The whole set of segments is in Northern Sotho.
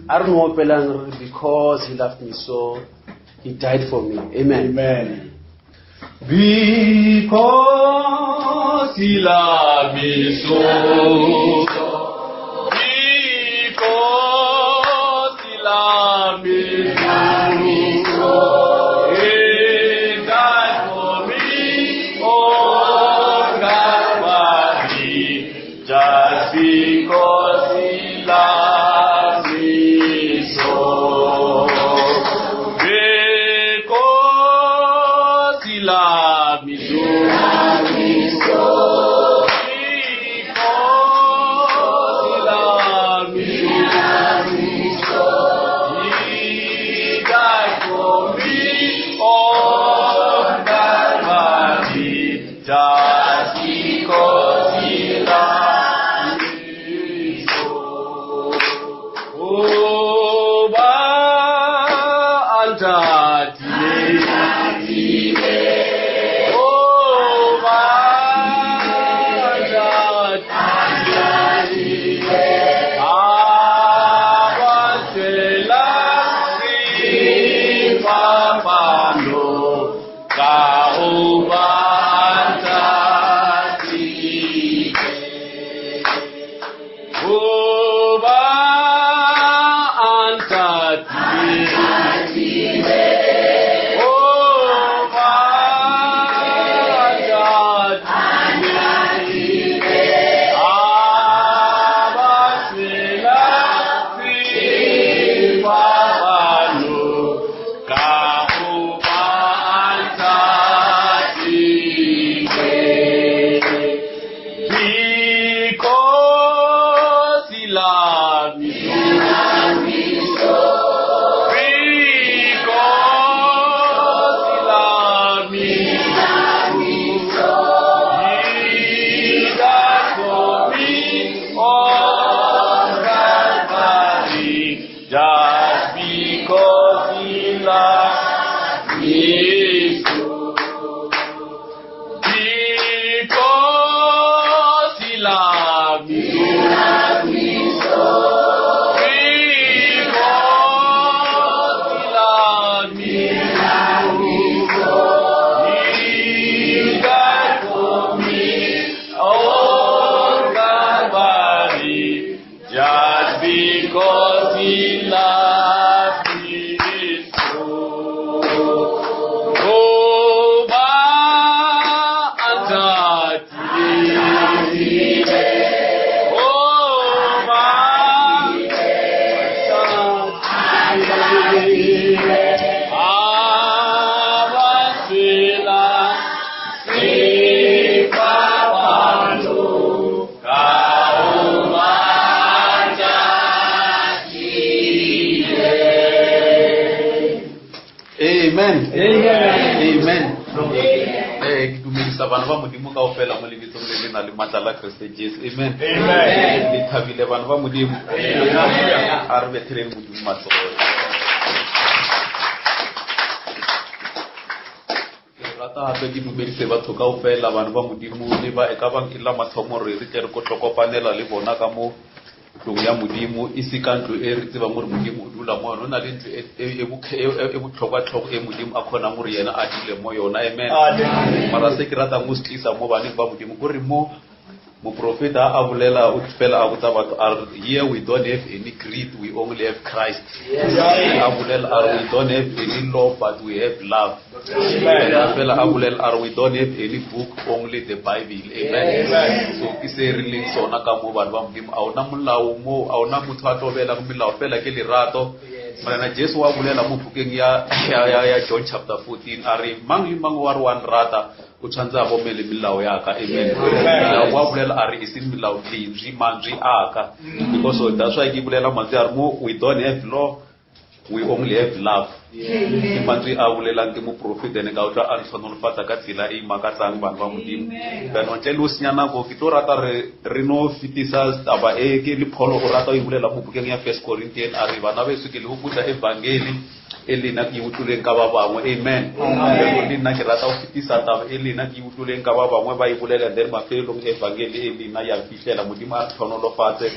A re no opelang re re, because he loved me so, he died for me. Amen. Amen. Because he loved me so. Because he loved me so. He died for me on Calvary. Just because he loved me so. Because he loved me so. Because he loved me so. He died for me on Calvary. Just because he loved me so. Oh, ba antatile. Oh, ba antatile. Abatela sefapano ka ho ba antatile. Oh, ba antatile. Oh, ba antatile. Abatela sefapano ka ho ba antatile. Because he loved me so. Because he loved me so. He died for me on Calvary. Just because he loved me so. Because he loved me so. Because he loved me so. He died for me on Calvary. Just because he loved me so. Oh, ba antatile. Oh, ba antatile. Abatela sefapano ka ho ba antatile. Amen. Amen. Amen. Eh, ke dumedisa bana ba modimo kaofela mo lebitsong le le nang le matla la Kriste Jesu. Amen. Amen. Le thabile bana ba modimo. A re betheleng modimo matsogo. Ke rata gape ke dumedise batho kaofela bana ba modimo le ba e ka bang e la mathomo re re tle re ko tlo kopanela le bona ka mo ntlong ya modimo e se ka ntlo e re tsebang gore modimo o dula mo yona o na le ntlo e, e, e bokhe- e, e, e botlhokwa-tlhoko e modimo a kgonang gore yena a dule mo yona amen mara se ke ratang go se tlisa mo baneng ba modimo kore mo moprofeta a bolela o fela a botsa batho a re here we don't have any creed we only have christ a bolela a re we don't have any law but we have love ena fela a bolela a re we don't have any book only the bible amen so ke se re leng sona ka mo bana ba modimo a ona molao mo a ona motho a tlo beelang melao fela ke lerato morena jesu wa bolela mo bukeng ya, ya, ya, ya john chapter 14 a re mang le mang wa re wa nrata o tshwanetse a bomele melao ya ka amen melao wa bolela a re e seng melao lentswe mantswe a ka because that's why ke bolela mantswe a re mo we don't have law we only have love ke mantswe a bolelang ke moprofeta ene ka utlwa a ntlhonolofatsa ka tsela e makatsang bana ba modimo jaanong ntle le o senya nako ke tlo rata re re no fetisa taba e ke le pholo o rata o e bolela mo bukeng ya first corinthian a re bana beso ke le hopotsa evangeli e lena ke e utlwileng ka ba bangwe. Amen. Bjalo le nna ke rata go fetisa taba e lena ke e utlwileng ka ba bangwe ba e bolela, then mafelelong evangeli e lena ya fihlela. Modimo a re hlohonolofatse.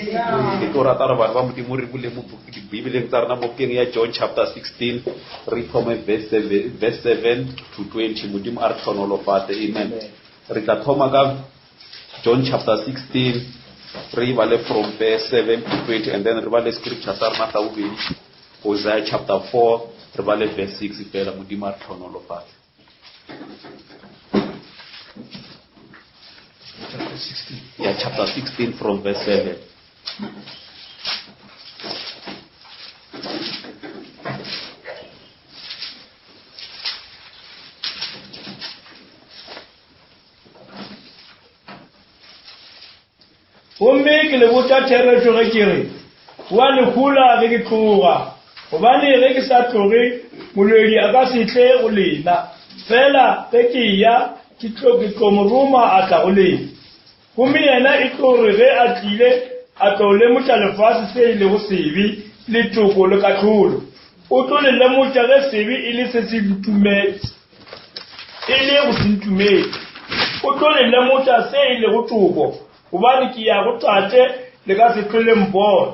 Ke tlo rata gore bana ba Modimo re bule mo Dibibeleng tsa rena mo bukeng ya John chapter 16 re thome verse 7, verse 7 to 20. Modimo a re hlohonolofatse. Amen. Re tla thoma ka John chapter 16 re bale from verse 7 to 20 and then re bale scripture sa rena sa bobedi Hosea chapter 4 re bale verse 6 fela. Modimo a re hlohonolofatse. Chapter 16. Yeah, chapter 16 from verse 7. Gomme ke le botša therešo ge ke re, Go a le hola ge ke tloga, gobane ge ke sa tloge, molwedi a ka se tle go lena, fela ge ke eya, ke tlo ke tlo mo roma a tla go lena. Gomme yena e tlo re ge a tlile, a tlo lemoša lefase se e lego sebe, le toko, le kahlolo. O tlo le lemoša ge sebe e le se se e le go se ntumele. O tlo le lemoša se e lego toko, gobane ke ya go Tate, le ka se hlwe le mpona.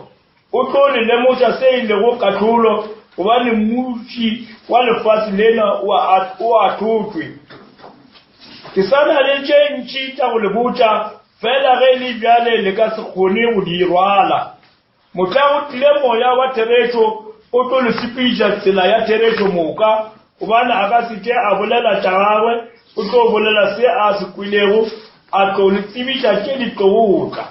O tlo le lemoša se e lego kahlolo, gobane mmuši wa lefase lena o ahlotšwe. Ke sa na le tše ntši tša go le botša, fela ge e le bjale le ka se kgone go di rwala. Mohla go tlile Moya wa therešo, o tlo le sepediša tsela ya therešo moka, gobane a ka se ke a bolela tša gagwe, o tlo bolela se a se kwelego, a tlo le tsebiša tše di tlogo go tla.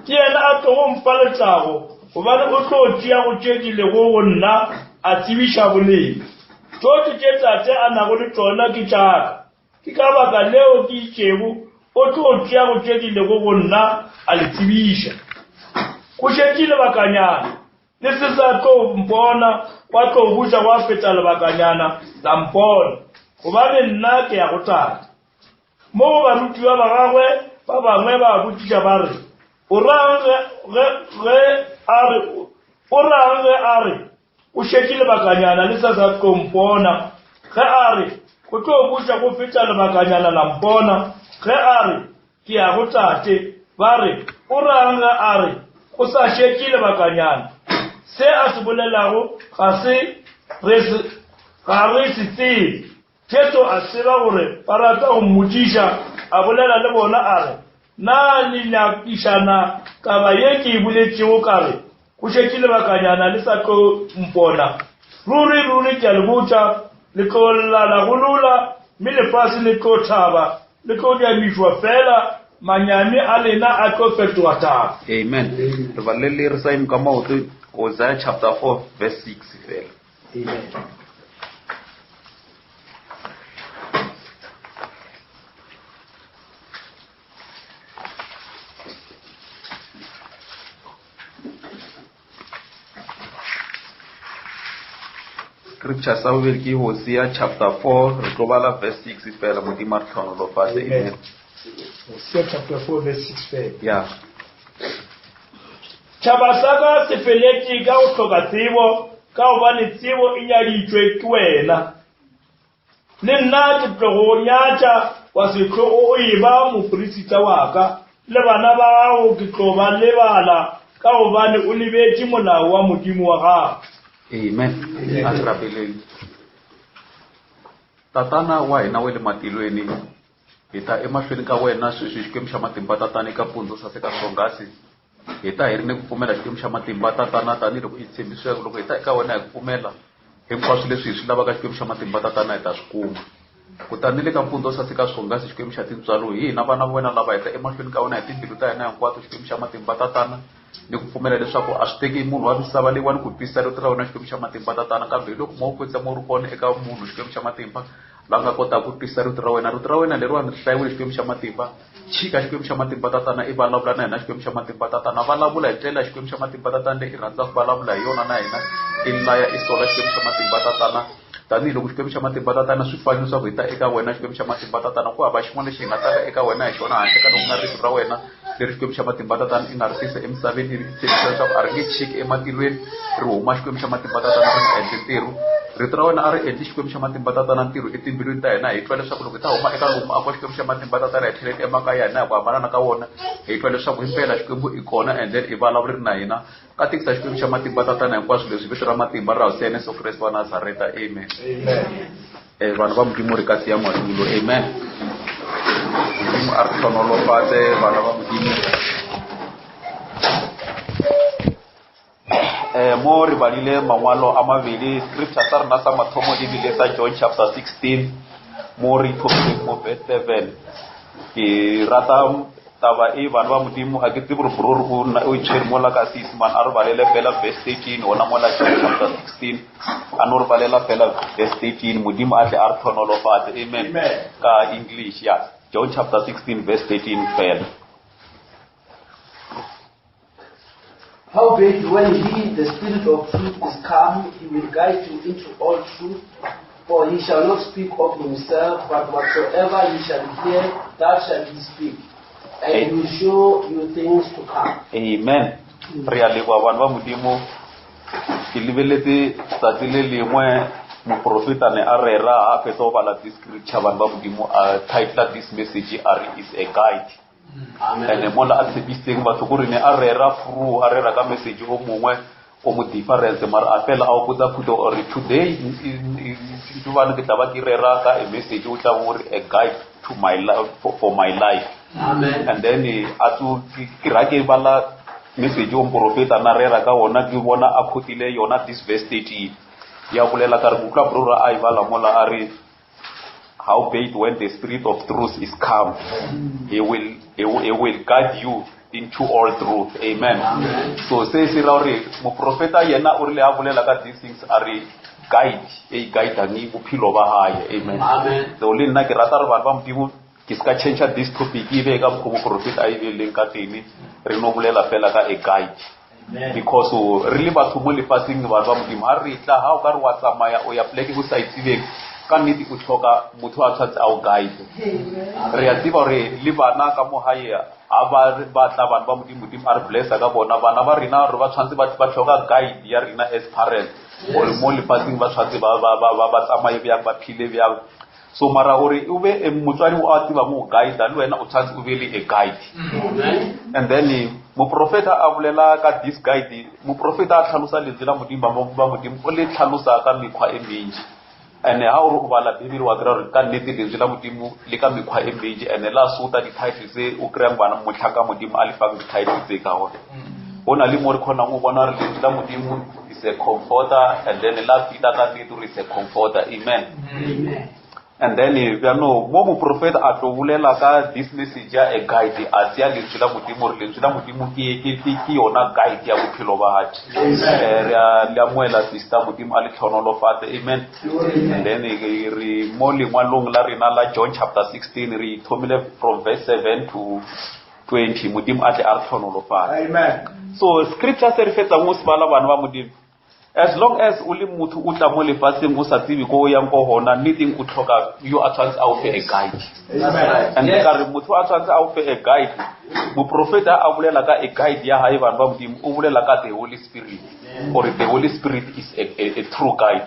Ke yena a tlogo mfa letago, gobane o tlo tšea go tše di lego go nna, a tsebiša bolena. Tšohle tše Tate a nago le tšona ke tša ka. Ke ka baka leo ke itšego, O tlo tšea go tše di lego go nna, a le tsebiša. Go šetše lebakanyana, le se sa tlo mpona, gwa tlo buša gwa feta lebakanyana, la mpona, gobane nna ke ya go Tate. Mo go barutiwa ba gagwe ba bangwe ba botšiša ba re, O ra'ng ge, ge, ge a re, o ra'ng ge a re, O šetše lebakanyana le sa sa tlo mpona? Ge a re, Go tlo buša go feta lebakanyana la mpona. Ge a re, Ke ya go Tate, ba re, O ra'ng ge a re, Go sa šetše lebakanyana? Se a se bolelago ga se re se, ga re se tsebe. Jesu a tseba gore ba rata go mmotšiša, a bolela le bona a re, Na le nyakišana taba ye ke e boletšego ka re, Go šetše lebakanyana le sa tlo mpona? Ruri, ruri, ke a le botša, le tlo lla la golola, mme lefase le tlo thaba, le tlo nyamišwa, fela manyami a lena a tlo fetoga thabo. Amen. Re balele re sa eme ka maoto Hosea chapter 4 verse 6 fela. Amen. Scripture sa bobedi ke Hosea chapter 4 re tlo bala verse 6 fela modimo a re tlhonolofatse amen Hosea chapter 4 verse 6 fela yeah Tšhaba sa ka se feletše ka go hloka tsebo, ka gobane tsebo e nyaditšwe ke wena. Le nna ke tlo go nyatša wa se hlwe o eba moperisita wa ka, le bana ba gago ke tlo ba lebala, ka gobane o lebetše molao wa Modimo wa gago. Amen. A re rapeleng. Tatana wa hina wa le matilweni, hi ta emahlweni ka wena sweswi Xikwembu xa matimba Tatana eka pundzu saseka swonghasi. Hi ta hi ri ni ku pfumela Xikwembu xa matimba, Tatana, tanihiloko i tshembisile loko hi ta eka wena hi ku pfumela, hinkwaswo leswi hi swi lavaka Xikwembu xa matimba, Tatana, hi ta swi kuma. Kutani ni le ka mpfundza wo saseka swonghasi, Xikwembu xa tintswalo, hi hina vana va wena lava hi ta emahlweni ka wena hi timbilu ta hina hinkwato, Xikwembu xa matimba, Tatana, ni ku pfumela leswaku a swi teki munhu wa misava leyiwani ku twisisa rito ra wena, Xikwembu xa matimba, Tatana, kambe hi loko Moya wo Kwetsima wu ri kona eka munhu, Xikwembu xa matimba, la nga kotaka ku twisisa rito ra wena. Rito ra wena leriwani ri hlayiwile, Xikwembu xa matimba. Tshika Xikwembu xa matimba Tatana i vulavula na hina Xikwembu xa matimba Tatana vulavula hi ndlela Xikwembu xa matimba Tatana leyi i rhandzaka ku vulavula hi yona na hina i laya i sola Xikwembu xa matimba Tatana tanihiloko Xikwembu xa matimba Tatana swi fanele leswaku hi ta eka wena Xikwembu xa matimba Tatana ku hava xin'wana lexi hi nga taka eka wena hi xona handle ka loko nga rito ra wena. Leri Xikwembu xa matimba Tatana i nga ri tisa emisaveni ivi i tshembisa leswaku a ri nge chiki ematilweni ri huma Xikwembu xa matimba Tatana ri nga endli ntirho. Rito ra wena a ri endli Xikwembu xa matimba Tatana ntirho etimbilwini ta hina hi twa leswaku loko hi ta huma eka lowu muako wa Xikwembu xa matimba Tatana hi tlhelela emakaya ya hina hi ku hambanana ka wona hi twa leswaku himpela Xikwembu i kona and then i vulavuri na hina. Katekisa Xikwembu xa matimba Tatana hinkwaswo leswi vito ra matimba ra Hosi ya Yesu Kreste wa Nazareta. Amen. Amen. Eh, vanhu va modimo re ka tseya madulo amen modimo a re tlhonolofatse bana ba modimo eh mo re balile mangwalo a mabedi scripture sa rena sa mathomo ebile sa john chapter 16 mo re thomileng mo verse 7 ke rata taba e bana ba modimo ga ke tsebe gore bror o nna o itshwere mola ka seesemane a re balele fela verse 13 gona mola John chapter 16 a no re balela fela verse 13 modimo a tle a re tlhonolofatse amen Amen. ka english ya john chapter 16 verse 13 fela Howbeit, when he, the Spirit of truth, is come, he will guide you into all truth. For he shall not speak of himself, but whatsoever he shall hear, that shall he speak. And he will show you things to come. Amen. Re a leboga vanhu va Modimo. Ke lebeletse tsatsi le lengwe moprofeta ne a rera ha fetsa go bala this scripture vanhu va Modimo a titla this message a re is a guide. ene mola a tshepisitseng batho gore ne a rera through a rera ka message o mongwe o mo difference mara a fela a opotsa phuto gore today ntubane ke tla ba ke rera ka a message o tla gore a guide to my life for, for my life Amen. and then eh, a tso ke ra ke bala message o moprofeta na rera ka ona ke bona a khotile yona this verse 13 ya bolela ka re utlwa brora a e bala mola a re Howbeit when the spirit of truth is come, he will, he will, he will guide you into all truth. Amen. Amen. So se se ra gore moprofeta yena o rile a bolela ka these things a re guide e guidang bophelo ba hae. Amen. Amen. So le nna ke rata re bana ba modimo ke se ka change this topic e be ka mokgwa moprofeta a e beileng ka teng re no bolela fela ka a guide. Because re le batho mo lefaseng batho ba modimo ga re tla ga o ka re wa tsamaya o ya poleke o sa e tsebeng ka nnete o tlhoka motho a tshwanetse a o guide re a tseba gore le bana ka mo gae ga ba ba tla bana ba modimo modimo a re blessa ka bona bana ba rena re ba tshwanetse ba tlhoka guide ya rena as parents gore mo lefatsheng ba tshwanetse ba tsamaye bjang ba phile bjang so mara gore o be eh, motswadi o a tsebang o guide le wena o tshwanetse o be le a guide and then eh, moprofeta a bolela ka this guide moprofeta a tlhalosa lentswe la modimo ba modimo o le tlhalosa ka mekgwa e mentši and ha o re o bala bibele wa kry-a gore ka nnete lentswe la modimo le ka mekgwa e mentši and la sota di-title tse o kry-ang bana motlhaka modimo a le fang di-title tse ka gone go na le mo re kgonang go bona gore lentswe la modimo is a comforter and then la fita ka nnete gore is a comforter amen and then eh, bjano mo moprofeta a tlo bolela ka this message ya a guide a tsea lentswe la modimo gore lentswe la modimo ke ke- ke- ke yona guide ya bophelo ba gage Eh, re a le amoela sister modimo a le tlhonolofatse amen and then eh, re mo lengwalong la rena la john chapter 16 re thomile from verse 7 to 20 modimo a tle a re tlhonolofatse Amen. so scripture se re fetsang o se bala bana ba modimo as long as o le motho o tla mo lefatsheng o sa tsebe ko o yang ko gona nneteng o tlhoka yo a tshwanetse a o fe a guide Amen. and ka re motho a tshwanetse a o fe a guide moprofeta a bolela ka a guide ya gae bana ba modimo o bolela ka the holy spirit gore the holy spirit is a, a, a true guide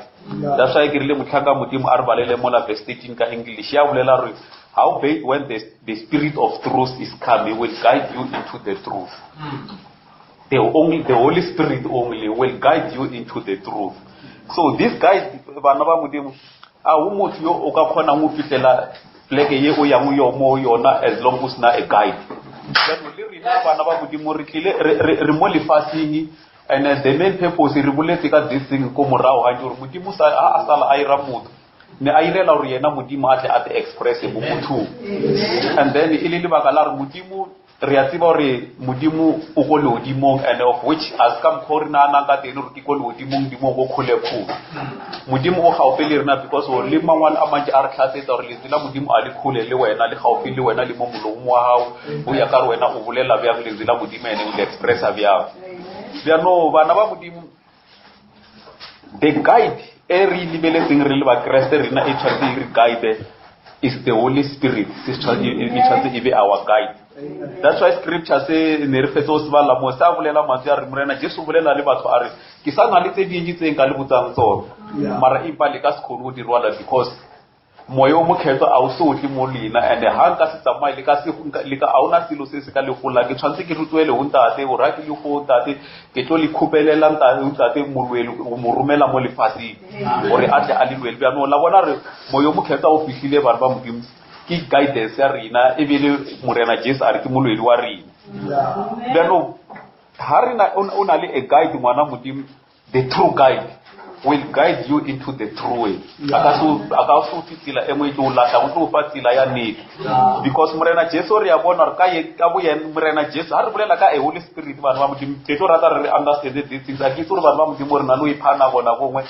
that's why ke rile motlhanka modimo a re balele mola verse 13 ka english ya bolela gore how bait when the, the spirit of truth is come he will guide you into the truth the only the holy spirit only will guide you into the truth so this guide bana ba modimo a go motho yo o ka kgonang go fitlhela pleke ye o yang yo mo yona as long o sena a guide jaanong le rena bana ba modimo re tlile re mo lefatsheng and the main purpose re boletse ka this thing ko morago gantsi gore modimo sa a sala a ira motho ne a irela gore yena modimo a tle a te express mo mothong and then e le lebaka la gore modimo re a tseba gore modimo o ko legodimong and of which a se ka mokgwa o re naganang ka teng gore ke ko legodimong dimong go kgole-kgole modimo o gaufi le rena because le mangwalo a mantši a re tlhatsetsa gore lentswe la modimo a le kgole le wena le gaufi le wena le mo molomong wa gago o ya ka re wena o bolela bjang lentswe la modimo ene o le expressa bjang bjano bana ba modimo the guide e re e lebeletseng re le bakreste rena e tshwanetse e re guide is the holy spirit se tshwanetse e tshwanetse e be our guide. That's why scripture se ne re fetse go se bala mo sa bolela mantswe a re Morena Jesu o bolela le batho a re ke sa na le tse dintši tse nka le botsang tsona mara empa le ka se kgone go di rwala because moya o mokgethwa a o se o tle mo lena and ha nka se tsamaye le ka se le ka a ona selo se se ka le golang ke tshwanetse ke rotloele go ntate gore ha ke le go ntate ke tlo le kgopelela ntate molwele go mo romela mo lefatsheng gore a tle a le lwele bjanong la bona re moya o mokgethwa o fihlile bana ba modimo ke guidance ya rena ebile morena jesu a re ke molwedi wa rena bjanong ha rena o na le a guide ngwana modimo the true guide will guide you into the true way a ka se o fe tsela e nngwe e tlo o lahlang o tlo o fa tsela ya nnete because morena jesu re ya bona gore ka ka bo yena morena jesu ha re bolela ka a holy spirit bana ba modimo ke tlo rata re re understand these things a ke itse gore bana ba modimo re na le o ipha nako nako nngwe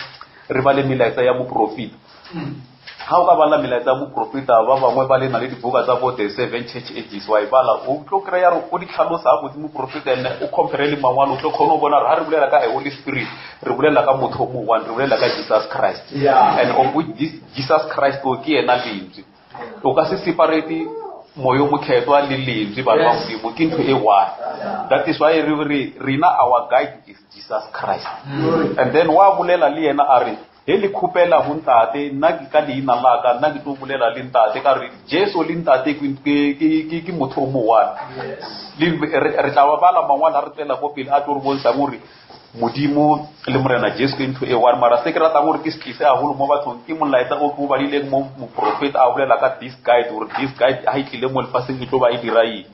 re ba le melaetsa ya moprofita ga o ka bala melaetsa ya moprofeta ba bangwe ba le na le dibuka tsa bo the seven church ages wa e bala o tlo kry-a gore o di tlhalosa gabotse moprofeta ene o compare le mangwalo o tlo kgone go bona gore ga re bolela ka a holy spirit re bolela ka motho o mo one re bolela ka jesus christ and of which this jesus christ o ke yena lentswe o ka se separate moyo mokhethwa le lentswe bana ba modimo ke ntho e one that is why re re rena our guide is jesus christ and then wa bolela le yena a re Ge le kgopela go Ntate, nna ke ka leina la ka, nna ke tlo bolela le Ntate, ka gore Jesu le Ntate ke, ke, ke, ke, ke motho o mo one. Le, re, re tla ba bala mangwalo a re tswela ko pele a tlo re bontshang gore Modimo le Morena Jesu ke ntho e one. Mara se ke ratang gore ke se tlise haholo mo bathong ke molaetsa o ke o badileng mo moprofeta a bolela ka this guide gore this guide ha e tlile mo lefatsheng e tlo ba e dira eng.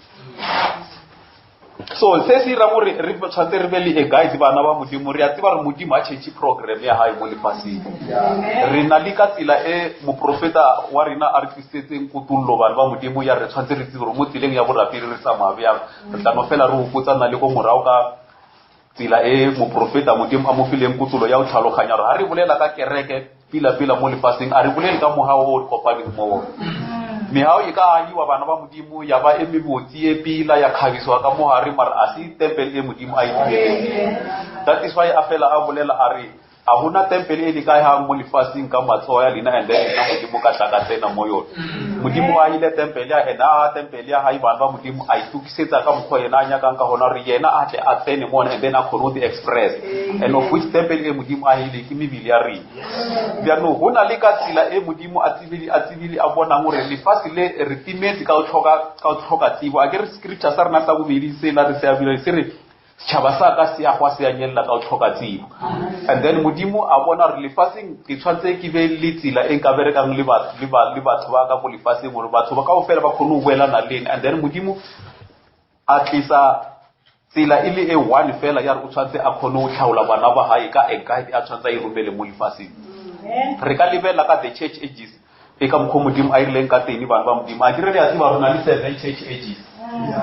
So se se irang gore re tshwanetse re be le a guide bana ba modimo re a tseba gore modimo a change program ya gae mo lefatsheng re na le ka tsela e moprofeta wa rena a re tlisitseng kutullo bana ba modimo ya re tshwanetse re tsebe gore mo tseleng ya borapedi re tsamaya bjang re tla no fela re gopotsana le ko morago ka tsela e moprofeta modimo a mo fileng kutullo ya go tlhaloganya gore ga re bolela ka kereke pila-pila mo lefaseng a re bolele ka mogao o re kopaneng mo ona megao e ka agiwa bana ba modimo ya ba e mebotse e pila ya kgabisiwa ka mogare mara a se tempele e modimo a e dumeletseng that is why a fela a bolela a re a gona tempele e le ka yang mo lefaseng ka matsogo ya lena and then nna modimo ka tla ka tsena mo yone modimo a ile tempele ya ena a tempele ya gae bana ba modimo a itokisetsa ka mokgwa yena a nyakang ka gona gore yena a tle a tsene mo one and then a kgone go express and of which tempele e modimo a ile ke mebele ya rena bjanong go na le ka tsela e modimo a tsebile a tsebile a bonang gore lefase le re timetse ka go tlhoka tsebo a ke re scripture sa rena sa bobedi se la re se abile se re setšhaba sa ka se ya gwa se ya nyelela ka go tlhoka tsebo and then modimo a bona gore lefatsheng ke tshwanetse ke be le tsela e nka berekang le batho ba ka ko lefatsheng gore batho ba kao fela ba kgone go boelana le ene and then modimo a tlisa tsela e le e one fela ya re o tshwanetse a kgone go tlhaola bana ba gae ka a guide a tshwanetse a e romele mo lefatsheng re ka lebelela ka the church ages e ka mokgwa modimo a irileng ka teng bana ba modimo a ke re re a tseba re na le seven church ages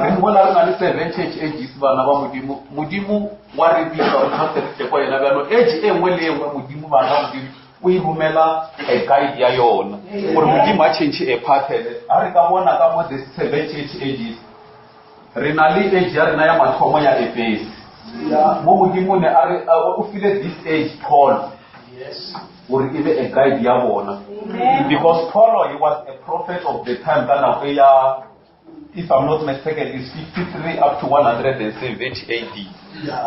re mola re na le seven church ages bana ba modimo modimo wa re bitsa re tshwanetse re tle kwa yena bjalo age e nngwe le e nngwe modimo bana ba modimo o e romela a guide ya yona gore modimo a change a pattern a re ka bona ka mo the seven church ages re na le age ya rena ya mathomo ya efese mo modimo ne a re o file this age paul gore e be a guide ya bona because paul he was a prophet of the time ka nako ya if i'm not mistaken is 53 up to 170 AD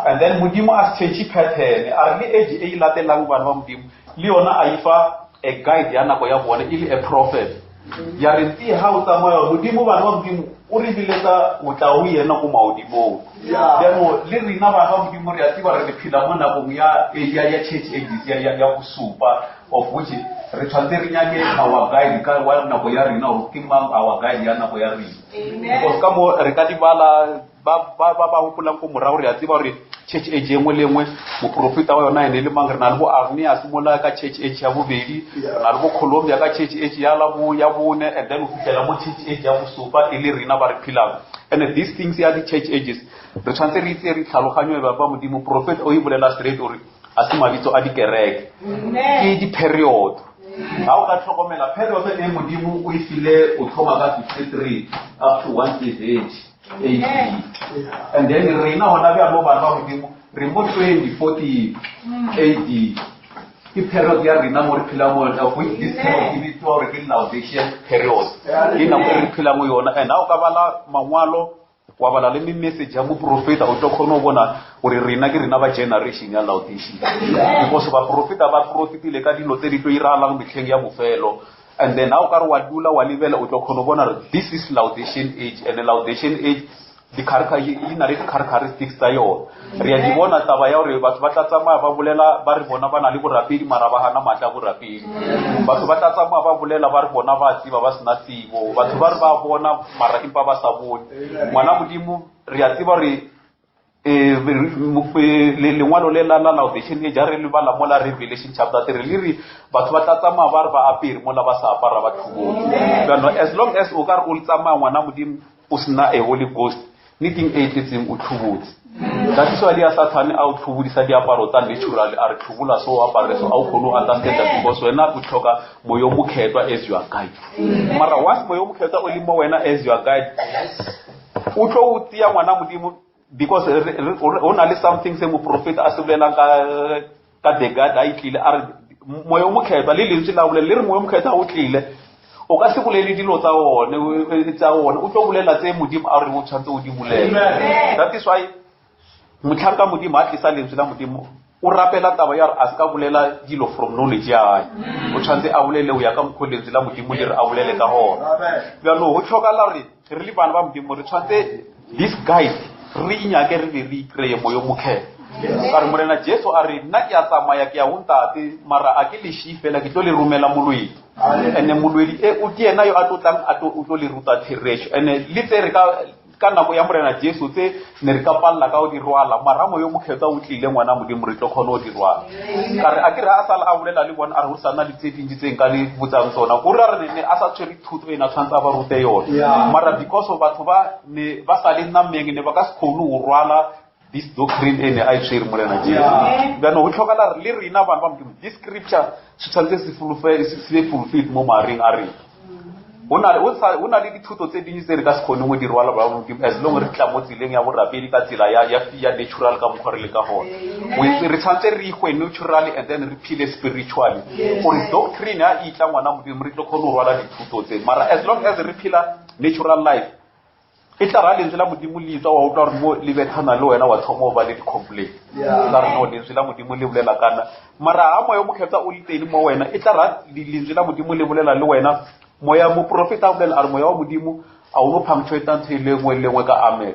and then modimo a se change pattern a re le age e e latelang bana ba modimo le yona a ifa a guide ya nako ya bone e le a prophet ya re tee ha o tsamaya modimo bana ba modimo o re biletsa o tla o yena ko maodimong jaanong le rena bana ba modimo re a tseba re le phela mo nakong ya ya ya church ages ya ya ya bosupa of which re tshwanetse re nyake our guide ka wa nako ya rena gore ke mang our guide ya nako ya rena because ka mo re ka di bala ba ba ba ba gopolang ko morago re a tseba gore church age e nngwe le nngwe moprofeta wa yona ene le mang re na le bo Arnias mola ka church age ya bobedi re na le bo Colombia ka church age ya la bo ya bone and then o fitlhela mo church age ya bosupa e le rena ba re phelang and these things ya di-church ages re tshwanetse re itse re tlhaloganyo ba ba modimo prophet o e bolela straight gore a se mabitso a dikereke ke di-period ga o ka tlhokomela period e modimo o e file o thoma ka 53 up to 170 AD. And then rena gona bjalo bana ba modimo re mo 2040 AD. Ke period ya rena mo re phelang mo yona, which this period e bitswa gore ke Laodicean period. Ke nako e re phelang mo yona. And ha o ka bala mangwalo, wa bala le message ya moprofeta, o tlo kgona go bona gore rena ke rena ba generation ya Laodicea. Because baprofeta ba profetile ka dilo tse di tlo iragalang metlheng ya bofelo. And then ha o ka re wa dula wa lebela, o tlo kgona go bona gore this is Laodicean age. And the Laodicean age yi na le di-characteristics tsa yona. Re a di bona taba ya gore batho ba tla tsamaya ba bolela ba re bona ba na le borapedi, mara ba gana maatla a borapedi. Batho ba tla tsamaya ba bolela ba re bona ba tseba ba sena tsebo. Batho ba re ba bona mara empa ba sa bone. Ngwana Modimo, re a tseba gore lengwalo le la Laodicean age ha re le bala mola Revelation chapter 3 le re batho ba tla tsamaya ba re ba apere mola ba sa apara ba tlhobotse. Jaanong as long as o ka re o tsamaya ngwana Modimo o sena a Holy Ghost, nneteng e e tletseng o tlhobotse. That is why le ya Sathane a o tlhobodisa diaparo tsa natural, a re tlhobola so o apare so, a o kgone go understanda because wena o tlhoka moya o mokgethwa as your guide. Mara once moya o mokgethwa o le mo wena as your guide, o tlo o tseya ngwana Modimo, because go na le something se moprofeta a se bolelang ka the guide a e tlile, a re moya o mokgethwa le lentswe la bolela le re moya o mokgethwa o tlile, o ka se bolele dilo tsa one, tsa one, o tlo bolela tse Modimo a re o tshwanetse o di bolele. That is why motlhanka Modimo a tlisa lentswe la Modimo, o rapela taba ya gore a se ka bolela dilo from knowledge ya gae, o tshwanetse a bolele o ya ka mokgwa lentswe la Modimo le re a bolele ka gona. Bjalo go tlhokala gore re le bana ba Modimo re tshwanetse this guide re inyake re be re ikry-e moyo mokgethwa. Ka re Morena Jesu a re nna ke a tsamaya ke ya go ntate, mara a ke le šie fela, ke tlo le romela molwedi. And-e molwedi e o ke yena yo a tlo tlang a tlo, o tlo le ruta therešo. And-e le tse re ka nako ya Morena Jesu tse ne re ka palela ka go di rwala, mara moyo mokgethwa o tlile ngwana Modimo re tlo kgona go di rwala. Ka re a ke re a sala a bolela le bona a re go sa nna le tse dintsi tse nka le botsang tsona, ko re a re ne a sa tshwere thuto ena tshwanetse a ba rute yone, mara because of batho ba ne ba sa le nameng ne ba ka se kgone go rwala this doctrine e ne a e tshwere Morena Jesu. Jaanong go tlhokala le rena bana ba Modimo, this scripture se tshwanetse se be fulfilled mo mahareng a rena. Go na le dithuto tse dintsi tse re ka se kgoneng go di rwala ba Modimo as long re tla mo tseleng ya borapedi ka tsela ya natural ka mokgwa re le ka gona. Re tshwanetse re igwe naturally and then re phele spiritually, gore doctrine ya e tla ngwana Modimo re tlo kgone go rwala dithuto tse. Mara as long as re phela natural life, e tla ra lentswe la Modimo le itswa wa utlwa gore mo le bethana le wena wa thoma o ba le di-complaint, ka re no lentswe la Modimo le bolela kana. Mara ha moya o mokgethwa o le teng mo wena, e tla ra lentswe la Modimo le bolela le wena. Moya moprofeta a bolela a re moya wa Modimo a o no punctuate ntho e le nngwe le nngwe ka amen.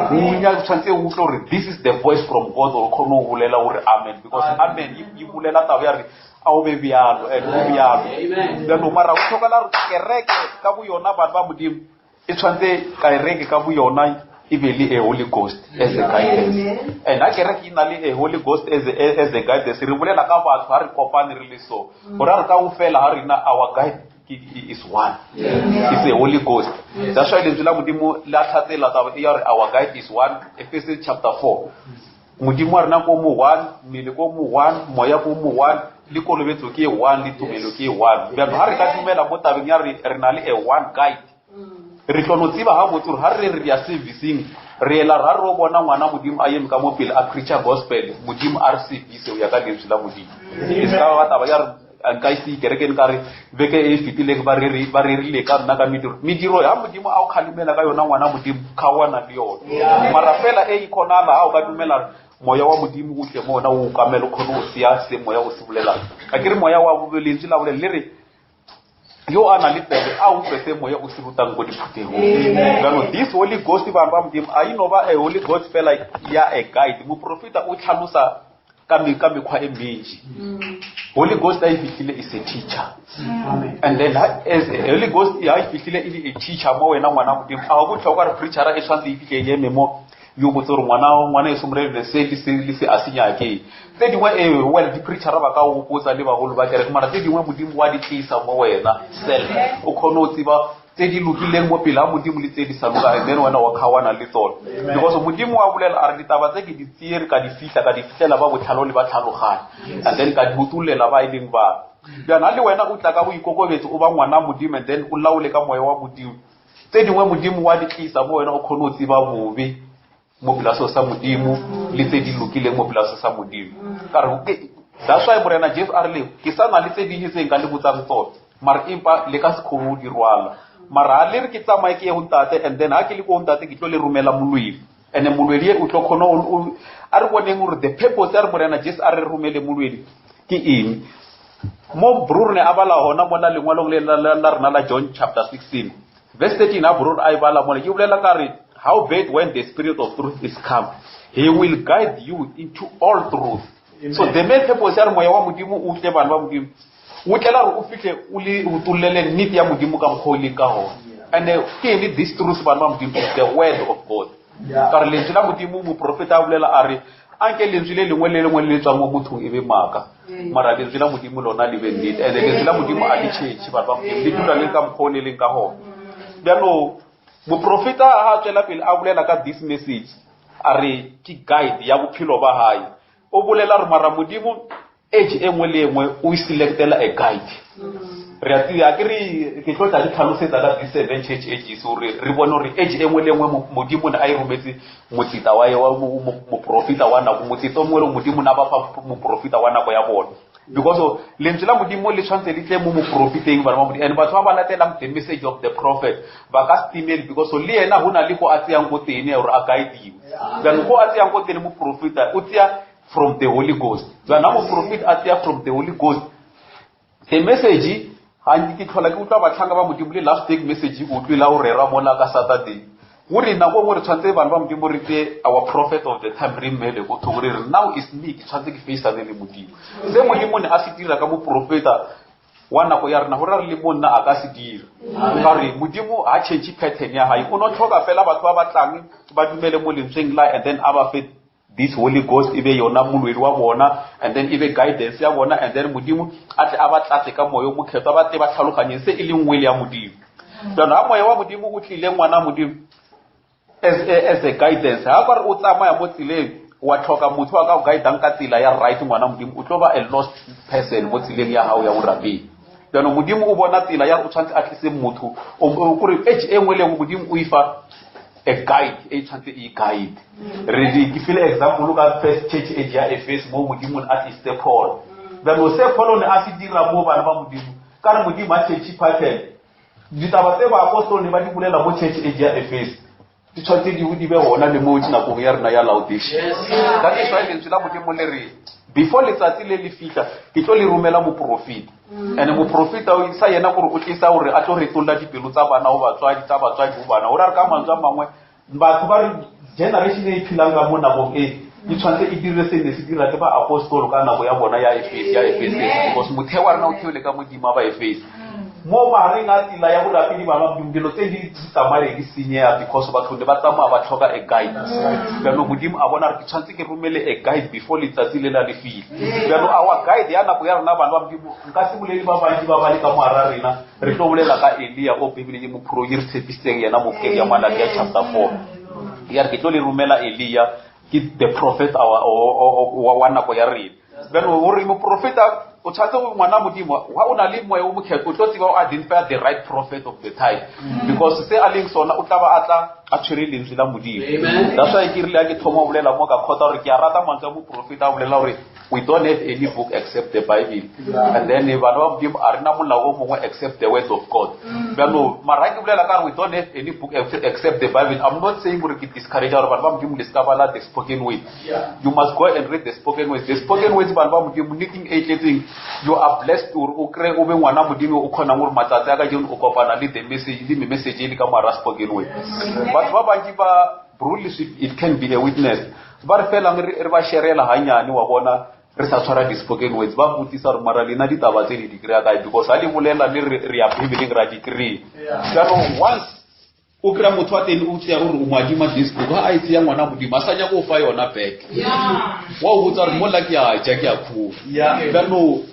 O nya tshwanetse o utlwe gore this is the voice from God, gore o kgone go bolela gore amen, because amen e bolela taba ya re a o be bjalo, and o bjalo. Jaanong mara go tlhokala gore kereke ka bo yona bana ba Modimo e tshwanetse kereke ka bo yona e be le a Holy Ghost as a guidance. And ha kereke e na le a Holy Ghost as a guidance, re bolela ka batho ha re kopane re le so, gore ha re ka ofela ha rena our guide is one. It's a Holy Ghost. That's why lentswe la Modimo la tlhatsela taba e ya gore our guide is one, Ephesians chapter 4. Modimo wa rena ko mo one, mmele ko mo one, moya ko mo one, le kolobetso ke one, le tumelo ke one. Bjalo ha re ka dumela mo tabeng ya re re na le a one guide, re tlo no tseba ga botse gore ha re re ya servicing, re ela ra re o bona ngwana Modimo a eme ka mo pele a preacher gospel, Modimo a re service o ya ka lentswe la Modimo. E se ka ba taba ya re nka ise kerekeng ka re beke e fetileng ba rerile ka nna ka mediro. Mediro ya Modimo a o kgalemela ka yona ngwana Modimo, kgaoana le yona. Mara fela e ikhonala ha o ka dumela moya wa Modimo o tle mo ona o okamele, o kgone go seya se moya o se bolelang. Ka ke re moya wa lentswe la bolela le re yo a na le tsebe a utlwe se moya o se rutang ko diphuthegong. Jaanong this Holy Ghost bana ba Modimo a ino ba a Holy Ghost fela ya a guide. Moprofeta o tlhalosa ka mekgwa e mentši. Holy Ghost a e fihlile is a teacher. And then as a Holy Ghost a e fihlile e le a teacher mo wena ngwana Modimo, a go botlhokwa re preachera e tshwanetse e fihle e eme mo yo botse gore ngwana e somorele se le se le se a se nyake. Tse dingwe well di-preachera ba ka o botsa le bagolo ba kereke, mara tse dingwe Modimo wa di tlisa mo wena self, o kgone go tseba tse di lokileng mo pele ga Modimo le tse di sa lokang, and then wena wa kgaoana le tsone. Because Modimo wa bolela a re ditaba tse ke di tsere ka di fihla, ka di fihlela ba botlhalo le ba tlhaloganyo, and then ka di utulela ba e leng ba. Jaanong le wena o tla ka boikokobetso o ba ngwana Modimo, and then o laole ka moya wa Modimo. Tse dingwe Modimo wa di tlisa mo wena o kgone go tseba bobe mo pela seo sa Modimo le tse di lokileng mo pela seo sa Modimo. Ka re That's why Morena Jesu a rile, Ke sa na le tse dintši tse nka le botsang tsona, mara empa le ka se kgone go di rwala. Mara ha le re ke tsamaye ke ye go Ntate, and then ha ke le ko go Ntate ke tlo le romela molwedi. And molwedi ye o tlo kgona go, a re boneng gore the purpose ya re Morena Jesu a re romele molwedi ke eng. Mo Brur ne a bala hona mola lengwalong le la, la, la rena la John chapter 16 verse 13 ha Brur a e bala mola ke bolela ka re how bad when the spirit of truth is come he will guide you into all truth. Amen. So the main purpose ya re moya wa Modimo o tle bana ba Modimo o tlela gore o fihle o le utollele nnete ya Modimo ka mokgwa o leng ka gona. And ke eng this truth bana ba Modimo is the word of God. Ka re lentswe la Modimo moprofeta a bolela a re anke lentswe le lengwe le lengwe le le tswang mo mothong e be maaka mara lentswe la Modimo lona le be nnete. And lentswe la Modimo a le change batho ba Modimo, le dula le ka mokgwa o le leng ka gona. Bjalo moprofeta ha a tswela pele a bolela ka this message a re ke guide ya bophelo ba hae, o bolela re mara Modimo age e nngwe le e nngwe o e selectela a guide. Re a tseba ke re ke tlo tla di tlhalosetsa ka these seven church ages gore re bone gore age e nngwe le nngwe Modimo ne a e rometse motseta wa wa moprofeta wa nako, motseta o mongwe le Modimo ne a ba fa moprofeta wa nako ya bona. Because lentswe la Modimo le tshwanetse le tle mo moprofeteng bana ba Modimo, and batho ba ba latelang the message of the prophet ba ka se timele because le yena ho na le ko a tseyang ko teng gore a guidiwe. Jaanong ko a tseyang ko teng moprofeta o tseya from the Holy Ghost. Jaanong ha moprofeta a tseya from the Holy Ghost, the message ga nke ke tlhola ke utlwa batlhanka ba Modimo le last week message ke utlwile o rera mola ka Saturday. O re nako nngwe re tshwanetse bana ba Modimo re tseye our prophet of the time re mmele ko thoko re re now is me, ke tshwanetse ke faceane le Modimo. Se Modimo ne a se dira ka moprofeta wa nako ya rena gore re le mo nna a ka se dira. Ka gore Modimo ha change pattern ya hae, o no tlhoka fela batho ba batlang ba dumele mo lentsweng la and then a ba fe this Holy Ghost e be yona molwedi wa bona and then e be guidance ya bona and then Modimo a tle a ba tlatse ka moya o mokgethwa ba tle ba tlhaloganyeng se e leng will ya Modimo. Jaanong ha moya wa Modimo o tlile ngwana Modimo as a guidance, ha ka re o tsamaya mo tseleng wa tlhoka motho a ka o guidang ka tsela ya right ngwana Modimo, o tlo ba a lost person mo tseleng ya gago ya borapedi. Jaanong Modimo o bona tsela ya o tshwanetse a tlise motho kore age e nngwe le nngwe Modimo o ifa a guide e tshwanetse e guide. Re di ke file example ka first church age ya Efeso mo Modimo a tlisitse Paul. Jaanong se Paul o ne a se dira mo bana ba Modimo, ka re Modimo a change pattern. Ditaba tse baapostoli ne ba di bolela mo church age ya Efeso di tshwanetse di be gona le mo nakong ya rena ya Laodicea. That is why lentswe la Modimo le re before letsatsi le le fitlha ke tlo le romela moprofeta. And moprofeta o sa yena gore o tlisa gore a tlo retolla dipelo tsa bana go batswadi, tsa batswadi go bana. Gore a re ka mantswe a mangwe batho ba re generation e phelang ka mo nakong e e tshwanetse e dire se ne se dira ke ba apostolo ka nako ya bona ya Efeso, ya Efeso, because motheo wa rena o theole ka modimo wa ba Efeso. Mo mahareng a tsela ya borapedi ba Modimo dilo tse di tsamaye di senyega because batho ne ba tsamaya ba tlhoka a guide. Jaanong Modimo a bona gore ke tshwanetse ke romele a guide before letsatsi le la le file. Jaanong our guide ya nako ya rena bana ba Modimo nka se bolele ba bantsi ba ba le ka mo hara rena, re tlo bolela ka Elia o Bibele e mo phuro e re tshepisitseng yena mo bukeng ya Malakia chapter 4. Ya re ke tlo le romela Elia ke the prophet wa nako ya rena. Jaanong o re moprofeta o tshwanetse go ngwana Modimo ha o na le moya o mokgethwa o tlo tseba o identify the right prophet of the time because se a leng sona o tla ba a tla a tshwere lentswe la Modimo. That's why ke rile ha ke thoma go bolela mo ka kgotsa gore ke a rata mantswe a moprofeta a bolela gore we don't have any book except the Bible. And then bana ba Modimo a rena molao o mongwe except the words of God. Jaanong mara ha ke bolela ka gore we don't have any book except the Bible, I'm not saying gore ke discourage gore bana ba Modimo le ska bala the spoken word. You must go and read the spoken words. The spoken words bana ba Modimo nneteng e tletseng, you are blessed gore o kry o be ngwana Modimo o kgonang gore matsatsi a kajeno o kopana le the message le message e le ka moara spoken word. Batho ba bantši ba brule it can be a witness. Ba re felang re ba sharela hanyane wa bona re sa tshwara di-spoken words, ba botsisa gore mara lena ditaba tse le di kry-a kae because ha le bolela le re ya Bibeleng ra di kry-a. Jaanong once o kry-a motho wa teng o tseya gore o mo adima this book, ha a e tseya ngwana Modimo a sa nyaka go fa yona back, wa o botsa gore mola ke a ja ke a khura. Jaanong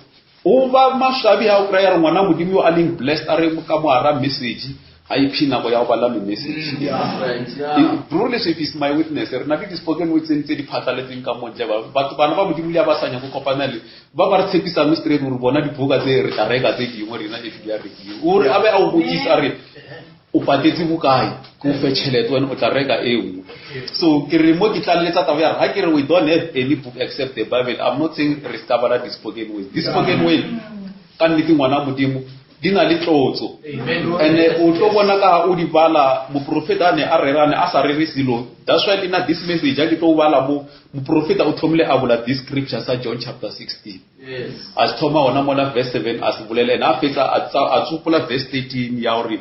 o ba maswabi ha o kry-a re ngwana Modimo yo a leng blessed a re ka mo hara message ga iphe nako ya go bala me-message. Brule Swift is my witness. Re na le di-spoken words tse di phatlaletseng ka montle batho bana ba Modimo le ya ba sa nyako kopana le ba ba re tshepisang straight gore bona dibuka tse re tla reka tse dingwe rena if di a rekiwe. O re a be a o botsisa a re O patetse bokae? Ke o fe tšhelete wena o tla reka e nngwe. So ke re mo ke tlaleletsa taba ya re ga ke re we don't have any book except the Bible, I'm not saying re ska bala di-spoken words. Di-spoken word ka nnete ngwana Modimo di na le tlotso. And o tlo bona ka o di bala moprofeta a ne a rera ne a sa rere selo. That's why le nna this message a ke tlo bala mo moprofeta o thomile a bola this scripture sa John chapter 16. A se thoma gona mola verse 7 a se bolela ene a fetsa a tsopola verse 13 ya gore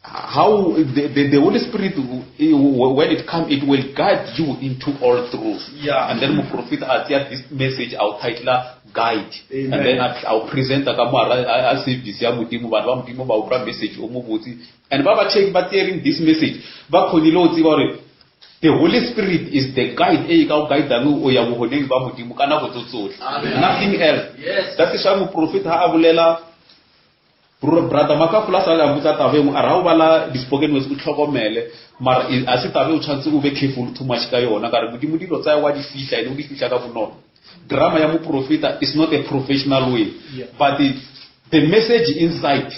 how the Holy Spirit, when it comes, it will guide you into all truth. And then moprofeta a tseya this message a o titla guide. Amen. And then a o presenta ka mo a service ya Modimo, batho ba Modimo ba utlwa message o mo botse. And ba ba check ba tseering this message, ba kgonile go tseba gore the Holy Spirit is the guide e ka o guidang o ya bogoneng ba Modimo ka nako tso tsotlhe. Amen. Nothing else. Yes. That is why moprofeta ha a bolela brother Makafula sa le a mpotsa taba e nngwe a re ha o bala di-spoken words o tlhokomele mara a se taba e o tshwanetse o be careful too much ka yona ka re Modimo dilo tsa wa di fihla ene o di fihla ka bonolo. Drama ya moprofeta is not a professional way, but the message inside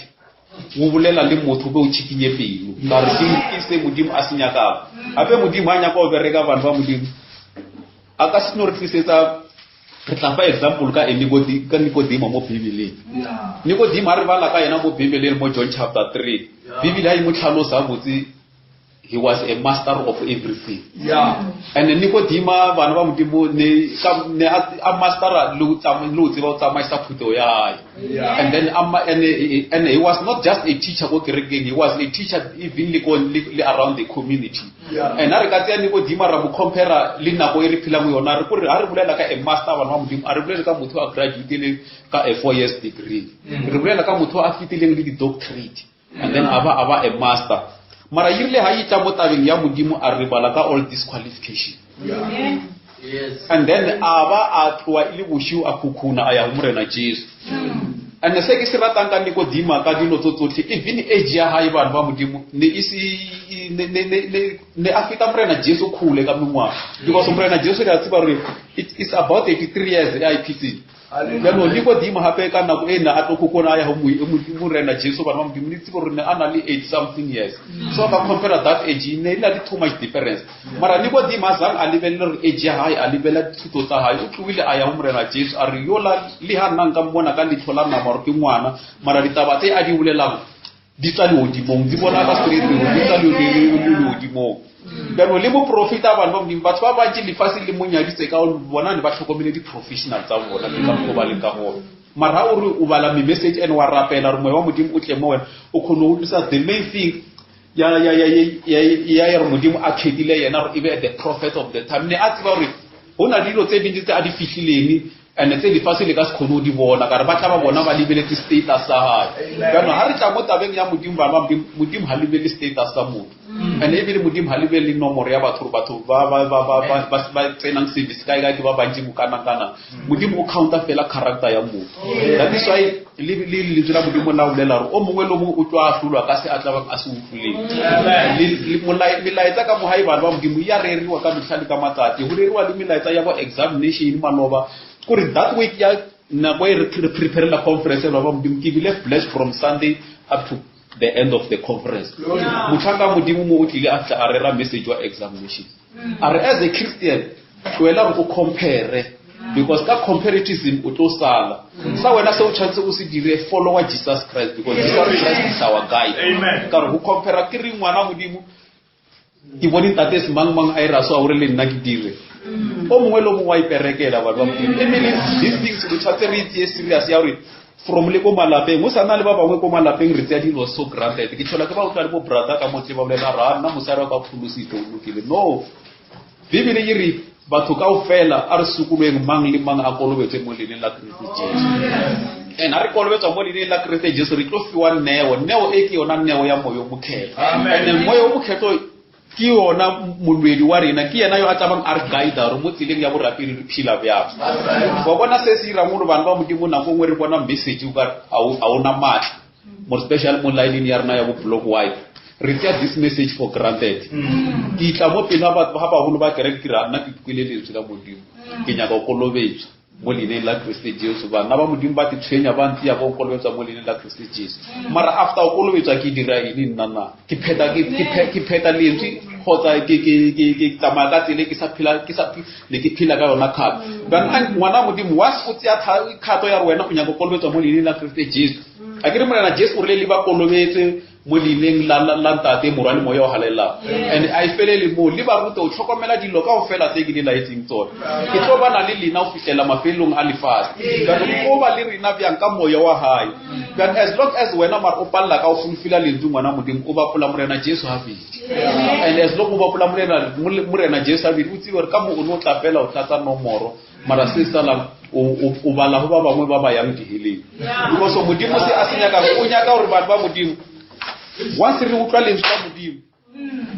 o bolela le motho be o tšhikinye pelo ka re ke se Modimo a se nyakago. Gape Modimo a nyaka go bereka vanhu ba Modimo a ka se no re tlisetsa. Re tla fa example ka ka Nikodemo mo Bibeleng. Nikodemo a re bala ka yena mo Bibeleng mo John chapter 3. Bibele ha e mo tlhalosa botse he was a master of everything. And Nikodemo bana ba Modimo ne ka ne a mastera le go tseba go tsamaisa phuthego ya hae. And then and he was not just a teacher ko kerekeng, he was a teacher even le around the community. And ha re ka tseya Nikodemo ra mo compare le nako e re phelang go yona, re kore ha re bolela ka a master bana ba Modimo, a re bolele ka motho a graduate ka a 4 years degree. Re bolela ka motho a fetileng le di-doctorate. And then a ba a master. Mara e rile ha e tla mo tabeng ya Modimo a re bala ka all this qualification. Yes. And then a ba a tloa e le boshiu a khukhuna a ya ho Morena Jesu. And se ke se ratang ka Nikodemo ka dilo tso tsotlhe, even age ya hae vanhu ba Modimo ne e se ne ne ne ne ne a feta Morena Jesu khule ka mengwaga. Because Morena Jesu re a tseba hore it's about 83 years ya e phetseng. Jaanong Nikodemo gape ka nako e ne a tlo khukhuna a ya ho Morena Jesu bana ba Modimo ne tsebe hore ne a na le 80 something years. So ka compare that age ne e na le too much difference. Mara Nikodemo a zang a lebelle hore age ya hae a lebella dithuto tsa hae, o tlohile a ya ho Morena Jesu a re yola le ha nna nka mmona ka leihlo la nama hore ke ngwana, mara ditaba tse a di bolelang di tswa lehodimong, di bona ka straight di tswa lehodimong. Jaanong le moprofeta bana ba Modimo, batho ba bantši lefatshe le monyaditse ka bona ne ba tlhokomele di-professional tsa bona le ka mokgwa ba leng ka gona. Mara ha o re o bala me-message and wa rapela gore moya wa Modimo o tle mo wena, o kgone go utlwisa the main thing ya ya ya ya ya ya re Modimo a khethile yena gore e be the prophet of the time. Ne a tseba gore ho na le dilo tse dintsi tse a di fihlileng and tse lefatshe le ka se kgone go di bona, ka re ba tla ba bona ba lebeletse status sa hae. Jaanong ha re tla mo tabeng ya Modimo, bana ba Modimo, Modimo ha lebelele status sa motho. And ebile Modimo ha lebelele nomoro ya batho gore batho ba ba ba ba ba ba ba tsenang service kae kae ke ba bantsi bo kana kana. Modimo o counta fela character ya motho. That is why le le lentswe la Modimo la bolela gore o mongwe le mongwe o tlo ahlolwa ka se a tla bang a se utlwileng. Le melaetsa ka mohae bana ba Modimo ya reriwa ka mehla le ka matsatsi. Ho reriwa le melaetsa ya bo examination maloba. Kore that week ya nako e re preparela conference bana ba Modimo, ke bile blessed from Sunday up to the end of the conference. Motlhanka Modimo mo o tlile a tla a rera message wa examination. A re as a Christian tlohela gore o compare, because ka comparatism o tlo sala. Sa wena se o tshwanetse o se dire, follower Jesus Christ, because Jesus Christ is our guide. Amen. Ka re go compare ke re ngwana Modimo, ke bone ntate se mang mang a ira so a hore le nna ke dire. O mongwe le o mongwe wa iperekela batho ba Modimo. Ebile these things re tshwanetse re tseye serious ya gore from le ko malapeng, ho sa na le ba bangwe ko malapeng re tseya dilo so granted. Ke tlhola ke ba utlwa le bo brother ka motse ba bolela ra nna mosadi wa ka pholositse o lokile. No, Bibele e re batho kaofela a re sokolweng mang le mang a kolobetswe mo leineng la Kriste Jesu. And ha re kolobetswa mo leineng la Kriste Jesu re tlo fiwa neo. Neo e ke yona neo ya moya o mokgethwa. And moya o mokgethwa ke yona molwedi wa rena, ke yena yo a tlabang a re guide gore mo tseleng ya borapedi re phela bjang. Wa bona se se irang gore bana ba Modimo nako nngwe re bona message o ka re a o na maatla, more special mo line ya rena ya bo block Y. Re tsaya this message for granted. Ke tla mo pele ga batho ba bagolo ba kereke ke ra nna ke kwele lentswe la Modimo, ke nyaka go kolobetswa. Mo leineng la Kriste Jesu. Bana ba Modimo ba titshwenya ba ntse ya bo kolobetswa mo leineng la Kriste Jesu. Mara after o kolobetswa ke dira eng nna na? Ke pheta ke ke ke pheta lentswe kgotsa ke ke ke ke tsamaya ka tsela e ke sa phela ke sa ne ke phela ka yona kgale. Bana ngwana Modimo wa o tseya kgato ya re wena o nyaka go kolobetswa mo leineng la Kriste Jesu. A ke re Morena Jesu o rile le ba kolobetse mo leineng la, la, la ntate morwa le moya o galelelang and a e felele moo le ba rute o tlhokomela dilo ka go fela tse ke di laetseng tsone ke tlo bana le lena go fitlhela mafelong a lefatshe jaanong o ba le rena bjang ka moya wa gae but as long as wena mara o palela ka go fulfila lentswe ngwana modimo o bapola morena jesu gabedi and as long o bapola morena morena jesu gabedi o tsebe gore ka mo o ne o tla fela o tlatsa nomoro mara se salang o bala go ba bangwe ba ba yang diheleng because modimo se a se nyakang o nyaka gore batho ba modimo once re utlwa lentswe la modimo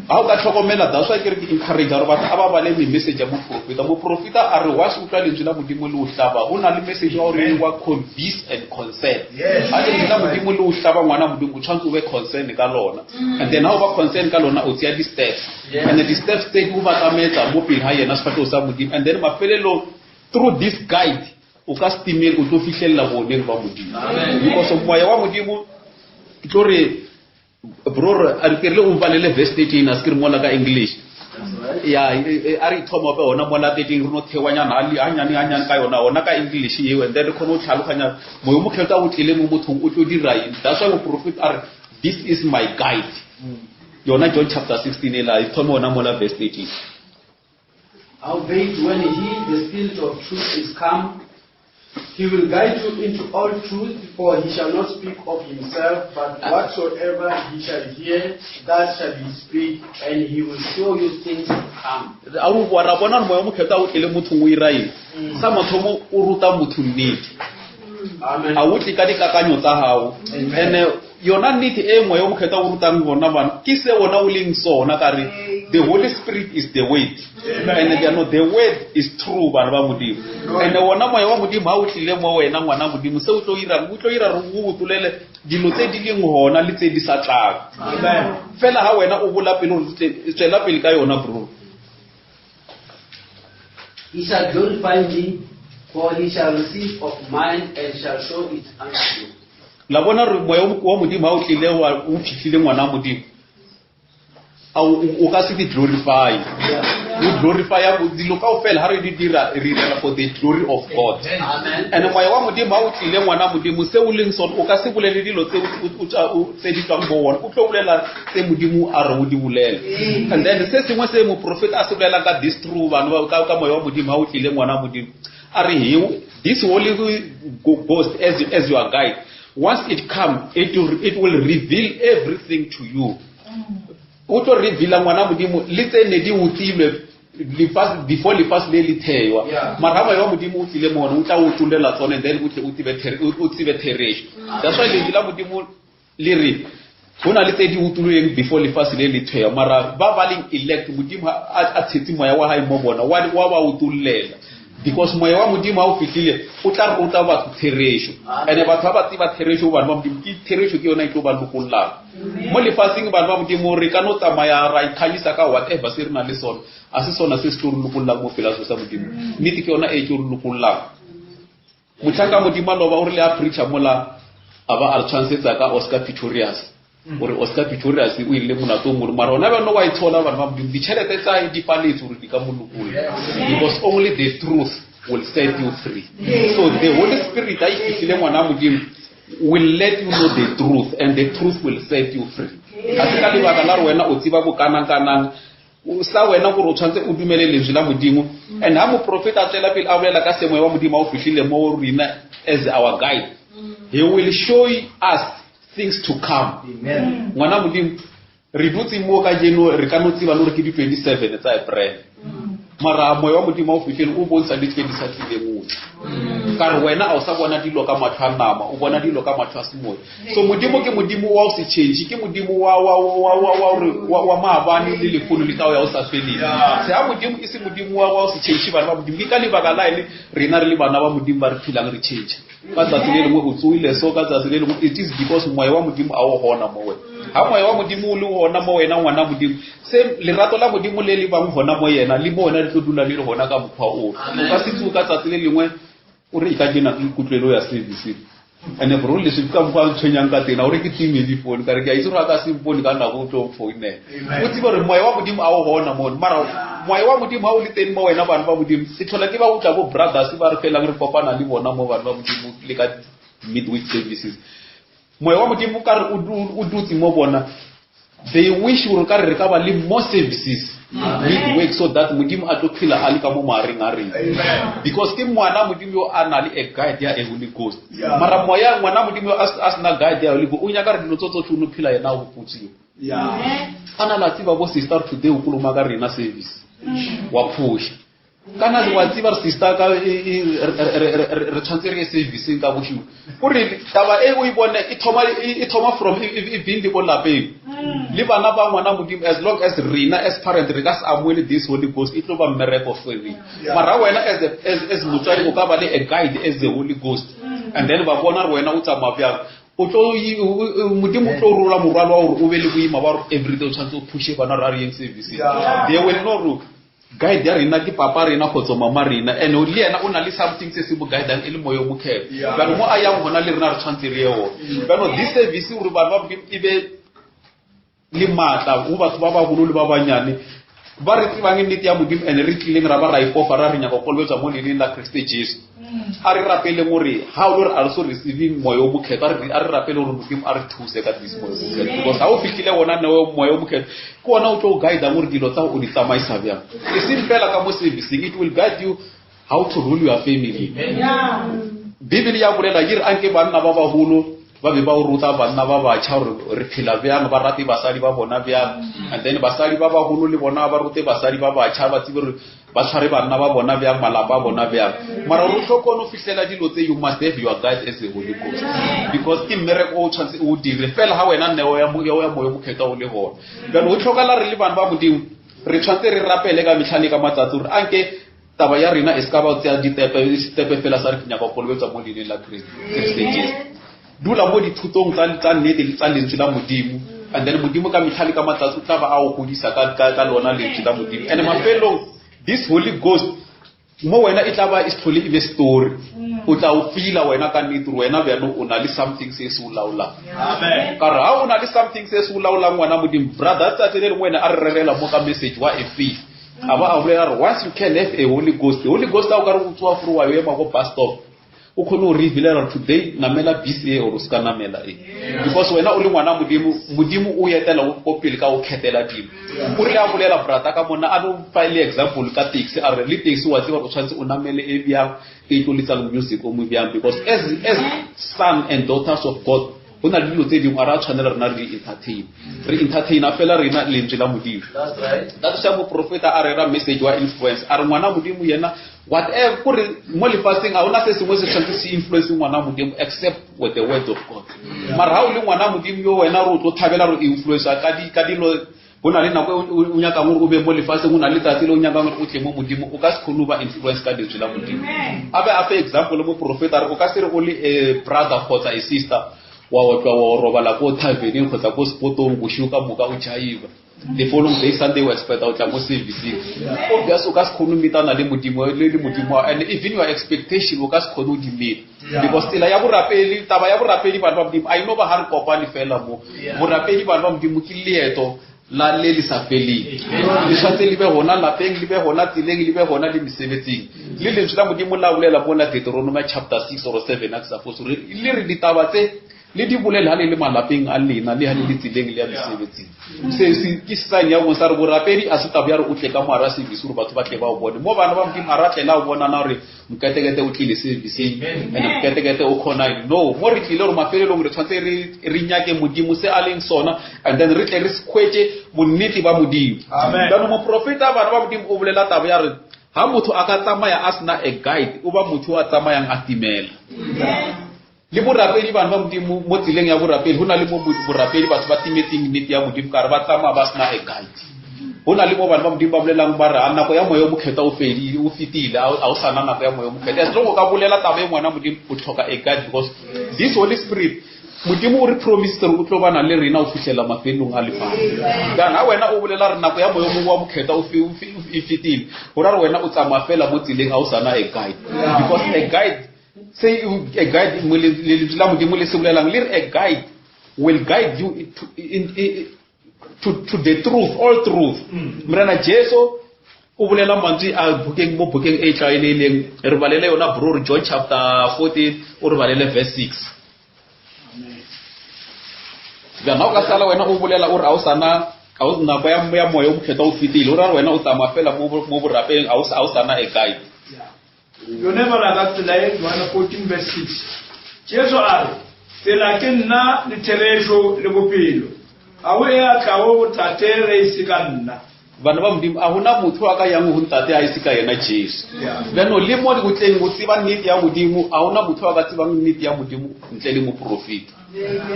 ga o ka tlhokomela that's why ke re ke encourage gore batho a ba bale me-message ya moprofeta moprofeta a re once utlwa lentswe la modimo le o hlaba go na le message wa gore wa convince and concern ga lentswe la modimo le o hlaba ngwana modimo o tshwanetse o be concern ka lona and then ga o ba concern ka lona o tseya di-steps and the di-steps tse ke go ba tsamaetsa mo pele ga yena sefatlhego sa modimo and then mafelelong through this guide o ka setimele o tlo fitlhelela boneng ba modimo because moya wa modimo ke tlo re bro a re ke rile o mpalele verse 13 a se ke re ngola ka english ya a re ithoma pe ona mola 13 re no thewanyana hanyane hanyane ka yona ona ka english eo and then re kgone go tlhaloganya moyo mokgethwa o tlile mo mothong o tlo dira eng that's why moprofet a re this is my guide yona john chapter 16 ela e thome ona mola verse 13 Howbeit, when he, the Spirit of truth, is come, he will guide you into all truth, for he shall not speak of himself, but whatsoever he shall hear, that shall he speak, and he will show you things to come. a o wa ra bona gore moya o mokgethwa o tlile mothong o ira eng sa mathomo o ruta motho nnete Amen. a o tle ka dikakanyo tsa gago and yona nnete e moya o mokgethwa o rutang gona bana ke se ona o leng sona ka re the holy spirit is the word and jaanong the word is true bana ba modimo and wona moya wa modimo ga o tlile mo wena ngwana modimo se o tlo irang o tlo ira re o botolele dilo tse di leng gona le tse di sa tlang fela ga wena o bola pele gore tswela pele ka yona bro He shall glorify me, for he shall receive of mine and shall show it unto you. La bona re moya wa modimo ha o tlile wa o fihlile ngwana wa modimo a o ka se di glorify o glorify dilo kaofela ha re di dira re direla for the glory of God Amen. and moya wa modimo ha o tlile ngwana modimo se o leng sone o ka se bolele dilo tse tse di tswang mo wona o tlo bolela tse modimo a re o di bolele and then se sengwe se moprofeta a se bolelang ka this true bana ka ka moya wa modimo ha o tlile ngwana modimo a re he this holy ghost as, as your guide once it come it will, it will reveal everything to you o tlo reveala ngwana modimo le tse ne di utlilwe lefatshe before lefatshe le le thewa mara ha moya wa modimo o tlile mo ona o tla o tlolela tsone then o tle o tsebe o tsebe therešo that's why lentswe la modimo le re go na le tse di utlwilweng before lefatshe le le thewa mara ba ba leng elect modimo a tshetse moya wa gae mo bona wa wa ba utollela because moya wa modimo ha o fihlile o tla ruta batho therešo and batho ba ba tseba therešo bana ba modimo ke therešo ke yona e tlo ba lokollang mo lefatsheng bana ba modimo re ka no tsamaya ra ikganyisa ka whatever se re nang le sone a se sona se se tlo re lokollang mo pela so sa modimo nnete ke yona e tlo re lokollang motlhanka modimo a loba o rile a preacher mola a ba a re tshwantshetsa ka oscar pretorius gore oscar pretorius o ile molato o mongwe mara ona bjano wa itshola bana ba modimo ditšhelete tsa di paletse gore di ka mo lokolla because only the truth will set you free so the holy spirit a e fihlile ngwana modimo will let you know the truth and the truth will set you free ga se ka lebaka la gore wena o tseba bokanang-kanang sa wena gore o tshwanetse o dumele lentswe la modimo and ha moprofeta a tswela pele a bolela ka semoya wa modimo a o fihlile mo rena as our guide he will show us things to come ngwana modimo re dutse mo kajeno re ka no tseba le gore ke di-27 tsa april mara moya wa modimo wa o fihlele o bontsha le tse di sa tlileng o ka re wena a o sa bona dilo ka matlho a nama o bona dilo ka matlho a semoya so modimo ke modimo wa o se change ke modimo wa wa wa wa wa wa wa maabane le lefono le ka o ya o sa feleng se ha modimo e se modimo wa wa o se change bana ba modimo ke ka lebaka la ene rena re le bana ba modimo ba re phelang re change ka tsatsi le lengwe o tsoile so ka tsatsi le lengwe it is because moya wa modimo a o gona mo wena ha moya wa modimo o le gona mo wena ngwana modimo se lerato la modimo le le bang gona mo yena le mo wena le tlo dula le le gona ka mokgwa oo o ka se tsoe ka tsatsi le lengwe. O re ka kena ke kutlwelo ya service ene bro leswi ka mokgwa a ntshwenyang ka teng a o re ke time difounu ka re ke a itse gore a ka se mpone ka nako o tlo mfounela. O tsebe gore moya wa Modimo a o gona mono, mara moya wa Modimo ha o le teng mo wena bana ba Modimo, ke tlhola ke ba utlwa bo brothers ba re felang re kopana le bona mo bana ba Modimo le ka midweek services. Moya wa Modimo o ka re o dutse mo bona, they wish gore ka re re ka ba le more services midweek so that Modimo a tlo phela a le ka mo mahareng a rena, because ke ngwana Modimo yo a na le a guide ya a Holy Ghost. Mara moya ngwana Modimo yo a sena guide ya Holy Ghost, o nyaka re dilo tso tsotlhe o no phela yena a gopotse yo. A na la tseba bo sister today o koloma ka rena service wa phusha. Kana wa tseba re sister ka re tshwanetse re ye serviceng ka bošiu. O re taba e o e bone e thoma e thoma from e been le ko lapeng. Le bana ba ngwana Modimo, as long as rena as parent re ka se amoele this Holy Ghost, e tlo ba mmereko for rena. Mara wena as as motswadi o ka ba le a guide as the Holy Ghost, and then ba bona gore wena o tsamaya bjang. O tlo Modimo o tlo rola morwalo wa gore o be le boima ba gore everyday o tshwanetse o phushe bana gore a re yeng serviceng. They will know gore guide ya rena ke papa rena kgotsa mama rena, and le yena o na le something se se mo guidang e le moya o mokgethwa. Jaanong mo a yang gona le rena re tshwanetse re ye gona. Jaanong this service gore bana ba Modimo e be le maatla go batho ba bagolo le ba banyane ba re tsebang nnete ya Modimo, and re tlileng ra ba ra ipofa ra re nyaka go kolobetswa mo leineng la Kriste Jesu. A re rapeleng gore ha o le gore a re so receiving moya o mokgethwa, a re rapele gore Modimo a re thuse ka this moya o mokgethwa, because ha o fitlhile ona neo moya o mokgethwa, ke ona o tlo o guidang gore dilo tsa o di tsamaisa bjang. E seng fela ka mo servicing, it will guide you how to rule your family. Bibele ya bolela e re anke banna ba bagolo ba be ba o ruta banna ba batjha gore re phela bjang, ba rate basadi ba bona bjang, and then basadi ba bagolo le bona ba rute basadi ba batjha, ba tsebe gore ba tshware banna ba bona bjang, malapa a bona bjang. Mara gore o tlo kgone go fihlela dilo tse, you must have your guide as the Holy Ghost, because ke mmereko o tshwanetse o dire fela ha wena neo ya moya o mokgethwa o le gona. Jaanong go tlhokala re le bana ba Modimo re tshwanetse re rapele ka metlha le ka matsatsi gore anke taba ya rena e se ka ba tsea ditepe setepe fela sa re ke nyaka go kolobetswa mo leineng la Kriste Jesu. Dula mo dithutong tsa nnete le tsa lentswe la Modimo, and then Modimo ka metlha le ka matsatsi o tla ba a o godisa ka lona lentswe la Modimo. And mafelong this Holy Ghost mo wena e tla ba e se tlhole e be story, o tla o feela wena ka nnete gore wena bjano o na le something se se o laolang. Ka re ha o na le something se se o laolang ngwana Modimo, brother tsatsi le lengwe wena a re rerela mo ka message wa a faith, a ba a bolela gore once you can have a Holy Ghost, the Holy Ghost a o ka re o tsoa fore wa yo ema ko bus stop, o kgone go revealela gore today namela bus e or o se ka namela e, because wena o le ngwana Modimo, Modimo o etela ko pele ka o kgethela dilo. O rile a bolela brata ka mona a no fa le example ka taxi, a re le taxi wa tseba gore o tshwanetse o namele e bjang, e tlo letsang music o mo bjang, because as son and daughters of God go na le dilo tse dingwe a re a tshwanela rena re di entertain, re entertaina fela rena lentswe la Modimo. That's right. That's why moprofeta a rera message wa influence, a re ngwana Modimo yena whatever kore mo lefatsheng ga ona se sengwe se tshwanetse se influence ngwana Modimo except with the word of God. Mara ha o le ngwana Modimo yo wena re o tlo thabela re influence ka dilo, go na le nako e o nyakang gore o be mo lefatsheng, go na le letsatsi le o nyakang gore o tle mo Modimo, o ka se kgone go ba influence ka lentswe la Modimo. A be a fe example moprofeta a re o ka se re o le a brother kgotsa a sister wa otlwa wa robala ko taverneng kgotsa ko spotong bošego ka moka o jaiva, the following day Sunday o expecta o tla mo serviceng, obvious o ka se kgone go meetana le Modimo le Modimo, and even your expectation o ka se kgone go di meet, because tsela ya borapedi, taba ya borapedi bana ba Modimo a ino ba ha re kopane fela mo. Borapedi bana ba Modimo ke leeto la le le sa feleng, le tshwanetse le be gona lapeng, le be gona tseleng, le be gona le mesebetsing. Le lentswe la Modimo la bolela mo la Deuteronomy chapter 6 or 7 a ke sa fose, gore le re ditaba tse le di bolele ha le le malapeng a lena le ha le le tseleng le ya mesebetsing. Se se ke sign ya bontsha re borapedi a se taba ya re o tle ka moara service gore batho ba tle ba o bone. Mo bana ba Modimo a ra tlela o bona na gore moketekete o tlile serviceng and moketekete o kgona eng. No, mo re tlile gore mafelelong re tshwanetse re nyake Modimo se a leng sona, and then re tle re hwetše bonnete ba Modimo. Jaanong moprofeta bana ba Modimo o bolela taba ya re ha motho a ka tsamaya a sena a guide, o ba motho a tsamayang a timela. Le borapedi bana ba Modimo mo tseleng ya borapedi go na le mo borapedi batho ba timetseng nnete ya Modimo ka re ba tsamaya ba sena a guide. Go na le mo bana ba Modimo ba bolelang ba re a nako ya moya o mokgethwa o fedile, o fetile, a o sana nako ya moya o mokgethwa. As long o ka bolela taba e ngwana Modimo o tlhoka a guide, because this Holy Spirit Modimo o re promisitse gore o tlo bana le rena o fihlela mafelong a lefatshe. Jaanong ha wena o bolela re nako ya moya o mongwe wa mokgethwa e fetile, go ra gore wena o tsamaya fela mo tseleng a o sana a guide, because a guide. Se a guide lentswe la Modimo le se bolelang le re a guide will guide you to, in, in, to, to the truth, all truth. Morena Jesu o bolela mantswe a bukeng mo bukeng e tlwaelegileng re balele yona bro re John chapter 14 o re balele verse 6. Bjana o ka sala wena o bolela o re a o sana a o nako ya ya moya o mokgethwa o fetile o ra re wena o tsamaya fela mo mo borapeng a o a o sana a guide. Yone bala ka tsela e Johane 14 verse 6. Jesu a re, Tsela ke nna le therešo le bophelo. Ga go e a tlago go Tate ge e se ka nna. Bana ba Modimo, a gona motho a ka yang go Ntate a e se ka yena Jesu. Bjano le mo go tleng go tseba nnete ya Modimo, a gona motho a ka tsebang nnete ya Modimo ntle le moprofeta.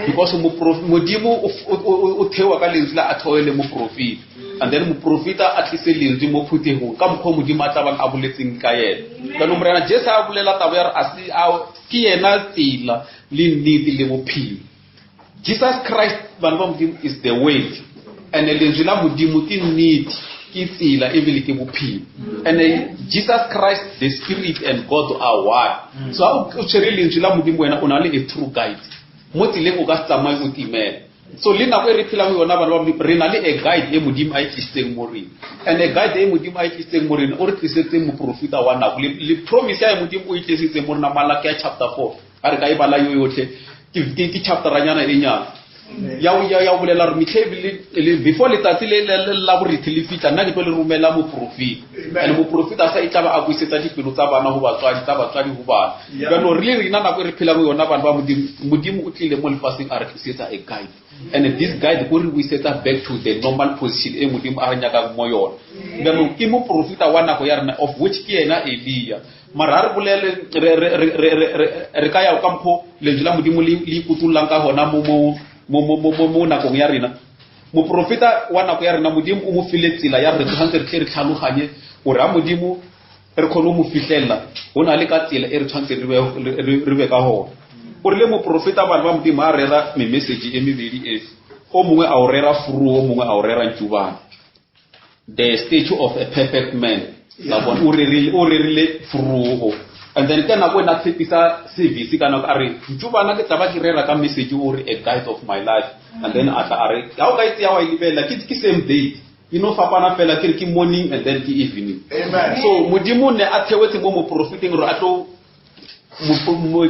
Because Modimo o thewa ka lentswe la a thewe le moprofeta. And then moprofeta a tlise lentswe mo phuthegong ka mokgwa Modimo a tla bang a boletseng ka yena. Bjano Morena Jesu a bolela taba ya re a se a ke yena tsela le nnete le bophelo. Jesus Christ bana ba Modimo is the way and lentswe la Modimo ke nnete ke tsela ebile ke bophelo and Jesus Christ the spirit and God are one so ha o tshwere lentswe la Modimo wena o na le a true guide mo tseleng o ka se tsamaye o timela so le nako e re phelang yona bana ba Modimo re na le a guide e Modimo a e tlisitseng mo rena and a guide e Modimo a e tlisitseng mo rena o re tlisetseng moprofeta wa nako le promise ya Modimo o e tlisitseng mo rena Malakia chapter 4 a re ka e bala yo yotlhe ke chapteranyana e nyana ya ya bolela gore metlhe le before letsatsi le la borethe le fitlha nna ke tlo le romela moprofeta and moprofeta sa e tla ba a buisetsa dipelo tsa bana go batswadi tsa batswadi go bana jaanong re le rena nako e re phelang yona bana ba modimo modimo o tlile mo lefatsheng a re tlisetsa a guide and this guide ko re buisetsa back to the normal position e modimo a re nyakang mo yona jaanong ke moprofeta wa nako ya rena of which ke yena Elia mara ha re bolele re ka ya ka mokgo lentswe la modimo le ikutullang ka gona mo nakong ya rena moprofeta wa nako ya rena modimo o mo file tsela ya re tshwanetse re tle re tlhaloganye gore ha modimo re kgone go mo fihlelela go na le ka tsela e re tshwanetse re be ka gona o rile moprofeta bana ba modimo a rera memessage e mebedi e o mongwe a o rera furu o mongwe a o rera ntšubane the statue of a perfect man la bona o rerile o rerile furugo and then ka nako e na tshepisa service ka nako a re ntšubana ke tla ba ke rera ka message o re a guide of my life and then a tla a re ga o ka itse ya wa e lebelela ke same date e no fapana fela ke re ke morning and then ke evening Amen. so modimo ne a theoetse mo moprofeteng gore a tlo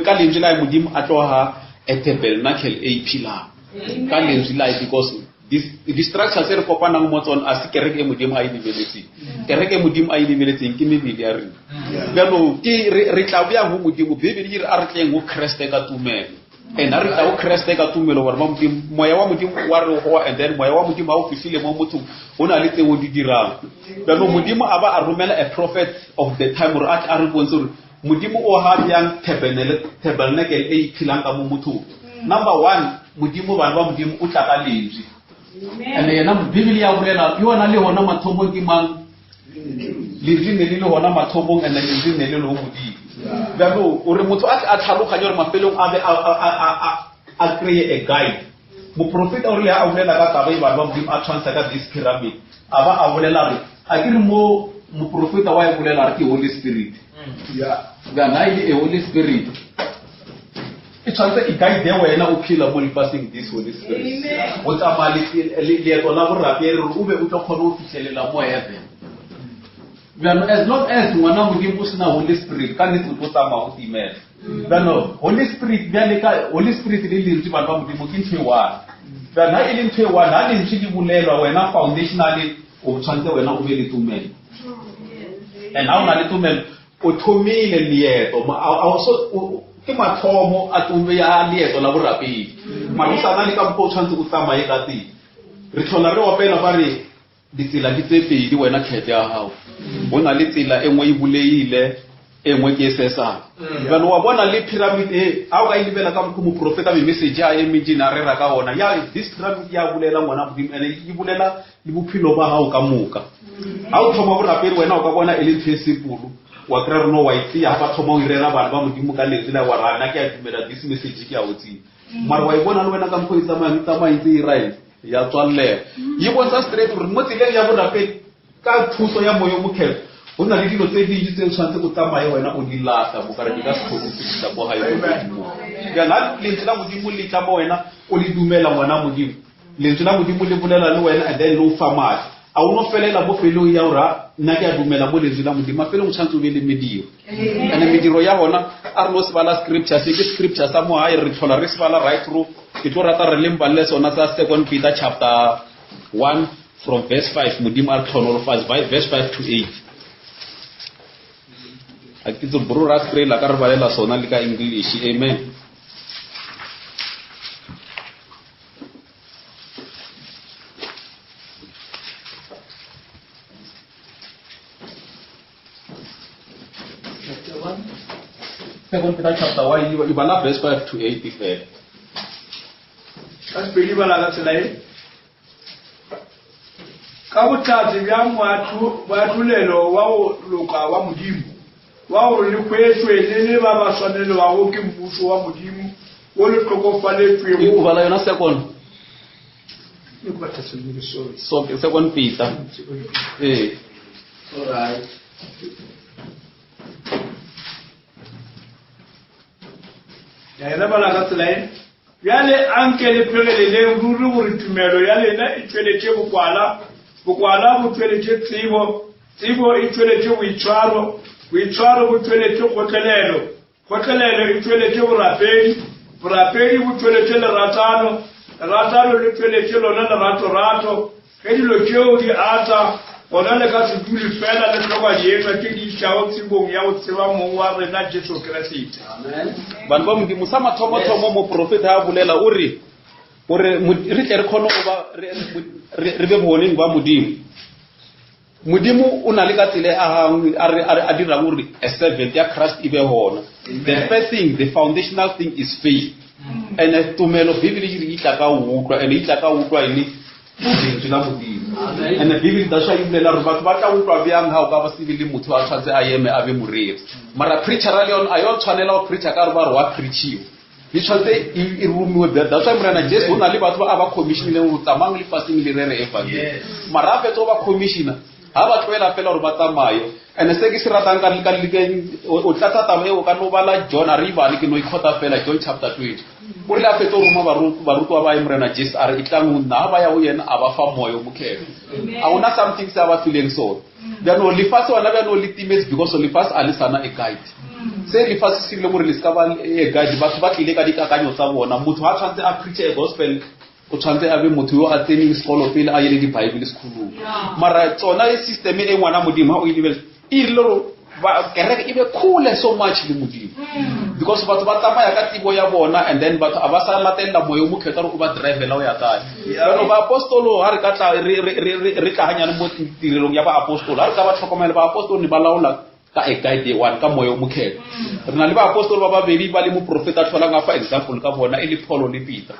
ka lentswe la modimo a tlo ha a tabernacle e iphilang ka lentswe la because di-structure tse re kopanang mo tsone a se kereke e modimo a e lebeletseng kereke e modimo a e lebeletseng ke mebele ya rena bjalo ke re tla bjang go modimo bibele e re a re tleng go kreste ka tumelo and a re tla go kreste ka tumelo gore moya wa modimo wa re goa and then moya wa modimo ha o fihlile mo mothong o na le tseo di dirang bjalo modimo a ba a romela a prophet of the time gore a tle a re bontshe gore modimo o ha bjang tabernacle e iphilang ka mo mothong number one modimo bana ba modimo o tla ka lentswe and yena bibele ya bolela yona le gona mathomong ke mang lentswe ne le le gona mathomong and lentswe ne le le go modimo bjalo o re motho a tlhaloganye gore mafelong a be a kry-e a guide moprofeta o rile a bolela ka taba e bana ba modimo a tshwantsha ka this pyramid a ba a bolela re a ke re mo moprofeta wa e bolela re ke holy spirit bjana e le a holy spirit e tshwanetse e guide wena o phela mo lefatsheng this holy spirit go tsamaya leeto la borapedi gore o be o tlo kgone go fitlhelela mo heaven bjano as long as ngwana modimo o sena holy spirit ka nnete o tlo tsamaya o timela bjano holy spirit bjale ka holy spirit le lentswe bana ba modimo ke ntho e one bjano ha e le ntho e one ha lentswe le bolelwa wena foundationally o tshwanetse wena o be le tumelo and ha o na le tumelo o thomile leeto ke mathomo a tume ya leeto la borapedi mara o sana le ka mokgwa o tshwanetse o tsamaye ka teng re tlhola re opela ba re ditsela ke tse pedi wena kgetho ya gago go na le tsela e nngwe e buleile e nngwe ke e sesang bjalo wa bona le pyramid e a o ka e lebela ka mokgwa moprofeta me-message a emetseng a rera ka ona ya this pyramid ya bolela ngwana modimo ene e bolela le bophelo ba gago ka moka ga o thoma borapedi wena o ka bona e le ntho e sepolo wa kry-a reno wa e tseya ga ba thoma o irera bana ba modimo ka lentswe la wa ra nna ke a dumela this message ke a o tseya mara wa e bona le wena ka mokgwa e tsamayang e tsamaya ntse e raeng ya tswallega e bontsha straight gore mo tseleng ya borapedi ka thuso ya moya o mokgetho. Go na le dilo tse dintši tse o tshwanetse o tsamaye wena o di lata mo kare di ka se kgone go fitlhisa ko gae ko godimong. Jaana lentswe la Modimo le tla mo wena o le dumela ngwana Modimo. Lentswe la Modimo le bolela le wena and then le o fa maatla. A o no felela mo felong ya gore "Ah, nna ke a dumela mo lentswe la Modimo. Mafelong o tshwanetse o be le mediro. And mediro ya gona a re no se bala scripture se ke scripture sa mo gae re tlhola re se bala right through. Ke tlo rata re le mbalele sona sa Second Peter chapter 1 from verse 5 modimo a re tlhonolofatse verse 5 to 8 a ke tse bro ra strela ka re balela sona le ka english amen Second Peter chapter 1 e bala verse 5 to 8 fela ka sepedi bala ka tsela e Ka bohlatse bja moahlolelo wa go loka wa Modimo, wa gore le hwetšwe le le ba ba swanelwago ke Mmušo wa Modimo wo le hlokofaletšwego. O bala yona second. So, second Peter. Ee. All right. Ya e bala ka tsela e. Bjale anke le phegeleleng ruri gore tumelo ya lena e tšweletše bokwala, bokwala bo tšweletše tsebo, tsebo e tšweletše boitshwaro, boitshwaro bo tšweletše kgotlelelo, kgotlelelo e tšweletše borapedi, borapedi bo tšweletše leratano, leratano le tšweletše lona leratorato. Ge dilo tšeo di ata, gona le ka se dule feela le hloka dietša tše di išago tsebong ya go tseba Mong wa rena Jesu Kriste. Bana ba Modimo, sa mathomothomo moprofeta a bolela o re gore re tle re kgone go ba re be bogoneng ba Modimo. Modimo o na le ka tsela a dirang gore a servant ya Christ e be gona. The first thing, the foundational thing is faith. Mm. And eh, tumelo Bibele e re e tla ka utlwa and e tla ka utlwa ene lentswe la Modimo. And Bibele that's why e bolela gore batho ba tla utlwa bjang ga o ka ba se be le motho a tshwanetse a eme a be moreri. Mara preachera le yone a yo tshwanela go preacher ka gore ba re wa preachiwa. E tshwanetse e, e romiwe that's why morena jesu o na le batho ba a ba commissionileng gore tsamayng lefatsheng le rere evangeli mara a fetsa go ba commissioner ga ba tloela fela gore ba tsamaye and se ke se ratang ka o tlatsa taba eo ka no bala john a re ibale ke no ikgota fela john chapter 20 o rile a fetsa go roma barutwa ba ye morena jesu a re e tlang go nna ga ba ya go yena a ba fa moyo mokhetho a gona something se a ba fileng sone bjano lefatshe gona bjano le timetse because lefatshe a le sana a guide se lefatshe se rile gore le se ka ba a guide batho ba tlile ka dikakanyo tsa bona motho ga tshwanetse a preach a gospel o tshwanetse a be motho yo a tseneng sekolo pele a ye le dibible sekolong mara tsona e system e ngwana modimo ga o e lebeletse e rile gore kereke e be kgole so much le modimo mm. because batho ba tsamaya ka tsebo ya bona and then batho a ba sa latelela moya o mokgethwa gore o ba drivela o ya kae jaanong baapostolo ga re ka tla re tla ganyane mo tirelong ya baapostolo ga re ka ba tlhokomela baapostolo ne ba laola ka a guide one ka moya o mokgethwa re na le baapostolo ba babedi ba le moprofeta tlholang a fa example ka bona e le Paulo le Peter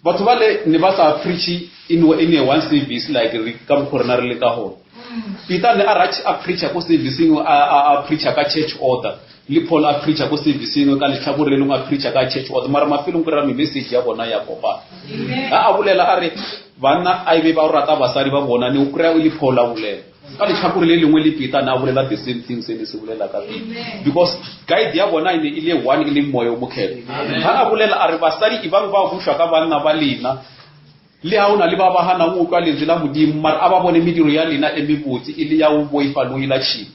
batho ba le ne ba sa preach in, in a one service like re ka mokgwa rena re le ka gona Peter ne a ra a preacha ko serviceng a a a preacha ka church order le Paul a preacha ko serviceng ka letlhakore le lengwe a preacha ka church order mara mafelong ke ra me message ya bona ya kopana ha a bolela a re banna a ebe ba o rata basadi ba bona ne o kry-a o le Paul a bolela ka letlhakore le lengwe le Peter ne a bolela the same thing se ne se bolela ka Peter because guide ya bona e ne e le one e le moya o mokgethwa ha a bolela a re basadi e bang ba bušwa ka banna ba lena Le ga o na le ba ba ganang go utlwa lentswe la Modimo, mara a ba bone mediro ya lena e mebotse e le ya go boifa le go ila tšhimo.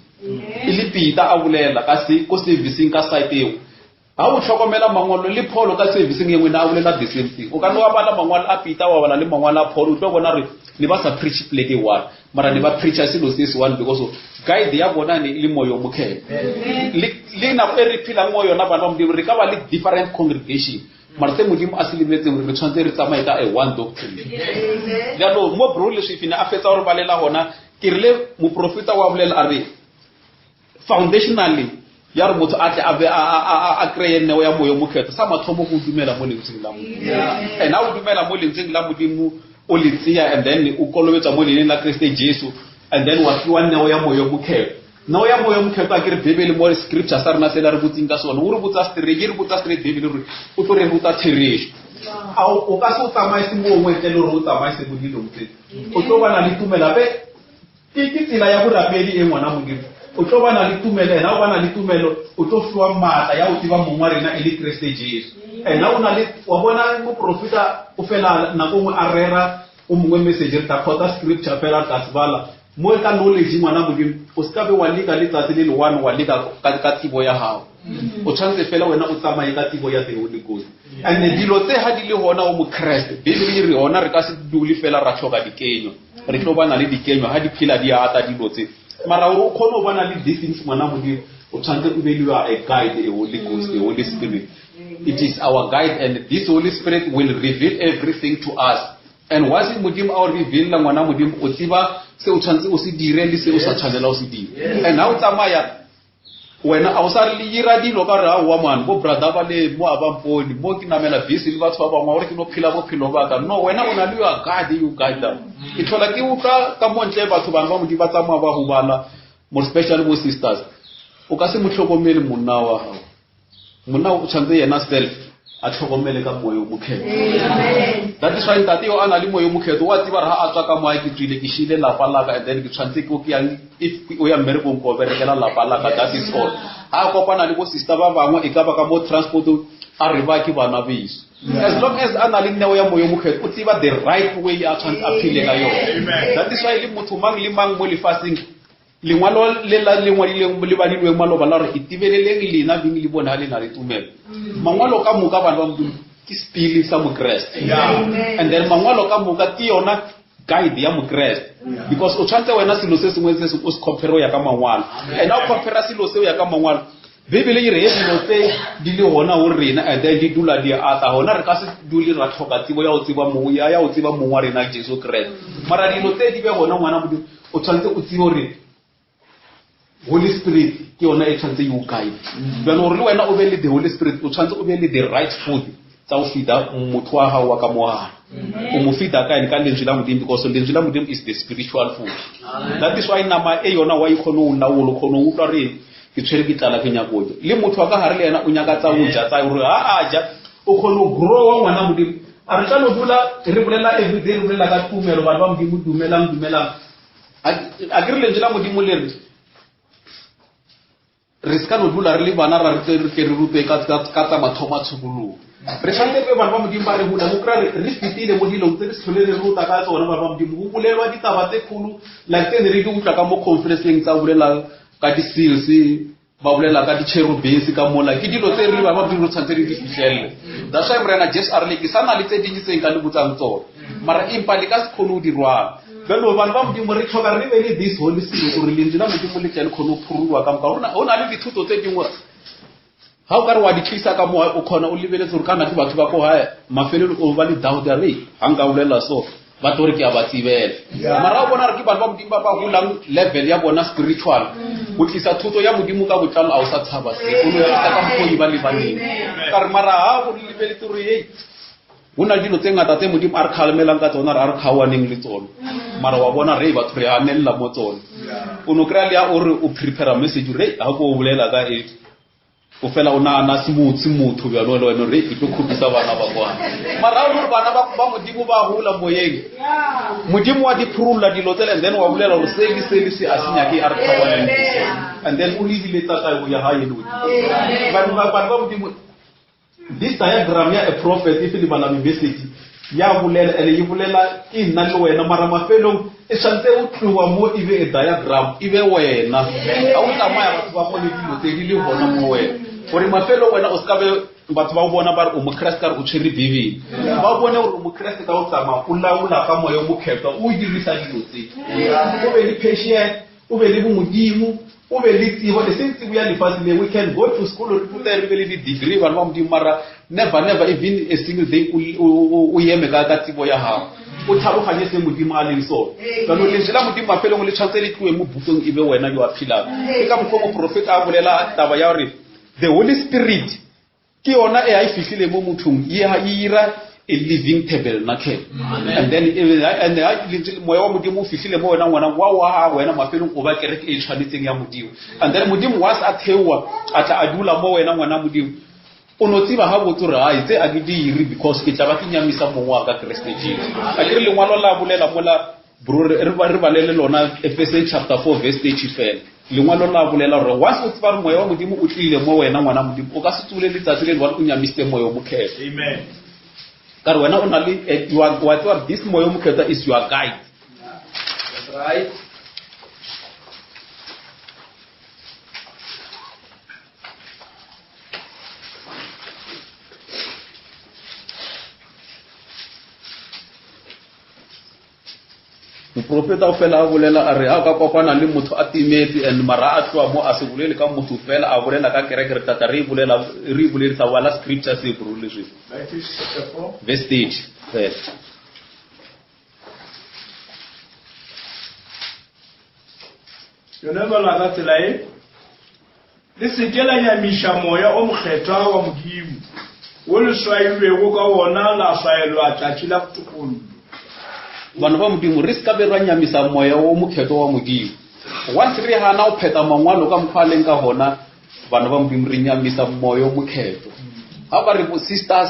E le Peter a bolela ka se ko serviceng ka site eo. Ga o hlokomela mangwalo le Paul ka serviceng e nngwe ne a bolela the same thing. O ka no wa bala mangwalo a Peter wa bala le mangwalo a Paul o tlo bona re ne ba sa preach pleke e one mara ne ba preacha selo se se one because guide ya bona ne e le moya o mokgethwa. Le le nako e re phelang mo yona bana ba Modimo re ka ba le different congregation mara se modimo a se lebeletseng gore re tshwanetse re tsamaye ka a one doctrine jaanong mo bro leswifine a fetsa gore balela gona ke rile moprofeta wa bolela a re foundationally ya re motho a tle a be a kry-e neo ya moyo mokgetho sa mathomo go dumela mo lentsweng la modimo and a o dumela mo lentsweng la modimo o le tseya and then o kolobetswa mo leineng la kriste jesu and then wa fiwa neo ya moyo mokgetho Neo ya Moya o Mokgethwa ke re Bibele mo scripture sa rena se la re botseng ka sone o re botsa straight e re botsa straight Bibele gore o tlo re ruta therešo a o ka se o tsamaise mongwe ntle le gore o tsamaise mo dilong tse o tlo bana le tumelo ape Ke ke tsela ya borapedi e ngwana Modimo. O tlo ba na le tumelo, ena o ba na le tumelo, o tlo fiwa maatla ya go tseba mong wa rena e le Kriste Jesu. Ena o na le, wa bona moprofeta o fela nako nngwe a rera o mongwe message, re tla quota scripture fela re tla se bala. Mo ka knowledge ngwana Modimo, o se ka be wa leka letsatsi le le one wa leka ka, ka tsebo ya gago. O tshwanetse fela wena o tsamaye ka tsebo ya the Holy Ghost. And dilo tse ha di le gona o Mokreste, Bibele e re gona re ka se dule fela ra tlhoka dikenywa. Re tlo bana le dikenywa ha di phela di ata dilo tse. Mara gore o kgone go bana le these things ngwana Modimo, o tshwanetse o be le a guide, a Holy Ghost, a Holy Spirit. It is our guide and this Holy Spirit will reveal everything to us. And once Modimo a o reveal ngwana Modimo, o tseba se o tshwanetse o se dire le se o sa tshwanela o se dire. And ha o tsamaya wena a o sa re le ira dilo ka re aowa man bo brother ba le mo a ba mpone mo ke namela bese le batho ba bangwe gore ke no phela bophelo ba ka no wena o na le your guide you guide them ke tlhola ke utlwa ka mo ntle batho bana ba modimo ba tsamaya ba gobala more special bo sisters o ka se mo tlhokomele monna wa gago monna o tshwanetse yena self a tlhokomele ka moya o mokgetho that is why ntate yo a na le moya o mokgetho wa tseba re ha a tswa ka moya ke tswile ke shile lapa laka and then ke tshwanetse ke ke yang if o ya mmerekong ko berekela lapa laka that is all ha a kopana le bo sister ba bangwe e ka ba ka mo transport a re ba ke bana beso as long as a na le neo ya moya o mokgetho o tseba the right way a tshwanetse a phele ka yone that is why le motho mang le mang mo lefatsheng Lengwalo le la le ngwadileng le badilweng maloba la gore itebeleleng lena beng le bone ga le na le tumelo. Mangwalo ka moka bana ba Modimo ke sepili sa Mokreste. And then mangwalo ka moka ke yona guide ya Mokreste. Because o tshwanetse wena selo se sengwe se sengwe o se compare o ya ka mangwalo. And ha o compare selo seo ya ka mangwalo Bibele e re he dilo tse di le gona go rena and then di dula di ata gona re ka se dule ra tlhoka tsebo ya go tseba mong ya ya go tseba mong wa rena Jesu Kriste. Mara dilo tse di be gona ngwana Modimo o tshwanetse o tsebe gore Holy Spirit ke yona e tshwanetse e o guide. Jaanong gore le wena o be le the Holy Spirit o tshwanetse o be le the right food tsa go feeda motho wa gago wa ka mogare. O mo feeda ka eng? Ka lentswe la Modimo because lentswe la Modimo is the spiritual food. That is why nama e yona wa e kgone go laola o kgone go utlwa re ke tshwere ke tlala ke nyako ja le motho wa ka gare le yena o nyaka tsa go ja tsa gore ha a ja o kgone go growa ngwana modimo a re tla no dula re bolela everyday re bolela ka tumelo bana ba modimo dumelang dumelang a ke re lentswe la modimo le re re se ka no dula re le bana ra re tle re tle re rutwe ka tsa mathomo a tshokologo re tshwanetse re bana ba modimo ba re gola mo kry re fetile mo dilong tse re se tlhole re ruta ka tsone bana ba modimo go bolelwa ditaba tse kgolo like tse ne re di utlwa ka mo conferenceng tsa bolelang ka di-seals ba bolela ka di-cherubins ka mola ke dilo tse re ba ba dilo tshwanetse re di fitlhelele that's why morena jesu a re le ke sa na le tse dintsi tse nka le botsang tsone mara empa le ka se kgone go di rwala jalo bana ba modimo re tlhoka re be le this holy spirit gore lentswe la modimo le tle le kgone go phurulwa ka moka go na le dithuto tse dingwe ga o ka re wa di tlisa ka mo o kgona o lebeletse gore kana ke batho ba ko gae mafelelo o ba le doubt ya re ga nka bolela so ba tlo re ke a ba tsebela mara o bona re ke bana ba modimo ba ba golang level ya bona spiritual go tlisa thuto ya modimo ka botlalo a o sa tshaba se o no ya ka mokgwa ba lebaneng ka re mara ga o lebeletse gore hey go na le dilo tse ngata tse modimo a re kgalemelang ka tsona re a re kgaoaneng le tsone mara wa bona re batho re amelela mo tsone o no kry-a le ya o re o prepare message re ga ko o bolela ka e o fela o nagana se motse motho bjalo le wena re ke tlo khopisa bana ba kwana mara o gore bana ba modimo ba gola moyeng modimo wa di phurolola dilo tsele and then wa bolela gore se le se le se a se nyake a re kgaoaneng and then o lebile tsa taeo ya gae le bana ba modimo This diagram ya a prophet if le bala message ya bolela ene e bolela ke nna le wena mara mafelong e tshwanetse o tloa mo e be a diagram e be wena ga o tsamaya batho ba bone dilo tse di le gona mo wena gore mafelong wena o se ka be batho ba o bona ba re o mokreste ka re o tshwere bibele ba bone gore o mokreste ka o tsamaya o laola ka moya o mokgethwa o dirisa dilo tse o be le patient o be le bomodimo o be le tsebo e seng tsebo ya lefatshe le we can go to school re rute re be le di-degree bana ba modimo mara never never even a single day o eme ka ka tsebo ya gago o tlhaloganye se modimo a leng sone jaanong lentswe la modimo mafelong le tshwanetse le tloe mo bukeng e be wena yo a phelang ke ka mokgwa moprofeta a bolela taba ya gore the holy spirit Ke yona e ha e fihlile mo mothong e e ira a living tabernacle. And then and ha lentswe moya wa Modimo o fihlile mo wena ngwana wa wa wena mafelong o ba kereke e tshwanetseng ya Modimo. And then Modimo wa sa theoa a tla a dula mo wena ngwana Modimo. O no tseba ga botse gore hai tse a ke dire because ke tla ba ke nyamisa mong wa ka Kriste Jesu. A ke re lengwalo la bolela mola. Bro, re re balele lona Ephesians chapter 4 verse 30 fela. Lengwalo la bolela gore once o tseba gore moya wa Modimo o tlile mo wena ngwana Modimo, o ka se tsole letsatsi le le o nyamisitse moya o mokgethwa. Amen. Ka re wena o na le eh, you are- wa tseba gore this moya o mokgethwa is your guide. That's right. Moprofeta o fela a bolela a re, Ha o ka kopana le motho a timetse and mara a tloa mo a se bolele ka motho fela a bolela ka kereke re tlatla re e bolela re e boledisa bala scripture se bro leswe Matthew chapter 4. verse 30 fela. Yona e bala ka tsela e, Le se ke la nyamiša moya o mokgethwa wa Modimo, wo le swailwego ka wona la swaelwa tšatši la topollo. Bana ba Modimo, re se ka be ra nyamisa moya o mokgethwa wa Modimo. Once re gana go phetha mangwalo ka mokgwa a leng ka gona, bana ba Modimo, re nyamisa moya o mokgethwa. Ga ba re bo sisters,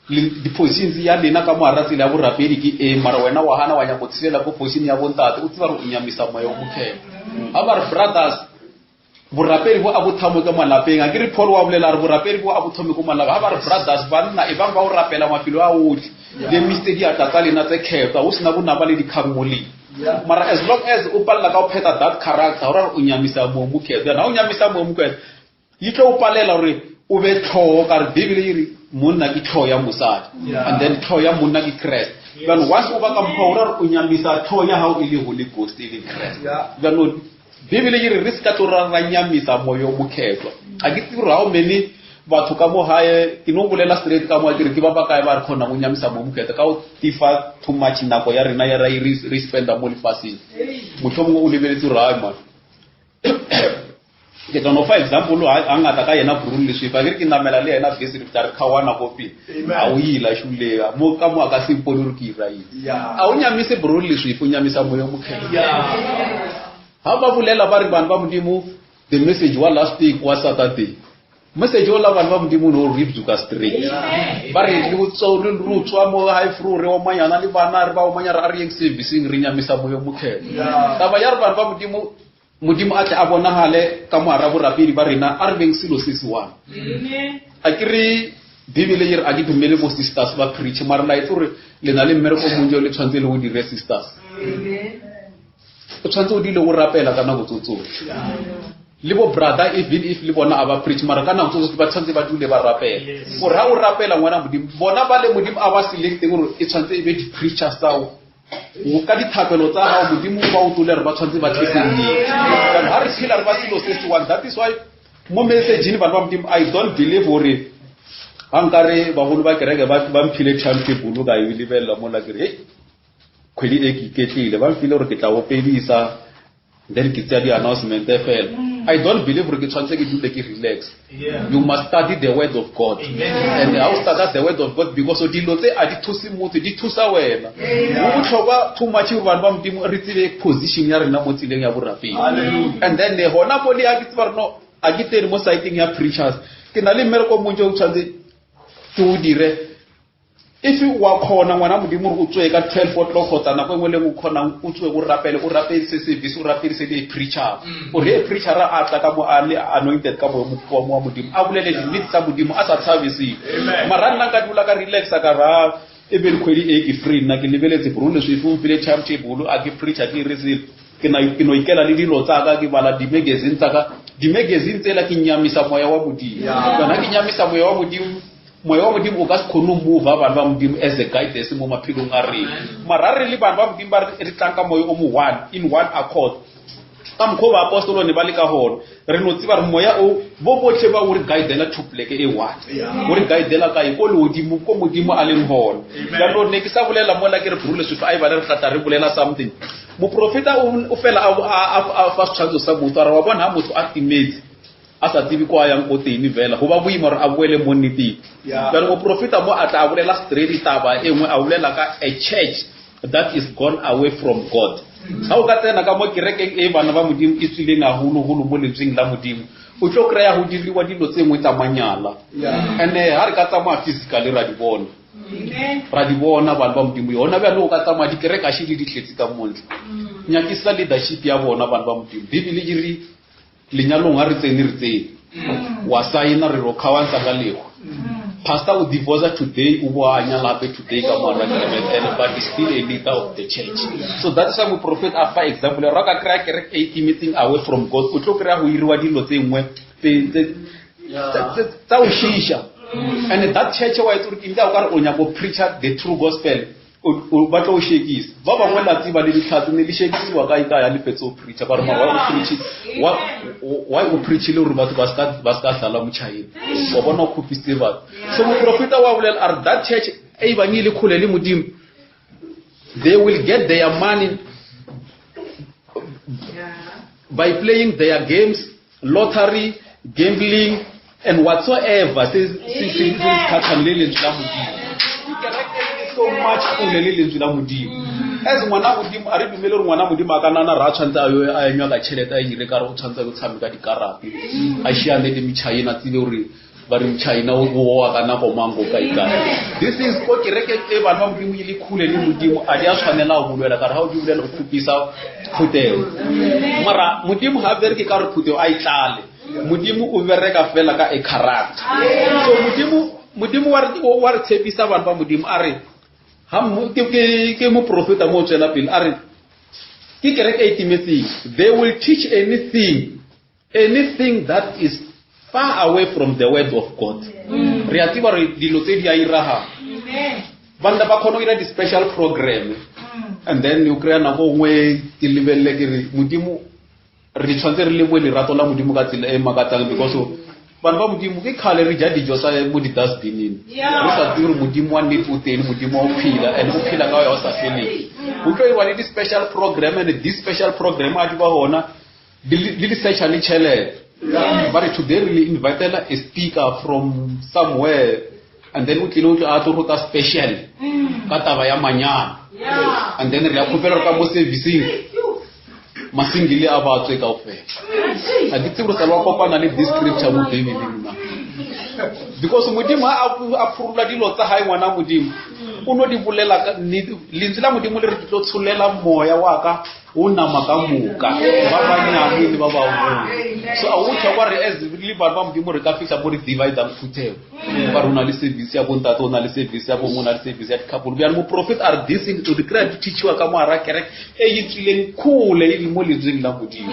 di-positions ya lena ka moara tsela ya borapedi ke e mara wena wa gana wa nyaka go tshelela ko position ya bontate o tseba gore o nyamisa moya o mokgethwa. Ga ba re brothers, borapedi bo a bo thamo ka malapeng a ke re Paul wa bolela re borapedi bo a bo thome ko malapeng ga ba re brothers banna e bang ba o rapela mafelo a otlhe le miste diatla tsa lena tse kgethwa go sena bonaba le dikgang mo leng mara as long as o palela ka go phetha that character o ra gore o nyamisa moya o mokgethwa yana o nyamisa moya o mokgethwa yi tlo o palela gore o be tlhogo ka re bibele e re monna ke tlhogo ya mosadi and then tlhogo ya monna ke Kreste jaanong once o ba ka mokgwa o ra gore o nyamisa tlhogo ya gago e le Holy Ghost e leng Kreste jaanong Bibele e re re se ka tlo ra ra nyamisa moya o mokgethwa. Ga ke tsebe gore how many batho ka mo gae ke no bolela straight ka mo ke re ke ba ba kae ba re kgonang go nyamisa moya o mokgethwa ka go tifa too much nako ya rena ya ra e re spenda mo lefaseng. Mohlomongwe o lebeletse gore ai man ke tla no fa example ga ngata ka yena Brun Leswifa ke re ke namela le yena bese re fihla re kgaoana ko pele a o ila šulea mo ka mo a ka se mpone gore ke ira eng a o nyamise Brun Leswifa o nyamisa moya o mokgethwa ga ba bolela ba re bana ba modimo the message wa last week wa Saturday message o la bana ba modimo no re bjuka straight ba re re tswa mo high fru re omanyana le bana re ba omanya re a re yeng servicing re nyamisa moya o mokgethwa taba ya re bana ba modimo Modimo a tle a bonagale ka moara borapedi ba rena, a re beng selo se se one. A ke re Bibele e re a ke dumele bo sisters ba preach, mara la itse gore le na le mmereko o montsi o le tshwanetse le o dire sisters. O tshwanetse o dile o rapela ka nako tso tsotlhe. Le bo brother even if le bona a ba preach mara ka nako tso tsotlhe ba tshwanetse ba dule ba rapela. Gore ha o rapela ngwana Modimo, bona ba le Modimo a ba selecteng gore e tshwanetse e be di-preachers tsao. Ka dithapelo tsa gago Modimo o ba o tole re ba tshwanetse ba tlise nnete. Jaanong ga re phela re ba selo se se one. That is why mo messageng bana ba Modimo I don't believe gore ga nkare bagolo ba kereke ba ba mphile timetable ka e lebelela mola ke re hei kgwedi e ke iketlile ba mphile gore ke tla opedisa then ke tseya di-announcement fela i don't believe gore ke tshwanetse ke dule ke relax you must study the word of god and ha o study the word of god because dilo tse a di thuse motho di thusa wena go botlhokwa too much gore bana ba modimo re tsebe position ya rena mo tseleng ya borapedi and then gona mo le ya ke tseba re no a ke tsene mo siteng ya preachers ke na le mmereko o montsi o tshwanetse ke o dire If wa kgona ngwana modimo gore o tsoe ka 12 o'clock kgotsa nako e nngwe le nngwe o kgonang o tsoe o rapele o rapedise service o rapedise le preacher o re preacher a tla ka mo a le anointed ka moya wa modimo a bolele dinnete tsa modimo a sa tshabe seo mara nna nka dula ka relaxa ka ra e be le kgwedi e ke free nna ke lebeletse bro leswe if o mfile timetable a ke preacher ke ire selo ke na ke no ikela le dilo tsa ka ke bala di-magazine tsa ka di-magazine tsela ke nyamisa moya wa modimo yona ke nyamisa moya wa modimo Moya wa Modimo o ka se kgone go mova bana ba Modimo as a guidance mo maphelong a rena. Mara re le bana ba Modimo ba re tlang ka moya o mo one, in one accord. Ka mokgwa o baapostolo ne ba le ka gona, re no tseba re moya o bo botlhe ba o re guidela to pleke e one. O re guidela kae? Ko lehodimo, ko Modimo a leng gona. Jaanong ne ke sa bolela mola ke re Bro Lesotho a e bale re tla tla re bolela something. Moprofeta o fela a fa setshwantsho sa motho a re wa bona ha motho a timetse a sa tsebe kwa a yang ko teng fela go ba boima gore a boele mo nneteng jaanong moprofeta mo a tla a bolela straight taba e nngwe a bolela ka a church that is gone away from god ga o ka tsena ka mo kerekeng e bana ba modimo e tswileng haholo-holo mo lentsweng la modimo o tlo kry-a go diriwa dilo tse nngwe tsa manyala and-e ga re ka tsamaya physically ra di bona. Ra di bona bana ba Modimo yona bjale o ka tsamaya dikereke a šele di tletse ka montle. Nyakisa leadership ya bona bana ba Modimo. Bibele e re lenyalong ga re tsene re tsene. Wa saena re ro khawansa ka lehwa. Pastor o divorce today o bo a nyala gape today ka moara kereke and but is still a leader of the church. So that's why moprofeta a fa example ra ka kry-a kereke e timetseng away from God o tlo kry-a go iriwa dilo tse nngwe tsa o šiša. And that church wa itse gore ke ntse o kare o nyako preacher the true gospel ba tlo o shekisa. Ba bangwe la tseba le ditlhatse ne le shekisiwa kae kae ha le fetse o preacher ba re mara why o preach why o preachile gore batho ba ska ba ska hlala motšhaena wa bona o kgopisitse batho. So moprofeta wa bolela a re that church e bang e le kgole le Modimo they will get their money by playing their games, lottery, gambling and whatsoever se se se kgatlhang le lentswe la Modimo. Dikereke di so much kgole le lentswe la Modimo. As ngwana Modimo a re dumele gore ngwana Modimo a ka nana ra tshwanetse a yo a enywa ka tšhelete a ire ka re o tshwanetse a yo tshameka dikarate a šiane le metšhaena tsebe gore ba re motšhaena o boa ka nako mang ko kae kae. This is ko kereke e bana ba Modimo e le kgole le Modimo a di a tshwanela go bolwela ka re ga o di bolela go khupisa phutego. Mara Modimo ga a bereke ka gore phutego a e tlale. Modimo o bereka fela ka a character. So Modimo Modimo wa re wa re tshepisa bana ba Modimo a re ha ke ke ke moprofeta mo tswela pele a re ke kereke e timetseng they will teach anything anything that is far away from the word of God. Re a tseba gore dilo tse di a iragala. Banna ba kgona go dira di-special program and then o kry-a nako nngwe ke lebelele ke re Modimo re tshwanetse re leboe lerato la Modimo ka tsela e makatsang because bana ba Modimo ke kgale re ja dijo tsa mo di-dustbineng re sa tsebe gore Modimo wa nnete o teng Modimo wa o phela and o phela ka ya o sa feleng. Go tlo iriwa le di-special program and this special program a di ba gona di le searcha le tšhelete ba re today re le invitela a speaker from somewhere and then o tlile o tlo a tlo ruta special ka taba ya manyana and then re ya kgopela gore ka mo serviceng masingile a ba tswe kaofela. Ga ke tsebe gore sa wa kopana le this scripture mo Bibeleng na because Modimo ha a phurula dilo tsa hae ngwana Modimo o no di bolela ka nnete. Lentswe la Modimo le re ke tlo tsholela moya wa ka o nama ka moka ba banyane le ba baholo. So a o tlhokwa re as le bana ba Modimo re ka fihla mo re dividang phuthego ba re o na le service ya bontate o na le service ya bongwe o na le service ya di-couple. Bjale moprofeta a re this thing o di kry-a di teachiwa ka mo hara kereke e e tswileng kgole e le mo lentsweng la Modimo.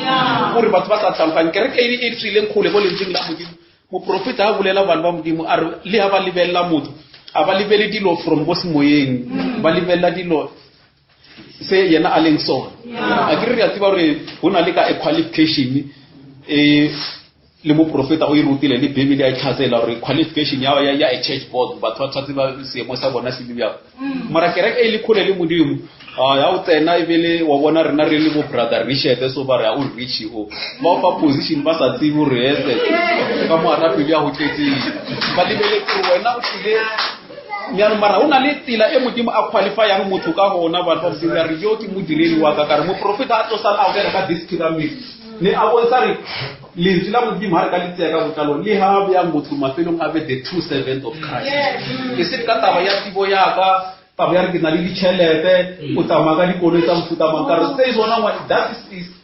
Gore batho ba sa tlhaloganye kereke e e tswileng kgole mo lentsweng la Modimo. Moprofeta a bolela bana ba Modimo a re le ha ba lebelela motho a ba lebele dilo from ko semoyeng ba lebelela dilo se yena a leng sona. A ke re re a tseba gore go na le ka a qualification e le moprofeta o e rutile le Bibele ya e tlhatsela gore qualification ya ya ya a church board batho ba tshwanetse ba seemo sa bona se le bjang. Mara kereke e le kgole le Modimo a ya o tsena ebile wa bona rena re le bo brother Richard so ba re a o rich o ba o fa position ba sa tsebe gore ese ka mo hara pelo ya go tletseng ba lebeletse gore wena o tlile Jaanong mara o na le tsela e Modimo a qualifyang motho ka gona batho ba Modimo ya re yo ke modiredi wa ka ka re moprofeta a tlo sala a bolela ka this pyramid ne a bontsha re lentswe la Modimo ha re ka le tseya ka botlalo le ha bjang motho mafelong a be the true servant of Christ. E se ka taba ya tsebo ya ka taba ya re ke na le ditšhelete o tsamaya ka dikoloi tsa mofuta mang ka re se sona ngwa that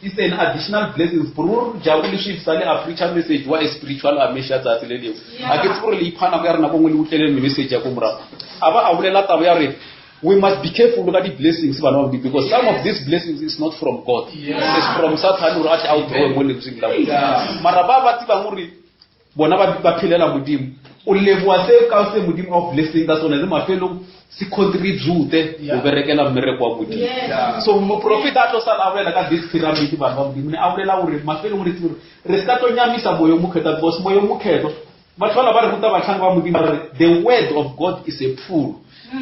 is an additional blessings bro jabu le swi sale a preacher message wa a spiritual amnesia tsatsi le lengwe a ke tsebe gore le ipha nako ya re nako nngwe le utlwele message ya ko morago a ba a bolela taba ya re we must be careful ka di-blessings bana ba Modimo because some of these blessings is not from God. It's from Satan gore a tle a o drawe mo lentsweng la Modimo. Mara ba ba tsebang gore bona ba phelela Modimo o leboa se ka se Modimo a o blessing ka sone le mafelong se contribute go berekela mmereko wa Modimo. So moprofeta a tlo sala a bolela ka this pyramid bana ba Modimo ne a bolela gore mafelong re tsebe gore re se ka tlo nyamisa moyo o mokgethwa because moyo o mokgethwa batho bala ba re ruta batlhanka ba Modimo ba re the word of God is a pool.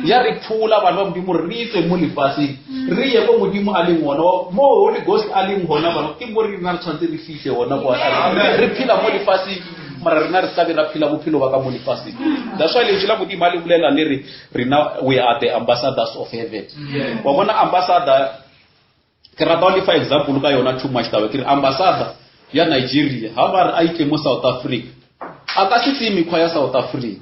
Ya re phula bana ba Modimo re tswe mo lefatsheng re ye ko Modimo a leng gona mo Holy Ghost a leng gona bana ke mo re rena re tshwanetse re fihle gona kwa re phela mo lefatsheng mara rena re sa be ra phela bophelo ba ka mo lefatsheng. That's why lentswe la Modimo a le bolela le re rena we are the ambassadors of heaven. Wa bona ambassador ke rata go lefa example ka yona too much taba ke re ambassador ya Nigeria ha ba re a itle mo South Africa a ka se tseye mekgwa ya South Africa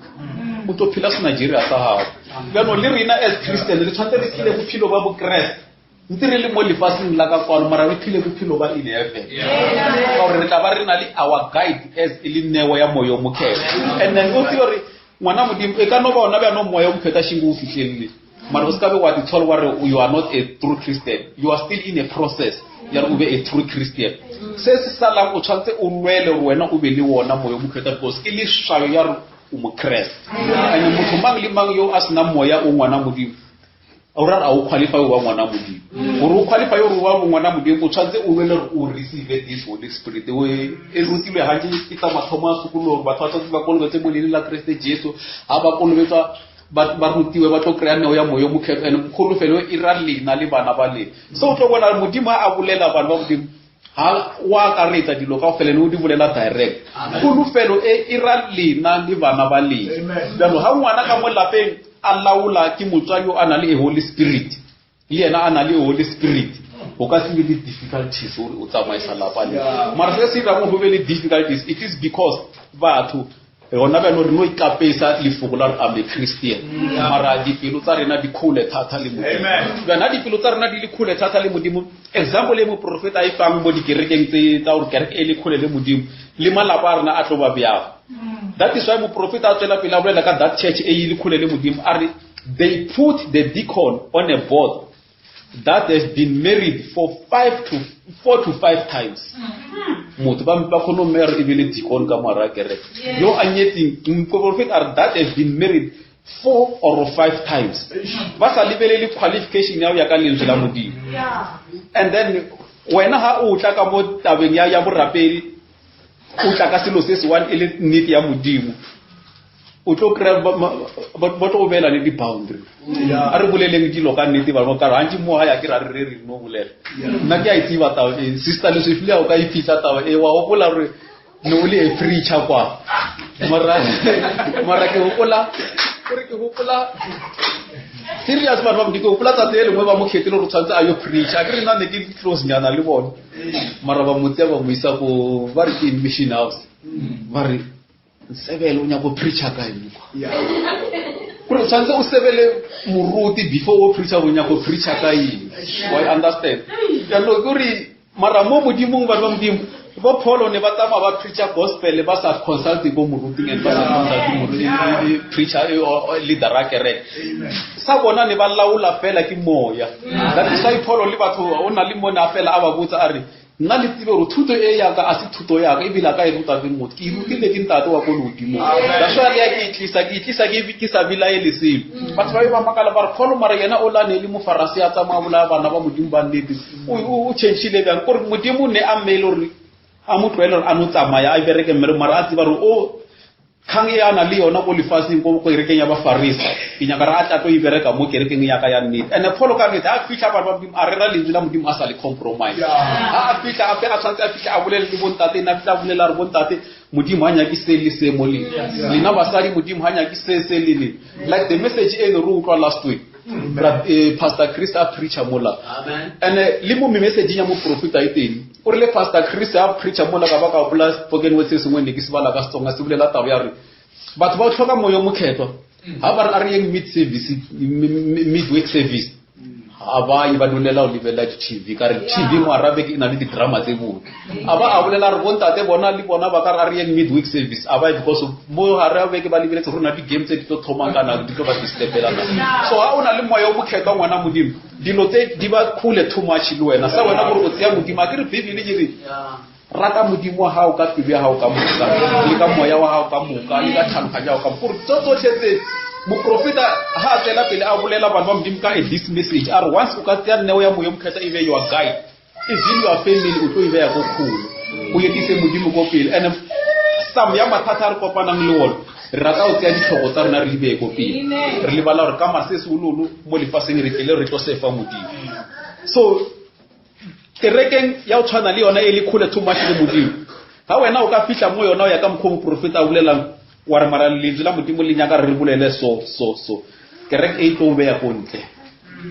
o tlo phela se Nigeria sa gago. Bjano le rena as Christian re tshwanetse re phele bophelo ba Bokreste ntse re le mo lefaseng la ka kwano mara re phele bophelo ba in heaven ka gore re tla ba re na le our guide as e le neo ya moya o mokgethwa. And then o tsebe gore ngwana Modimo e ka no ba ona bjano moya o mokgethwa šingo o fihlelele mara o se ka be wa itshola wa re you are not a true Christian, you are still in a process ya re o be a true Christian. Se se salang o tshwanetse o lwele gore wena o be le wona moya o mokgethwa because ke leswayo ya re o mokreste. And motho mang le mang yo a senang moya o ngwana Modimo o ra re a o qualify o ba ngwana Modimo. Gore o qualify gore o ba ngwana Modimo o tshwanetse o lwele gore o receive this Holy Spirit. O e rutilwe gantsi ke tsa mathomo a sekolo gore batho ba tshwanetse ba kolobetse mo leineng la Kriste Jesu. Ha ba kolobetswa ba rutiwe ba tlo kry-a neo ya moya o mokgethwa. And kholofelo e ra lena le bana ba lena. So o tlo bona Modimo ha a bolela bana ba Modimo ha o akaretsa dilo kaofela ne o di bolela direct. Kholofelo e e ra lena le bana ba lena. Jaanong ha ngwana ka mo lapeng a laola ke motswadi yo a na le a Holy Spirit, le yena a na le Holy Spirit, o ka se be le difficulties gore o tsamaisa lapa le. Mara se se dirang go be le difficulties, it is because batho gona bjalo re no ikapesa lefoko la re I'm a Christian, mara dipelo tsa rena di khole thata le Modimo. Bjana dipelo tsa rena di le khole thata le Modimo. Example e moprofeta a e fang mo dikerekeng tse tsa gore kereke e le khole le Modimo le malapa a rena a tlo ba bjago. That is why moprofeta a tswela pele a bolela ka that church e le khole le Modimo, a re they put the deacon on a board that has been married for 4 to 5 times. Motho ba ba kgone go mera e be le deacon ka moara wa kereke. Yo a nyetseng, moprofeta a re that has been married 4 or 5 times. Ba sa lebelele qualification ya go ya ka lentswe la Modimo. And then wena ha o tla ka mo tabeng ya borapedi, o tla ka selo se se one e le nnete ya Modimo, o tlo kry-a ba tlo go beela le di-boundary. A re boleleng dilo ka nnete ba ka re gantsi mo gae a ke ra re re re no bolela. Nna ke a e tseba taba e, sister Lesefile o ka e fitlha taba e, wa gopola gore ne o le a preacher kwa. Mara ke gopola gore ke gopola serious batho ba Modimo, ke gopola tsatsi le lengwe ba mo kgethile gore o tshwanetse a yo preacher. A ke re nna ne ke close nyana le bone, mara ba mo tseya ba mo isa ko ba re ke mission house, ba re Nsebele o nyaka go preacher ka eng kwa? Gore o tshwanetse o sebele moruti before o preacher, o nyaka go preacher ka eng? Wa understand? Jaanong ke gore mara mo Modimong batho ba Modimo bo Paul ne ba tsamaya ba preacher gospel ba sa consulte ko moruting and ba sa consulte moruti preacher leader a kereke. Sa bona ne ba laola fela ke moya. That is why Paul le batho o na le mone a fela a ba botsa a re nna le tsebe gore thuto e yaka a se thuto yaka ebile a ka e ruta ke motho, ke e rutile ke ntate wa ko lehodimong. That's why le ya ke e tlisa, ke e tlisa ke sa belaele selo. Batho ba be ba makala ba re Paul mara yena o lane le mofarasi a tsamaya bolaya bana ba Modimo ba nnete, o changile bjang? Kore Modimo ne a mmeile gore a mo tlohele gore a no tsamaya a bereke mmereko, mara a tseba gore o kgang e a na le yona ko lefaseng ko kerekeng ya bafarisi, ke nyaka re a tla tlo e bereka mo kerekeng ya ka ya nnete. And Paul ka nnete a fitlha batho ba Modimo a rera lentswe la Modimo a sa le compromise. Ha a fitlha a a tshwanetse a fitlha a bolele le bontate, nna fitlha a bolela re bontate Modimo ha nyake se le se mo lena, lena basadi Modimo ha nyake se se le le. Like the message e ne re utlwa last week, Pastor Chris a preacher mola. And le mo message ya moprofeta e teng, o rile Pastor Chris a preacher mola ka ba ka gopola spoken word se sengwe ne ke se bala ka Setsonga se bolela taba ya re batho ba tlhoka moya o mokgethwa ha ba re a re yeng mid service, midweek service, ha ba ye ba dulela go lebelela di-T V, ka re T V mo Arabic e na le di-drama tse botse. A ba a bolela re bontate bona le bona ba ka re a re yeng midweek service, a ba ye because mo gare a beke ba lebeletse gore na di-game tse di tlo thomang ka nako di tlo ba disturbela na. So ha o na le moya o mokgethwa ngwana Modimo, dilo tse di ba khole too much le wena. Sa wena gore o tseya Modimo, a ke re Bibele ke re rata Modimo wa gago ka pelo ya gago ka moka, le ka moya wa gago ka moka, le ka tlhaloganyo ya gago ka moka. Gore tso tsotlhe tse moprofeta ha a tswela pele a bolela batho ba Modimo ka this message, a re once o ka tseya neo ya moya o mokgethwa e be your guide, even your family o tlo e beya ko kgole, o etise Modimo ko pele. And some ya mathata a re kopanang le ona, re rata go tseya ditlhoko tsa rena re di beye ko pele, re lebala gore ka mase seololo mo lefaseng re tlile re tlo sefa Modimo. So kerekeng ya go tshwana le yona e le kgole too much le Modimo, ga wena o ka fitlha mo yona o ya ka mokgwa o moprofeta a bolelang wa re mara lentswe la Modimo le nyaka re bolele so so so, kereke e tlo o beya ko ntle,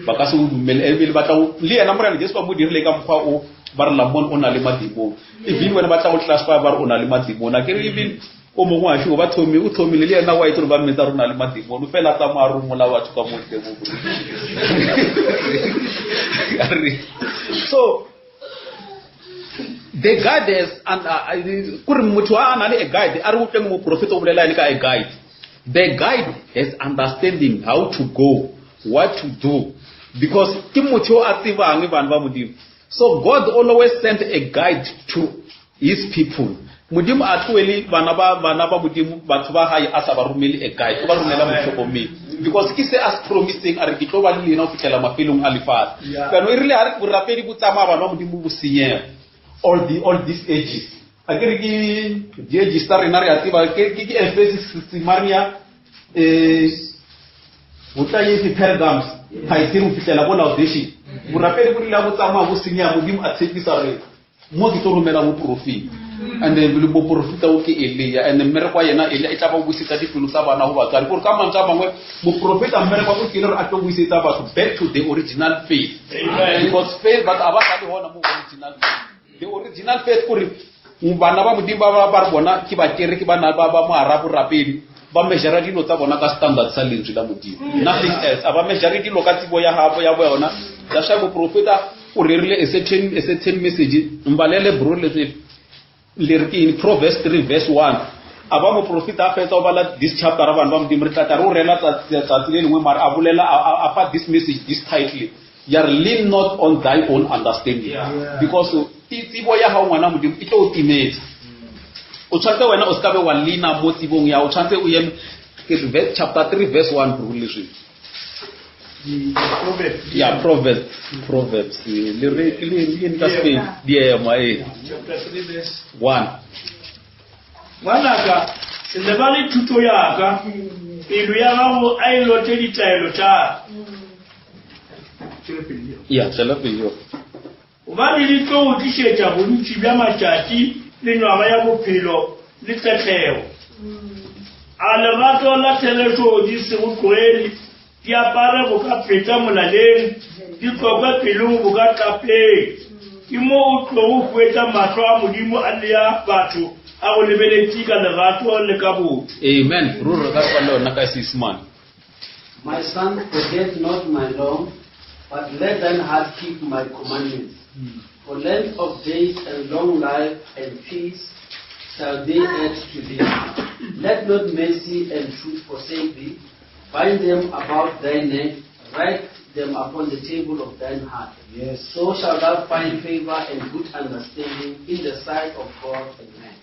ba ka se o dumele. Ebile ba tla le yena Morena Jesu ba mo dirile ka mokgwa o ba re lamon o na le madimong, even wena ba tla go classify ba re o na le madimong. A ke re even O mongwe wa šo ba thomi o thomile le yena wa itse gore ba mmetsa rona le madimone fela a tsamaya a romola batho ka mo ntle mo A re, so the guide has and uh, kore motho a na le a guide a re utlweng moprofeta o bolela ene ka a guide the guide has understanding how to go what to do because ke motho o a tsebang bana ba modimo so god always sent a guide to his people modimo a tloele bana ba bana ba modimo batho ba gae a sa ba romele a guide o ba romela motlhokomedi because ke se a se promiseng a re ke tlo ba le lena go fitlhela mafelong a lefatshe jaanong e rile ga re borapedi bo tsamaya bana ba modimo bo senyega all the all these ages a ke re ke di-ages tsa rena re a tseba ke ke Ephesus Samaria um go tla efe Pergams Thyatira go fitlhela bo Laodicea borapedi bo rile bo tsamaya bo senyega modimo a tshepisa re mo ke tlo romela moporofeta and then le moporofeta o ke Elia and mmereko wa yena Elia e tla ba o busetsa dipelo tsa bana go batswadi gore ka mantswe a mangwe moporofeta mmereko o ke le gore a tlo busetsa batho back to the original faith because faith batho a ba sa le gona mo original faith the original faith kore bana ba modimo ba ba re bona ke bakereke ba ba ba moara borapedi ba measure dilo tsa bona ka standard sa lentswe la modimo nothing else a ba measure dilo ka tsebo ya gabo ya bona that's why moprofeta o rerile a certain a certain message mbalele bro le le re ke in Proverbs 3 verse 1 a ba moprofeta a fetsa o bala this chapter ra vanhu va modimo re tla tla re o rela tsatsi le lengwe mara a bolela a fa this message this title ya re lean not on thy own understanding yeah. because tsebo ya gago ngwana modimo e tlo o timetsa o tshwanetse wena o se ka be wa leana mo tsebong ya o tshwanetse o eme chapter 3 verse 1 bro leswi ya proverbs proverbs le re ke le le ka sepedi diema e Chapter 3 verse 1 Ngwanaka, se lebale thuto ya ka, pelo ya gago a e lote ditaelo tša ka. Ya tswela pele yo. Gobane di tlo go tlišetša bontši bja matšatši le nywaga ya bophelo le tletlego. A lerato la therešo di se go tlogele, di apare boka pheta molaleng, di tlokwe pelong boka tlapeng. Ke mo o tlogo hwetša mahlo a Modimo a nea batho a go lebeletše ka lerato le ka botho. Amen. Ruri re ka re ba le yona ka Seisemane. My son, forget not my law, but let thine heart keep my commandments. For length of days and long life and peace shall they add to thee. Let not mercy and truth forsake thee. Bind them about thy neck, write them upon the table of thine heart. Yes. So shalt thou find favor and good understanding in the sight of God and man.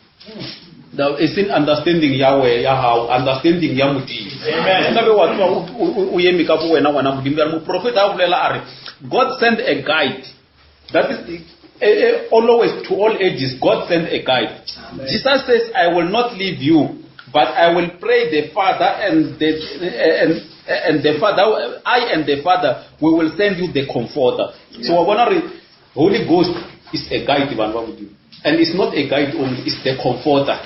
Now, e seng understanding ya we ya gago understanding ya modimo Amen. o ka be wa tloga o- o o eme ka bo wena ngwana modimo bjale moprofeta a bolela a re god send a guide that is eh, eh, always to all ages god send a guide jesus says i will not leave you but i will pray the father and the and, and the father i and the father we will send you the comforter so wa bona re Holy Ghost is a guide vanhu va Modimo and it's not a guide only it's the comforter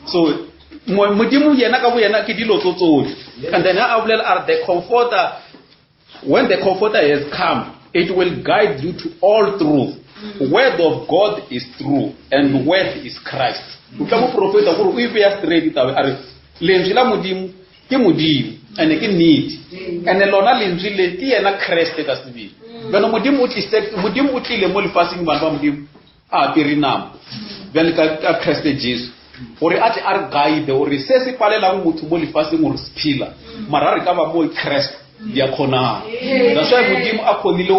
so Modimo yena ka boyena ke dilo tso tsotlhe and then ha a bolela a re the comforter when the comforter has come it will guide you to all truth word of God is true and word is Christ o tla moprofeta gore o e beya straight tabe a re lentswe la Modimo ke modimo ande ke nnete ande lona lentswe le ke yena kreste ka sebele bjalo modimo o tlise modimo o tlile mo lefaseng bana ba modimo a apere nama bjale ka ka kreste jesu gore a tle a re guide gore se se palelang motho mo lefaseng gore se phela mara re ka ba mo kreste di a kgonagala that's why modimo a kgonile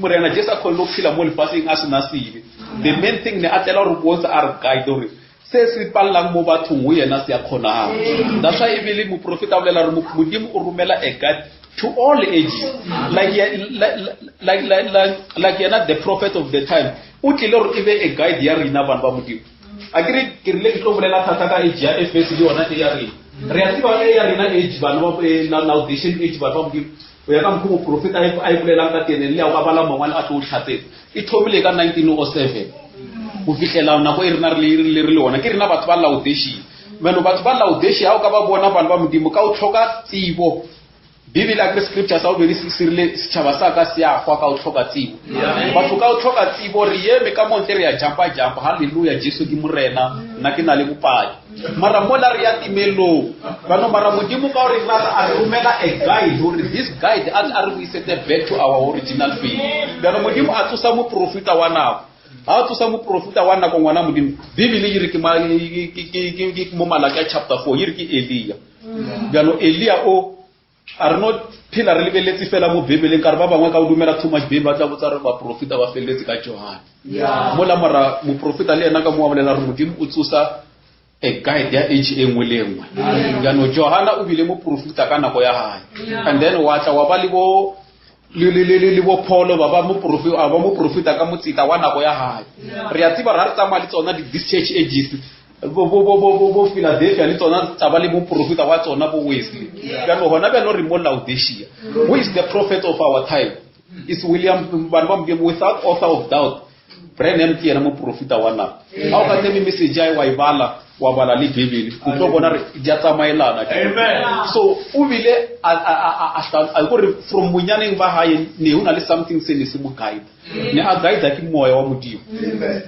morena jesu a kgonile go phela mo lefaseng a sena sebe the main thing ne a tlela gore bontsha a re guide gore se se palelang mo bathong go yena se a kgonagala that's why ebile moprofeta a bolela gore modimo o romela a guide to all ages like, like, like, like, like, like yena the prophet of the time o tlile gore e be a guide ya rena bana ba modimo a kere ke rile ke tlo bolela thata ka age ya fs le yona e ya rena re a tseba e ya rena age bana ba e, laudation age bana ba modimo o ya ka mokgwa moprofeta a e bolelang ka teng le ya o ka bala mangwalo a tlo o tlhatsetsa e thomile ka 1907 go fihlela nako e rena re le re le ona ke rena batho ba laodation bjalo batho ba laodation ga o ka ba bona bana ba modimo ka o tlhoka tsebo Bibele a kere scripture sa bobedi se se rile setšhaba sa ka se a hwa ka o tlhoka tsebo. Batho ka o tlhoka tsebo re eme ka mo ntle re ya jumpa jumpa hallelujah Jesu ke morena nna ke na le bopaki. Mara mola re ya timelong bano mara modimo ka gore rata a re romela a guide gore this guide a tle a re buisetse back to our original faith. Bjalo modimo a tsosa moprofeta wa nako. Ga a tsosa moprofeta wa nako ngwana modimo Bibele e re ke mo Malakia chapter 4 e re ke Elia. Bjalo Elia o a re no phela re lebeletse fela mo Bibeleng ka re ba bangwe ka o dumela too much Bible ba tla botsa re baprofeta ba feleletse ka Johane. Mola mara moprofeta le yena ka mo wa bolela re Modimo o tsosa a guide ya age e nngwe le e nngwe. Jaanong Johana o bile moprofeta ka nako ya hae. And then wa tla wa ba le bo le le le le bo Paul ba ba moprofi a ba moprofeta ka motseta wa nako ya hae. Re a tseba ra re tsamaya le tsona di this church ages bo bo bo bo bo Philadelphia le tsona tsa ba le moprofeta wa tsona bo Wesley. Jaanong hona bjalo re mo Laodicea. Who is the prophet of our time? Is William bana ba Modimo without author of doubt. Branham ke yena moprofeta wa nako. Ha o ka tsebe message ya wa e bala wa bala le Bibele o tlo bona re di a tsamaelana. Amen. So o bile a a a a a gore from bonyaneng ba hae ne ho na le something se ne se mo guide. Ne a guide ke moya wa Modimo.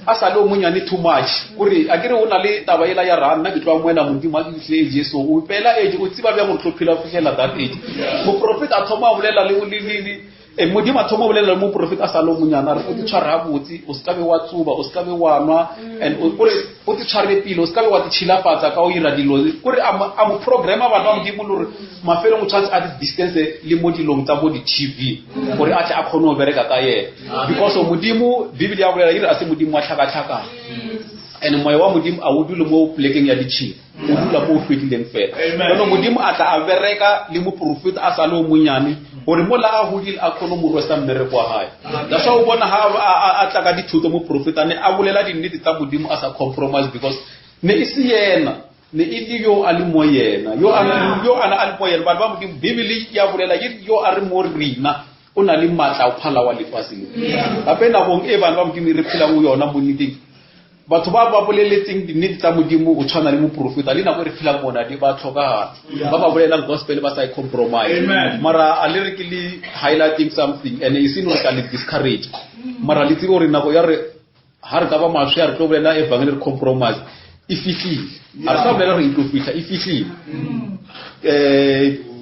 A sa le o monyane too much. Kore a ke re o na le taba ela ya ra nna ke tlo amohela Modimo a ke fihle Jesu. O ipela age o tseba bjang gore tlo phela ho fihlela that age. Moprofeta a thoma a bolela le le le E, modimo a thoma bolela le moprofeta a sa le o monyana a re o te tshware gabotse o se ka be wa tsoba o se ka be wa nwa and kore o te tshware pele o se ka be wa te tšhilafatsa ka o ira dilo kore a mo programma batho ba modimo le gore mafelong o tshwanetse a di distance le mo dilong tsa bo di-tv gore a tle a kgone go bereka ka yena because modimo bibele ya bolela e re a se modimo wa tlhakatlhakana and moya wa modimo a o dule mo plekeng ya ditšhila o dula mo o hlwekileng fela. Jaanong modimo a tla a bereka le moprofeta a sa le o monyane gore mola a godile a kgone mo rwesa mmereko wa gae. That's why o bona ha a tla ka dithuto moprofeta ne a bolela dinnete tsa modimo a sa compromise because ne e se yena ne e le yo a le mo yena yo a yo a a le mo yena. Batho ba modimo bibele ya bolela e yo a re mo rena o na le maatla a phala wa lefatshe le. Gape nakong e bana ba modimo re phelang go yona mo nneteng batho ba ba boleletseng dinnete tsa modimo o tshwana le moprofeta le nako e re phelang mona di ba tlhokagala ba ba bolelang gospel ba sa e compromise. Mara a le re ke le highlighting something and e seng gore ka le discourage. Mara le tsebe gore nako ya re ha re ka ba maswe a re tlo bolela evangeli re compromise e fihlile. A re sa bolela gore e tlo fitlha e fihlile.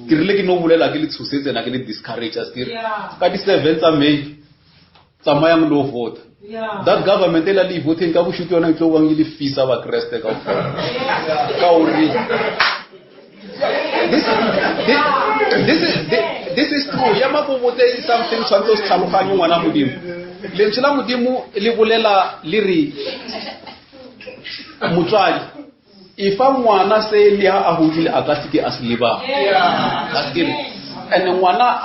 Ke rile ke no bolela ke le tshosetse na ke le discourage a se ka di 7 tsa May tsamayang lo vote. That government e la le voteng ka boshuti yona e tlo bang e le fisa ba Kreste kaofela. Ka hore this this is this is true. Ya ma go botse something tshwanetse o se tlhaloganye ngwana modimo. Lentswe la modimo le bolela le re motswadi e fa ngwana se le ha a hodile a ka seke a se lebala. A se re and ngwana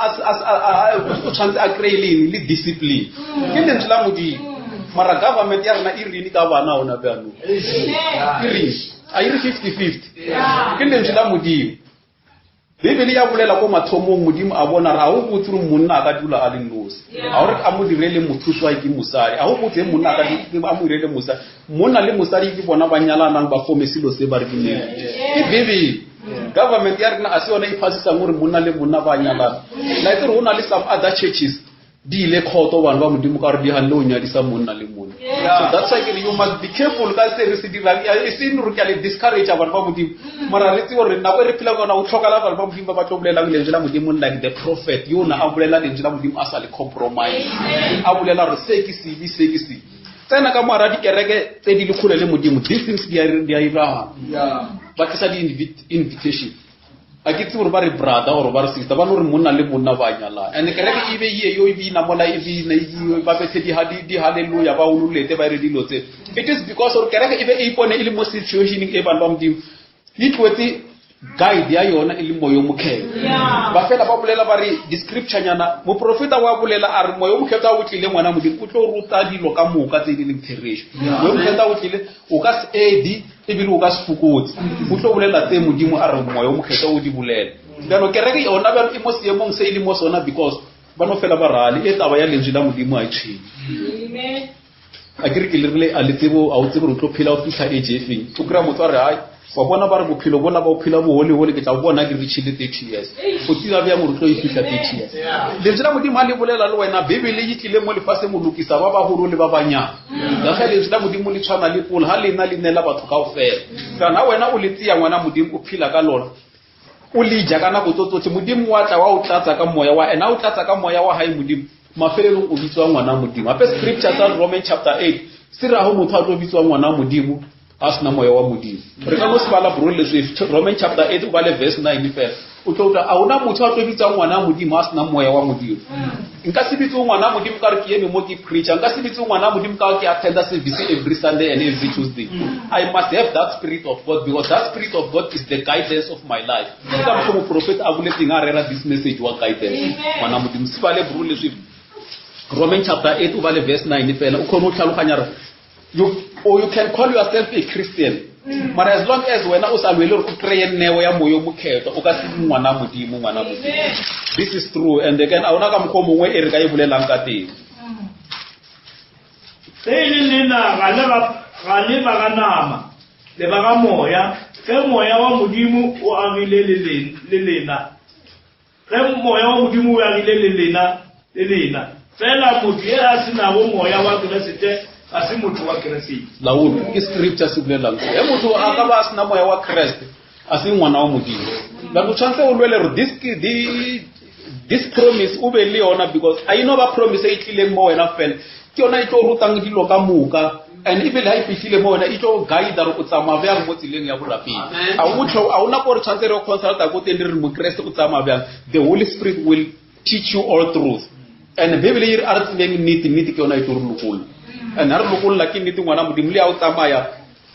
o tshwanetse a kry-e le le discipline. Ke lentswe la modimo. Mara government ya rena e rini ka bana ona bjanong. E rini. A e re 50-50. Ke lentswe la modimo. Bibele ya bolela ko mathomong modimo a bona re a o botse gore monna a ka dula a le nosi. A gore a mo direle mothusi ke mosadi. A o botse monna a ka a mo direle mosadi. Monna le mosadi ke bona ba nyalanang ba fome selo se ba re ke marriage. Ke Bibele. Government ya rena a se yona e phasisang gore monna le monna ba nyalana. Like gore go na le some other churches di ile kgoto bana ba modimo ka gore di ganne o nyadisa monna le monna. So that's why ke re you must be careful ka se re se dirang. E seng gore ke a le discourage bana ba modimo. Mara re tsebe gore nako e re phelang yona o tlhokala bana ba modimo ba ba tlo bolelang lentswe la modimo like the prophet yo na a bolela lentswe la modimo a sa le compromise. A bolela gore se ke sebe se ke sebe. Tsena ka moara dikereke tse di le kgole le modimo these things di a iragala. Ba tlisa di-invitation. A ke tsebe gore ba re brother or ba re sister ba no re monna le monna ba nyalana. And kereke e be ye yo e bina mola e bina e ba bethe di hallelujah ba ololete ba re dilo tse. It is because gore kereke e be e ipone e le mo situationeng e bana ba modimo. E tloetse guide ya yona e le moya o mokgethwa. Ba fela ba bolela ba re di-scripture nyana moprofeta wa bolela a re moya o mokgethwa o tlile ngwana modimo o tlo ruta dilo ka moka tse di leng therešo. Moya o mokgethwa o tlile o ka se edi ebile o ka se fokotse. O tlo bolela tse modimo a re moya o mokgethwa o di bolela. Bjalo kereke yona bjalo e mo seemong se e le mo sona because ba no fela ba rale e taba ya lentswe la modimo a e tshwenye. A ke re ke le rile a le tsebo a o tsebe gore o tlo phela o fitlha age e feng. O kry-a motho a re hai Wa bona ba re bophelo bola ba o phela boholehole ke tla bo bona ke reachile 30 years. O tseba bjang gore o tlo e fihla 30 years? Lentswe la Modimo ha le bolela le wena, Bibele e tlile mo lefaseng go lokisa ba bagolo le ba banyane. That's why lentswe la Modimo le tshwana le pola, ha le na le neela batho kaofela. Kana wena o le tseya ngwana Modimo o phela ka lona, o le ja ka nako tso tsotlhe, Modimo wa tla wa o tlatsa ka moya wa ena, o tlatsa ka moya wa hae Modimo, mafelelong o bitswa ngwana Modimo. Hape scripture sa Roman chapter 8 se ra go motho a tlo bitswa ngwana Modimo a sena moya wa Modimo. Re ka no se bala bro leswe Roman chapter 8 o bale verse 9 fela. O tlo utlwa a ona motho a tlo bitswang ngwana Modimo a sena moya wa Modimo. Nka se bitse ngwana Modimo ka re ke eme mo ke preacher. Nka se bitse ngwana Modimo ka ke attenda service every Sunday and every Tuesday. I must have that spirit of God because that spirit of God is the guidance of my life. Ke ka mokgwa moprofeta a boletseng a rera this message wa guidance. Ngwana Modimo se bale bro leswe Roman chapter 8 o bale verse 9 fela o kgone go tlhaloganya re you or you can call yourself a Christian but as long as wena o sa lwele gore o kry-e neo ya moya o mokgethwa o ka se be ngwana Modimo ngwana Modimo. This is true and again a ona ka mokgwa o mongwe e re ka e bolelang ka teng. Ge e le lena ga le ba ga le ba ga nama, le ba ga moya, ge moya wa Modimo o agile le le lena. Ge Moya wa Modimo o agile le lena, le lena. Fela motho ye a se nago Moya wa Kriste ga se motho wa Kriste. Laolo, ke scripture se bolelang so. Ge motho a ka ba a sena moya wa Kriste, a se ngwana wa Modimo. But o tshwanetse o lwele gore this, this, this promise o be le yona because a ino ba promise e tlileng mo wena fela. Ke yona e tlo rutang dilo ka moka. And ebile ha e fihlile mo wena e tlo guide gore o tsamaya bjang mo tseleng ya borapedi. A o tlho a ona gore tshwanetse re consulta ko teng re re mokreste o tsamaya bjang. The Holy Spirit will teach you all truth. And Bible e re a re tsebeng nnete, nnete ke yona e tlo re lokolla. And ha re lokolla ke nnete ngwana Modimo le ha o tsamaya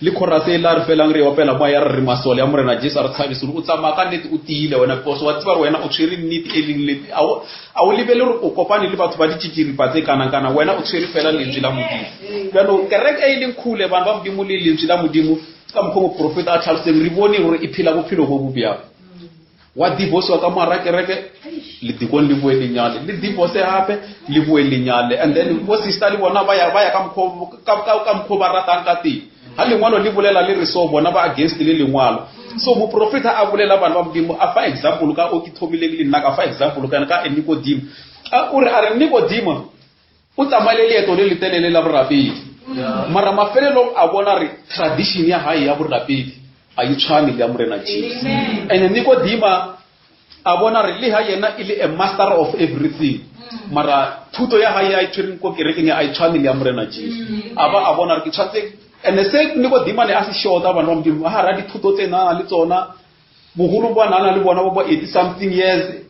le chorus e la re felang re opela mo ya re re masole ya Morena Jesu a re tshabise o tsamaya ka nnete o tiile wena because wa tseba gore wena o tshwere nnete e leng le a o lebele gore o kopane le batho ba ditšitširipa tse kana kana wena o tshwere fela lentswe la Modimo. Jaanong kereke e leng khule bana ba Modimo le lentswe la Modimo ka mokgwa moprofeta a tlhaloseng re bone gore e phela bophelo bo bo bjang. Wa divorce ka moara kereke le dikong le boe lenyale le divorce gape le boe lenyale and then bo sister le bona ba ya ba ya ka mokgwa ka mokgwa ba ratang ka teng ha lengwalo le bolela le re so bona ba against le lengwalo so moprofeta a bolela bana ba Modimo a fa example ka o ke thomileng le nna ka fa example ka ka Nikodimo o re a re Nikodimo o tsamaile leeto le letelele la borapedi mara mafelelong a bona re tradition ya hae ya borapedi a e tshwane le ya Morena Jesu. And Nikodima a bona re le ha yena e le a master of everything mara thuto ya hae a e tshwereng ko kerekeng a e tshwane le ya Morena Jesu. A ba a bona re ke tshwanetse and se Nikodima ne a se shota bana ba Modimo ha ra dithuto tse na le tsona boholo ba na le bona bo ba 80 something years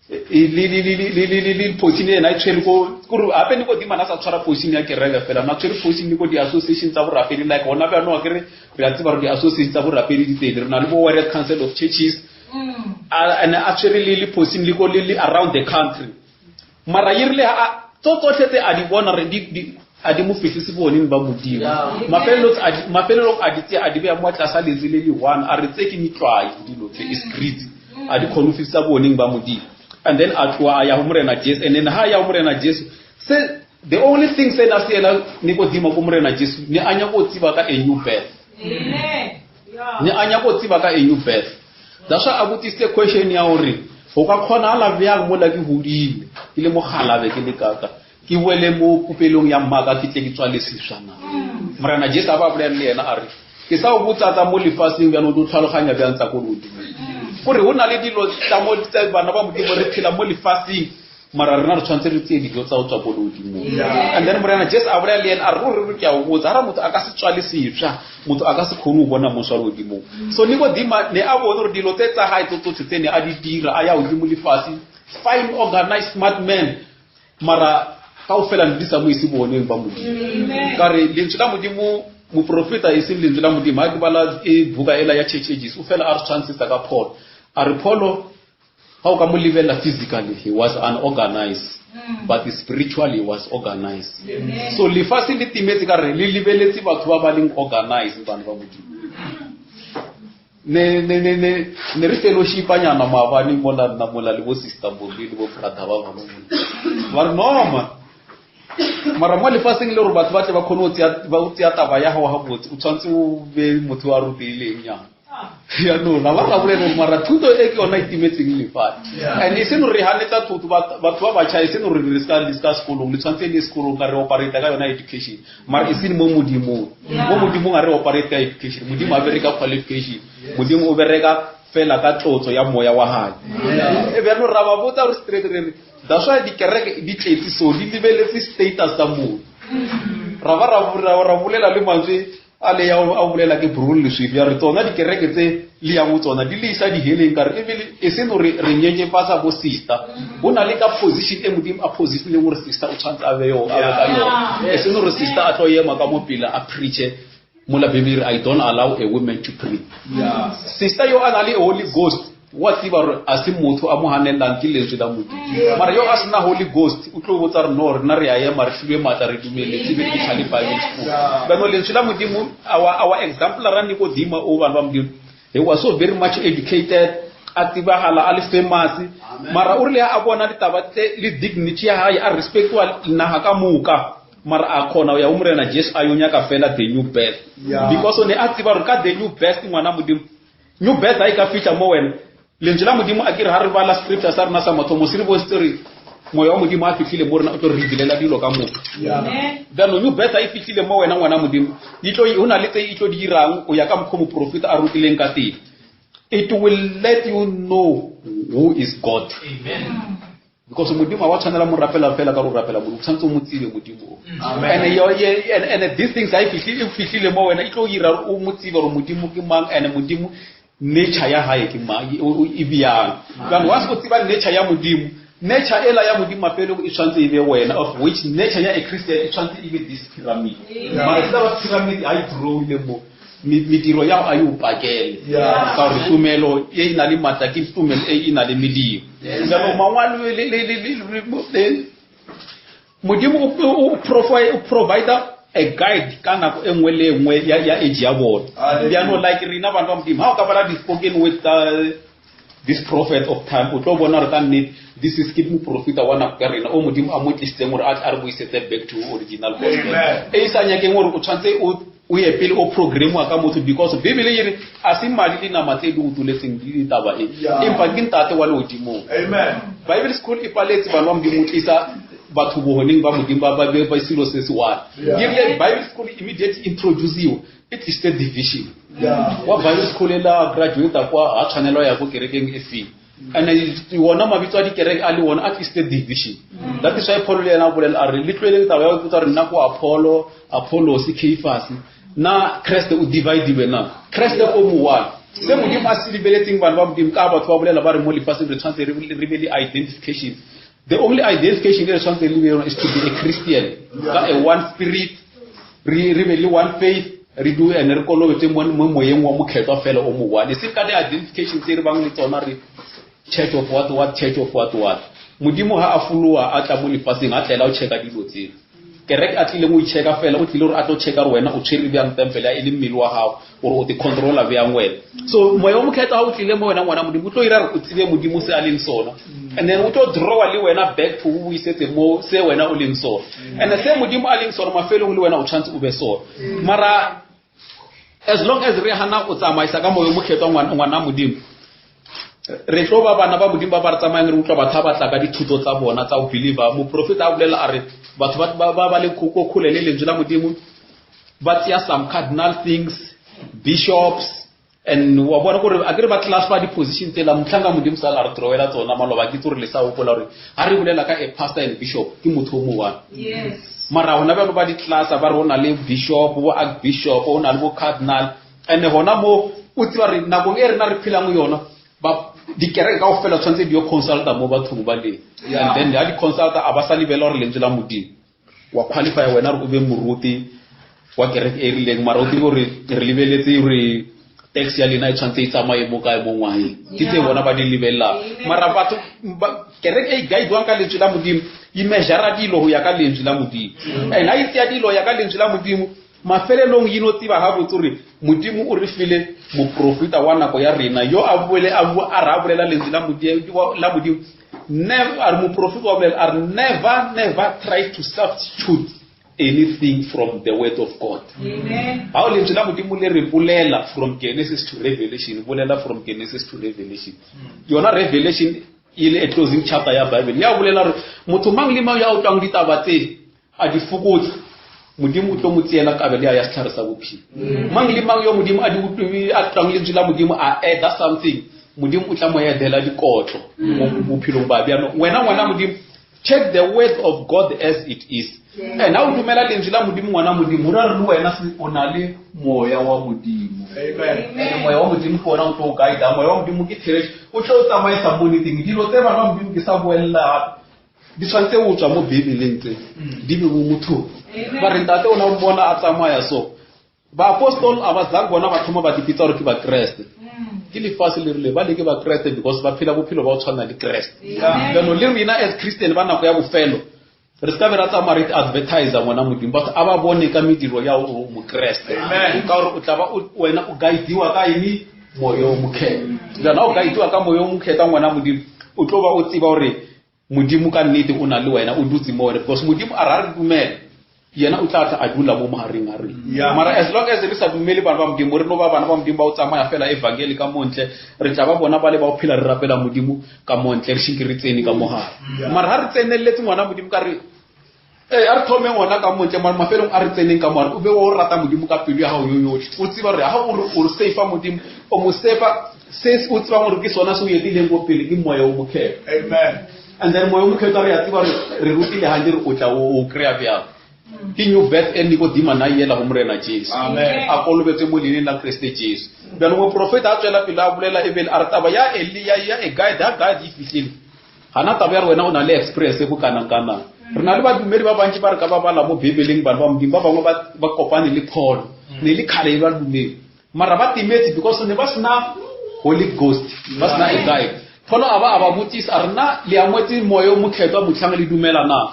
le position ena e tshwere ko kore gape Nikodima na sa tshwara position ya kereke fela na tshwere position ko di-association tsa borapedi like gona bjano a kere re a tseba gore di-association tsa borapedi di teng re na le bo Warrior Council of Churches and a tshwere le position le ko le around the country mara e rile tso tsotlhe tse a di bona re di a di mo fihlise boneng ba Modimo. Mafelelong a di tse a di beya mo tlasa lentswe le le one a re tse ke metlwae dilo tse is greed a di kgone go fihlisa boneng ba Modimo. And then a tloa a ya go Morena Jesu and then ha ya go Morena Jesu se the only thing se na se ela Nikodimo ko Morena Jesu ne a nyaka go tseba ka a new birth. Ne a nyaka go tseba ka a new birth. That's why a botsisitse question ya gore go ka kgonagala bjang mola ke godile ke le mogalabe ke le kaka ke boele mo popelong ya mmaka ke tle ke tswale seswa na. Morena Jesu a ba bolela le yena a re ke sa o botsa tsa mo lefaseng bjano o tlo tlhaloganya bjang tsa ko legodimong. Gore go na le dilo tsa mo tsa bana ba Modimo re phela mo lefaseng mara rena re tshwanetse re tseye dijo tsa go tswa ko legodimong. And then Morena Jesu a bolela le yena a re ruri ke a o botsa ga motho a ka se tswale sefša motho a ka se kgone go bona moswa legodimong. So Nikodima ne a bone gore dilo tse tsa gae tso tsotlhe tse ne a di dira a ya godimo lefase fine organized smart man mara kaofela ne di sa mo ise boneng ba Modimo. Ka re lentswe la Modimo moprofeta e seng lentswe la Modimo ha ke bala e buka ela ya Church Ages o fela a re tshwantshetsa ka Paul a re Paul ha o ka mo lebelela physically he was unorganized but spiritually he was organized. So lefatshe le timetse ka re le lebeletse batho ba ba leng organized bana ba Modimo. Ne ne ne ne ne re fellowshipanyana maabane mola nna mola le bo sister Bongi le bo brother ba bangwe mola. Ba re no ma mara mo lefatsheng le gore batho ba tle ba kgone go tseya taba ya gago gabotse o tshwanetse o be motho a rutegileng nyana. Jaanong ra ba ra bolela gore mara thuto e ke yona e timetseng lefatshe. And e seno re ganetsa thuto batho ba batšha e seno re re ska le ska sekolong le tshwanetse le sekolong ka re operate ka yona education mara e seng mo modimong. Mo modimong a re operate ka education. Modimo a bereka qualification. Modimo o bereka fela ka tlotso ya moya wa hae. E bjalo ra ba botsa gore straight re re that's why dikereke di tletse so di lebeletse status sa motho. Ra ba ra bolela le mantswe a le ya a bolela ke Brun Leswifi ya re tsona dikereke tse le yang go tsona di le isa diheleng ka re ebile e se no re re nyenyefatsa bo sister go na le ka position e modimo a positioneng gore sister o tshwanetse a be yo a be ka yona e se no re sister a tlo ema ka mo pele a preache mola bibele i don't allow a woman to preach sister yo a na le holy ghost wa tseba gore a se motho a mo ganelelang ke lentswe la modimo mara yo a sena holy ghost o tlo botsa re no rena re a ema re filwe maatla re dumeletse be ke tlhale bible school jaanong lentswe la modimo our, our example ra nikodima o bana ba modimo he was so very much educated a tsebagala a le famous mara o rile a bona ditaba tse le dignity ya gae a respectiwa naga ka moka mara a kgona go ya go morena jesu a yo nyaka fela the new birth because o ne a tseba gore ka the new birth ngwana modimo New birth ha e ka fihla mo wena, Lentswe la Modimo a ke re ha re bala scripture sa rena sa mathomo se re bontshitse gore moya wa Modimo a fihlile mo rena o tlo re revealela dilo ka moka. Jaanong new birth ha e fihlile mo wena ngwana Modimo, e tlo ho na le tse e tlo di dirang o ya ka mokgwa moprofeta a rutileng ka teng. It will let you know who is God. Amen. Because Modimo ga wa tshwanela mo rapela fela ka go rapela Modimo, o tshwanetse o mo tsebe Modimo o. And yo ye and, and these things ha e fihlile e fihlile mo wena e tlo dira gore o mo tsebe gore Modimo ke mang and Modimo nature ya hae ke mang e bjang. Jaanong once o tseba nature ya Modimo, nature ela ya Modimo mafelong e tshwanetse e be wena of which nature ya a Christian e tshwanetse e be this pyramid. Mara se ba pyramid ha e drawile mo mediro ya a e o pakele ka gore tumelo e e na le maatla ke tumelo e e na le mediro jaanong mangwalo modimo o provide a guide ka nako e nngwe le e nngwe ya age ya bone jaanong like rena bana ba modimo ga o ka bala di-spoken word tsa this prophet of time o tlo bona gore ka nnete this is ke moprofeta wa nako ya rena o modimo a mo tlisitseng gore a tle a re boisetse back to original gospel e e sa nyakeng gore o tshwanetse o ye pele o programwa ka motho because bibele e re a se madi le nama tse di utoletseng ditaba e empa ke ntate wa legodimong bible school e paletse bana ba modimo o tlisa batho bogoneng ba modimo ba ba selo se se one e rile bible school immediately introduciwe e tlisitse division wa bible school e la graduate kwa ha tshwanelo ya ko kerekeng e feng and wona mabitso a dikereke a le wona a tlisitse division that is why paul le yena a bolela a re le tloeleng taba ya go ipotsa gore nna ko apollo apollos kefas na kreste o dividilwe na kreste o mo one se modimo a se lebeletseng bana ba modimo ka batho ba bolela ba re mo lefatsheng re tshwanetse re be le identification the only identification e re tshwanetse re be yona is to be a christian ka a one spirit re re be le one faith re do and re kolobetse mo mo moyeng wa mokgethwa fela o mo one e seng ka di-identification tse re bang le tsona re church of what what church of what what modimo ha a foloa a tla mo lefatsheng a tlela o checka dilo tseo kereke a tlileng o ichecka fela o tlile gore a tlo checka gore wena o tshwere bjang tempele ya e le mmele wa gago gore o te controla bjang wena so moya wa mokgethwa ga o tlile mo wena ngwana modimo o tlo ira gore o tsebe modimo se a leng sona and then o tlo drawa le wena back to o boisetse mo se wena o leng sona and se modimo a leng sona mafelong le wena o tshwanetse o be sona mara as long as re hana o tsamaisa ka moya o mokgethwa ngwana modimo re tlo ba bana ba modimo ba ba re tsamayang re utlwa batho ba batla ka dithuto tsa bona tsa go believer moprofeta a bolela a re batho ba ba le ko kgole le lentswe la modimo ba tseya some cardinal things bishops and wa bona gore a kere ba classify di-position tsela motlhang ka modimo sa la re trowela tsona maloba ke itse gore le sa gopola gore ga re bolela ka a pastor and bishop ke motho o mo one mara gona bjalo ba di-classa ba re o na le bishop bo archbishop o na le bo cardinal and gona mo o tseba re nakong e rena re phelang yona ba dikereke ka fela tshwanetse di yo consulta mo bathong ba leng and then ha di consulta a ba sa lebela gore lentswe la modimo wa qualify wena gore o be moruti wa kereke e rileng mara o tsebe gore re lebeletse gore tax ya lena e tshwanetse e tsamaye mo kae mo ngwageng ke tse bona ba di lebelelang mara batho kereke e guidewang ka lentswe la modimo e measura dilo go ya ka lentswe la modimo and ha e tseya dilo ya ka lentswe la modimo Mafelelong yi no tseba gabotse gore Modimo o re file moprofeta wa nako ya rena yo a boele a bua a re a bolela lentswe la Modimo la Modimo never a re moprofeta wa bolela a re never never try to substitute. anything from the word of God. Ga o lentswe la Modimo le re bolela from Genesis to Revelation, bolela from Genesis to Revelation. Yona Revelation e le a closing chapter ya Bible. Ya bolela gore motho mang le mang ya utlwang ditaba tse a di fokotsa, Modimo o tlo mo tseela kabelo ya ya setlhare sa bophelo. Mang le mang yo Modimo a di utlwi a utlwang lentswe la Modimo a add something, Modimo o tla mo edela dikotlo mo bophelong ba bjano. Wena ngwana Modimo, take the word of God as it is. And ha o dumela lentswe la Modimo ngwana Modimo, o ra re le wena o na le moya wa Modimo. Amen. And moya wa Modimo ke ona o tlo o guide-a. Moya wa Modimo ke therešo, o tlo o tsamaisa mo nneteng. Dilo tse bana ba Modimo ke sa boelela gape di tshwanetse o tswa mo Bibeleng tse di be mo mothong. Ba re ntate o na o mmona a tsamaya so. Baapostol a ba zang bona ba thoma ba dipitsa gore ke Bakreste. Ke lefase le rile ba le ke Bakreste because ba phela bophelo ba go tshwana le Kreste. Jaanong le rena as Christian ba nako ya bofelo re se ka be ra tsamaya re advertise ngwana Modimo, batho a ba bone ka mediro ya o Mokreste. Ka gore o tla ba wena o guidiwa ka eng? Moya o Mokgethwa. Jaanong ha o guidiwa ka moya o Mokgethwa ngwana Modimo, o tlo ba o tseba gore Modimo ka nnete o na le wena, o dutse mo wena, because Modimo a ra re dumela yena o tla tla a dula mo magareng a rena. Mara as long as re sa dumele bana ba Modimo, re no ba bana ba Modimo ba o tsamaya fela evangeli ka montle, re tla ba bona ba le ba o phela re rapela Modimo ka montle, re shinke re tsene ka mogare. Mara ha re tseneletse ngwana Modimo ka re ee, a re thomeng gona ka montle, mara mafelong a re tseneng ka mogare, o be o rata Modimo ka pelo ya gago yo yotlhe, o tseba gore ha o re o safe Modimo, o mo sefa se o tsebang gore ke sona se o etileng ko pele ke moya o Mokgethwa. Amen. And then moya o Mokgethwa re a tseba gore re rutile gantsi re o tla o kry-a bjang. Ke new birth e Nikodima na yela go Morena Jesu. Amen. A kolobetswe mo leineng la Kriste Jesu. Bjalo moprofeta a tswela pele a bolela ebele a re taba ya Elia ya e guide ha guide e fihlile. Gana taba ya re wena o na le experience e bokanang-kanang. Re na le badumedi ba bantši ba re ka ba bala mo Bibeleng bana ba Modimo, ba bangwe ba kopane le Paul. Ne le kgale e ba dumedi. Mara ba timetse because ne ba sena Holy Ghost, ba sena a guide. Paul a ba a ba botsisa a re na le amogetse moya o Mokgethwa motlhang le dumela na?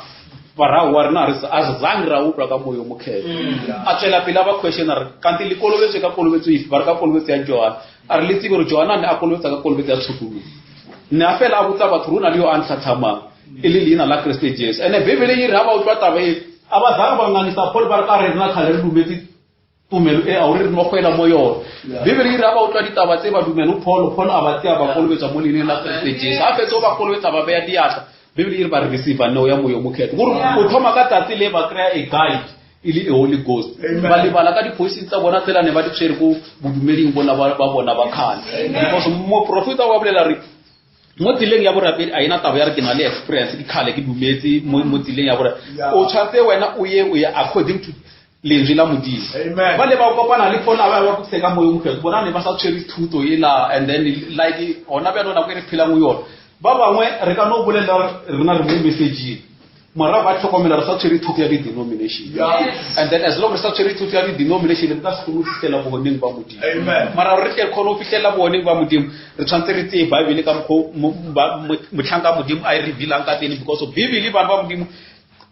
Ba ra wa rena re a zang ra utlwa ka moya o Mokgethwa. A tswela pele a ba question a re kante le kolobetswe ka kolobetso efe? Ba re ka kolobetso ya Johane. A re le tsebe gore Johane a ne a kolobetsa ka kolobetso ya tshokologo. Ne a fela a botsa batho gore o na le yo a ntlhatlhamang e le leina la Kriste Jesu. Ene Bibele e re ha ba utlwa taba e a ba zang ba nganisa Paul ba re ka re rena kgale re dumetse tumelo e a o re re no gwela mo yone. Bibele e re ha ba utlwa ditaba tse ba dumela Paul, Paul a ba tsea ba kolobetsa mo leineng la Kriste Jesu. Ha fetsa o ba kolobetsa ba beya diatla, Bibele e re ba re receive neo ya moya o Mokgethwa. Gore o thoma ka tsatsi le ba kry-a a guide e le a Holy Ghost. Ba lebala ka diphosi tsa bona tsela ne ba di tshwere ko bodumeding bona ba bona ba kgale. Because moprofeta wa bolela re mo tseleng ya borapedi a ena taba ya re ke na le experience ke kgale ke dumetse mo tseleng ya borapedi. O tshwanetse wena o ye o ye according to lentswe la Modimo. Amen. Ba le ba kopana le Paul a ba ba botse ka moya o Mokgethwa, bona ne ba sa tshwere thuto ela and then like gona bjalo nako e re phelang go yona. Ba bangwe re ka no bolela gore rena re mo message-eng, morago ba tlhokomela re sa tshwere thuto ya di-denomination. And then as long re sa tshwere thuto ya di-denomination re ka se kgone go fitlhela bogoneng ba Modimo. Amen. Mara gore re tle re kgone go fitlhela bogoneng ba Modimo, re tshwanetse re tseye Bible ka mokgwa motlhanka Modimo a e revealang ka teng, because Bible bana ba Modimo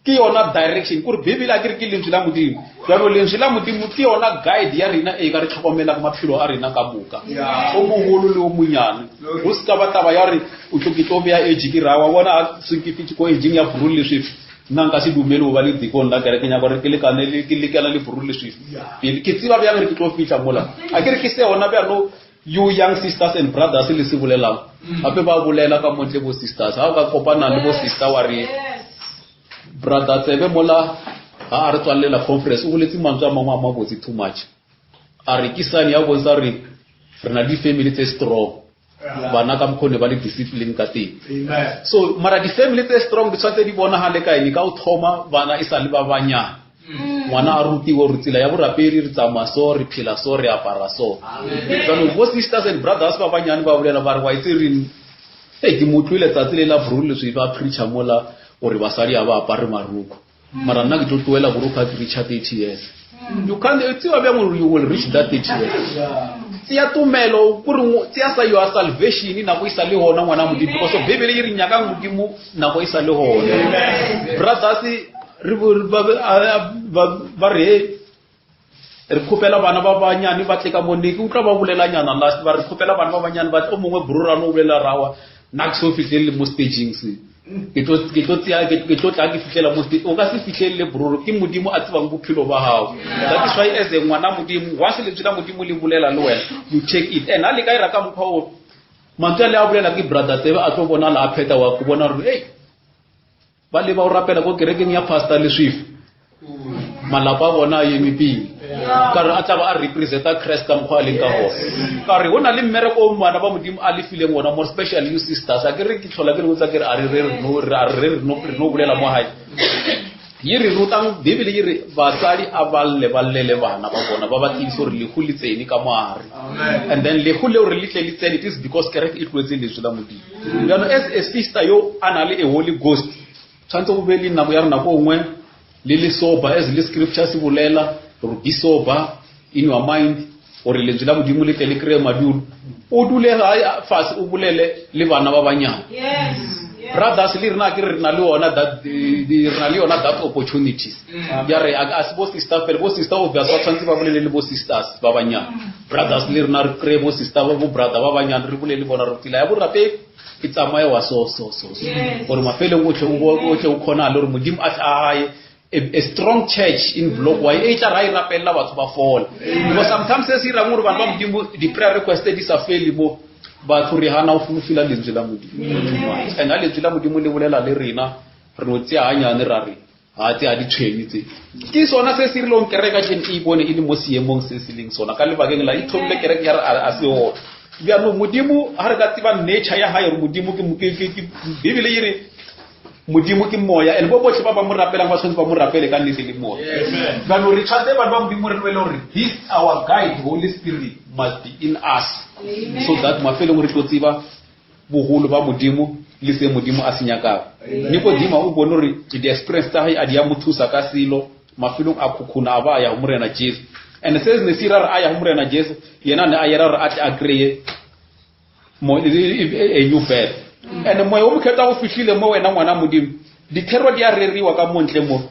ke yona direction. Kore Bible a ke re ke lentswe la Modimo. Jalo lentswe la Modimo ke yona guide ya rena e ka re tlhokomelang maphelo a rena ka moka. O mogolo le o monyane. Go se ka ba taba ya re o tlo ke tlo beya age ke ra wa bona a se ke fitlhe ko ageng ya buru le swift. Nna nka se dumele go ba le dikong la kereke nyaka gore ke lekane le ke lekana le buru le swift. Pele ke tseba bjang re ke tlo fihla mola. A ke re ke se yona bjalo you young sisters and brothers le se bolelang. Gape ba bolela ka montle bo sisters. Ha o ka kopana le bo sister wa re brother tsebe mola ha a re tswallela conference o boletse mantswe a mangwe a mabotse too much. A re ke sign ya bontsha re re na le di-family tse strong. Bana ka mokgwa ne ba le discipline ka teng. Amen. So mara di-family tse strong di tshwanetse di bonagale ka eng? Ka o thoma bana e sa le ba banyane. Ngwana a rutiwe gore tsela ya borapedi re tsamaya so, re phela so, re apara so. Jaanong bo sisters and brothers ba banyane ba bolela ba re wa itse re hey, ke mo utlwile tsatsi le la Brule leswi ba preacher mola gore basadi ga ba apare marukgo. Mara nna ke tlo tlohela borukgo ha ke reacha 30 years. You can't, o tseba bjang gore you will reach that 30 years. Tseya tumelo, kore tseya sa your salvation nako e sa le hona ngwana Modimo, because Bible e re nyakang Modimo nako e sa le hona. Brothers, re bo, re ba, ba, ba, ba re, hey, re kgopela bana ba banyane ba tle ka mo, ne ke utlwa ba bolelanyana last, ba re kgopela bana ba banyane ba tle, o mongwe brorano o bolela rawa, nna ke so fihlelele mo stageng se. Ke tlo ke tlo tsea ke tlo tla ke fihlela mo o ka se fihlelele broro ke modimo a tsebang bophelo ba gago. That is why as a ngwana modimo wa se lentswe la modimo le bolela le wena you take it. And ha le ka ira ka mokgwa o mantswe a le a bolela ke brother tsebe a tlo bona la a phetha wa go bona gore hey ba le ba o rapela ko kerekeng ya pastor Leswifi malapa a bona a eme pele ka re a tla ba a representa Christ ka mokgwa a leng ka gona ka re go na le mmereko o bana ba modimo a le fileng ona more special you sisters a ke re ke tlhola ke re botsa ke re a re re re no re a re re no re no bolela mo gae ye re rutang bibele ye re batsadi a ba lle ba llele bana ba bona ba ba tsebise gore lehu le tsene ka moare and then lehu leo re le tle le tsene it is because kereke e tloetse lentswe la modimo jaanong as a sister yo a na le a holy ghost tshwanetse go be le nako ya re nako nngwe le le sober as le scripture se bolela gore be sober in your mind gore lentswe la modimo le tle le kry-e madulo o dule gae fase o bolele le bana ba banyane brothers le rena ke re na le yona that re na le yona that opportunities ya re a se bo sister fela bo sister obvious ba tshwanetse ba bolele le bo sisters ba banyane brothers le rena re kry-e bo sister ba bo brother ba banyane re bolele bona re tsela ya borapedi e tsamaye wa so so so so gore mafelong o tle o tle o kgona le gore modimo a tle a gae a strong church in block y e tla ra e rapelela batho ba fola because sometimes se se irang gore bana ba modimo di-prayer request di sa fele mo batho re gana go fulfilla lentswe la modimo and ga lentswe la modimo le bolela le rena re no tseya ganyane ra re ga tse a di tshwenye tse ke sona se se rileng kereka keng e ipone e le mo seemong se se leng sona ka lebakeng la e thomile kereke ya re a se ona bjanong modimo ga re ka tseba nature ya gae gore modimo ke bibele e re modimo ke moya and bo botlhe ba ba mo rapelang ba tshwanetse ba mo rapele ka nnete le moya jaanong re tshwanetse batho ba modimo re lwele gore this our guide holy spirit must be in us so that mafelong re tlo tseba bogolo ba modimo le se modimo a se nyakago nikodima o bone gore di-experience tsa gae a di ya mo thusa ka selo mafelong a khukhuna a ba a ya go morena jesu and se ne se ira re a ya go morena jesu yena ne a yera gore a tle a kry-e a new birth and moya o mokgethwa go fihlile mo wena ngwana modimo dithero di a reriwa ka montle mo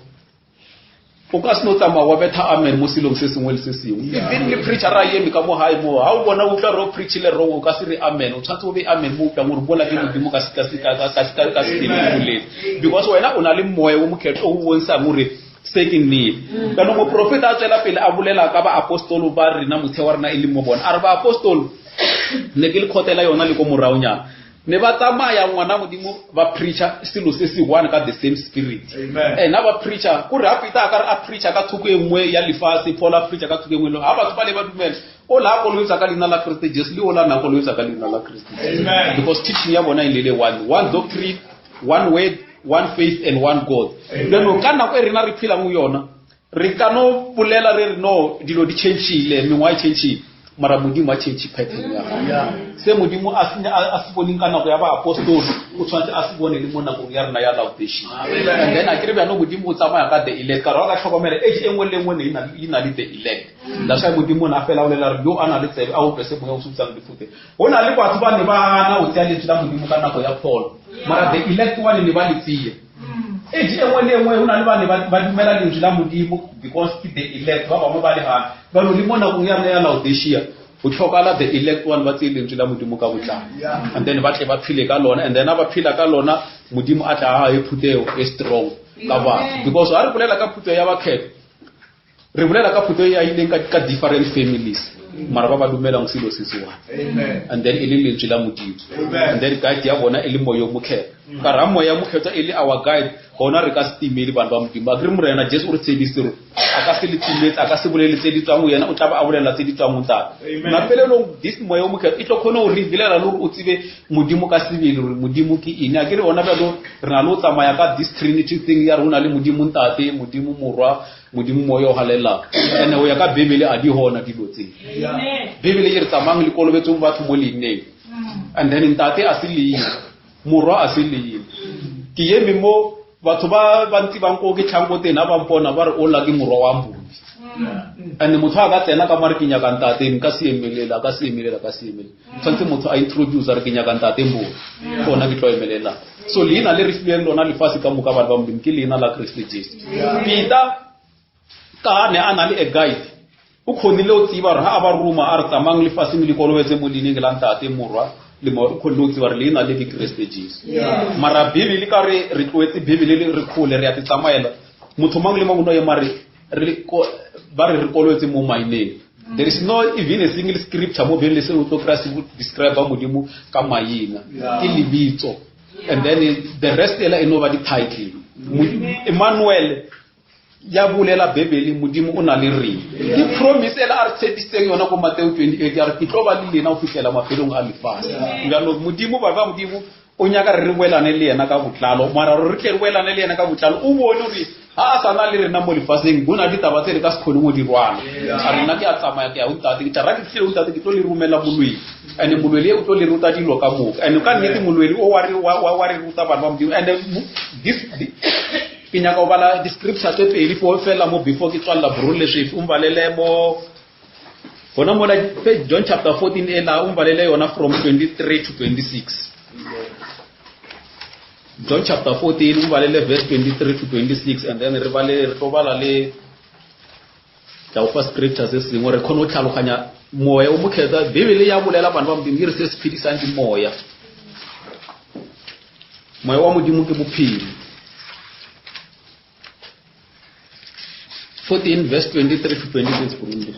o ka se no tsamaya wa betha amen mo selong se sengwe le se sengwe even le preacher a eme ka mo gae mo ga o bona o utlwa re o preachile wrong o ka se re amen o tshwanetse o be amen mo utlwang gore bola ke modimo ka sebele o boletse because wena o na le moya o mokgethwa o bontshang gore se ke nnete jaanong moprofeta a tswela pele a bolela ka baapostolo ba rena motheo wa rena e leng mo bona a re baapostolo ne ke le kgotela yona le ko moraonyana ne ba tsamaya ngwana modimo ba preacher selo se se one ka the same spirit ena ba preacher kore ga peter a ka re a preacher ka thoko e nngwe ya lefatshe paul a preacher ka thoko e nngwe ga batho ba le ba dumela o la a kolobetsa ka leina la kriste jesu le o la na kolobetsa ka leina la kriste because teaching ya bona e le le one one doctrine one word one faith and one god jaanong ka nako e rena re phelang yona re ka no bolela re re no dilo di changile mengwa e changile mara modimo a change pattern ya gagwe se modimo a se boneng ka nako ya baapostoli o tshwanetse a se bone le mo nakong ya rena ya laodation and then a kere bjano modimo o tsamaya ka the elect ka re wa ka tlhokomela age e nngwe le nngwe ne e na le the elect that's why modimo o ne a fela o lela re yo a na le tsebe a utlwe se moya o se utsang difute go na le batho ba ne ba gana go tsaya lentswe la modimo ka nako ya paul mara the elect one ne ba le tseya age e nngwe le nngwe go na le ba ne ba dumela lentswe la modimo because ke the elect ba bangwe ba le gana bano le mo nakong ya rena ya laodicea go tlhokala the elect one ba tseye lentswe la modimo ka botlalo and then ba tle ba phele ka lona and then a ba phela ka lona modimo a tla a e phutheo e strong ka batho because ga re bolela ka phutheo ya bakgetho re bolela ka phutheo e aileng ka different families mara ba ba dumelang selo se se one and then e le lentswe la modimo and then guide ya bona e le moya o mokgethwa ka ra moya mokgethwa e le our guide gona re ka se timele bana ba modimo a kere morena jesu o re tshedisitse gore a ka se le timetse a ka se bolele tse di tswang go yena o tla ba a bolela tse di tswang go ntate mafelelong this moya o mokgethwa e tlo kgone go revealela le gore o tsebe modimo ka sebele gore modimo ke eng a kere gona bjalo re na le go tsamaya ka this trinity thing ya re go na le modimo ntate modimo morwa modimo moya o galelang ene go ya ka bibele a di gona dilo tse bibele e re tsamayng le kolobetsong batho mo leineng and then ntate a se leina morwa a se leina ke eme mo batho ba bantsi ba nko ke tlhang ko teng a ba mpona ba re ola ke morwa wa mbubi and motho a ka tsena ka mare ke nyaka ntate nka se emelela ka se emelela ka se emelela tshwanetse motho a introduce a re ke nyaka ntate mbubi gona ke tlo emelelang so leina le re fileng lona lefatshe ka moka bana ba modimo ke leina la kriste jesu peter ka ne a na le a guide o kgonile o tseba gore ga a ba roma a re tsamayng lefatshe mme le kolobetse mo leineng la ntate morwa Le mo o kgonne go tseba gore leina le ke Kriste Jesu. Mara Bibele ka re re tloetse Bibele le re kgole re ya te tsamaela. Motho mang le mang o no ema re re ba re re kolobetse mo maineng. There is no even a single scripture mo Bibele se o tlo kry-a se describe Modimo ka maina. Ke lebitso. And then the rest ela e no ba di-title. Emmanuel ya bolela Bebele Modimo o na le rena. Ke promise ela a re tshepisitseng yona ko Mateo 28 ya re ke tlo ba le lena go fihlela mafelong a lefase. Bjalo Modimo ba ba Modimo o nyaka re re boelane le yena ka botlalo mara gore re tle re boelane le yena ka botlalo o bone gore ga a sa na le rena mo lefaseng go na ditaba tse re ka se kgoneng go di rwala. A re nna ke a tsamaya ke ya go ntate ke tla ra ke fihlile go ntate ke tlo le romela molwedi and molwedi e o tlo le ruta dilo ka moka and ka nnete molwedi o wa re wa re ruta bana ba Modimo and this Ke nyaka go bala di-scripture tse pedi fo fela mo before ke tswalela bro leswefi o mbalele mo gona mola John chapter 14 ela o mbalele yona from 23 to 26. John chapter 14 o mbalele verse 23 to 26 and then re bale re tlo bala le tla o fa scripture se sengwe re kgone go tlhaloganya moya o mokgethwa. Bibele ya bolela bana ba Modimo e re se se phedisang ke moya. Moya wa Modimo ke bophelo. 14 verse 23 to 26 Burundi.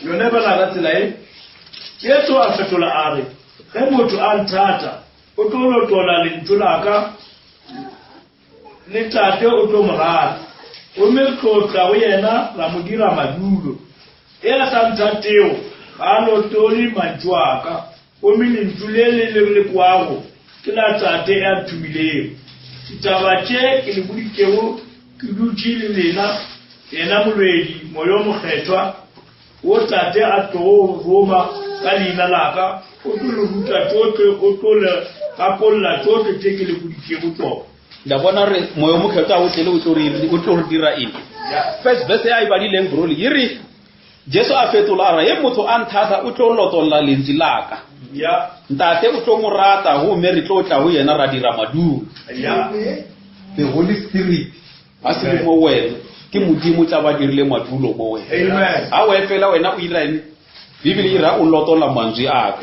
Yone bala ka tsela e. Jesu a fetola a re, ge motho a nthata, o tlo lotola lentšu la ka, le Tate o tlo mo rata, gomme re tlo tla go yena ra mo dira madulo. E a sa nthatego ga a lotole mantšu a ka, gomme lentšu le le le le kwago ke la Tate e a nthomilego. Ditaba tše ke le boditšego ke dutše le lena, yena Molwedi, Moya o Mokgethwa, wo Tate a tlogo o roma ka leina la ka, o tlo le ruta tšohle, o tlo le gakolla tšohle tše ke le boditšego tšona. La bona re moya o mokgethwa o tlele o tlo re o tlo re dira eng? First verse e a e badileng brole e re Jesu a fetola a re ye motho a nthata o tlo lotolla lentswe la ka. Ntate o tlo mo rata gomme re tlo tla go yena ra dira madulo. The Holy Spirit a se le mo wena ke Modimo tla ba dirile madulo mo wena. Ha o fela wena o ira eng? Bibele e ra o lotola mantswe a ka.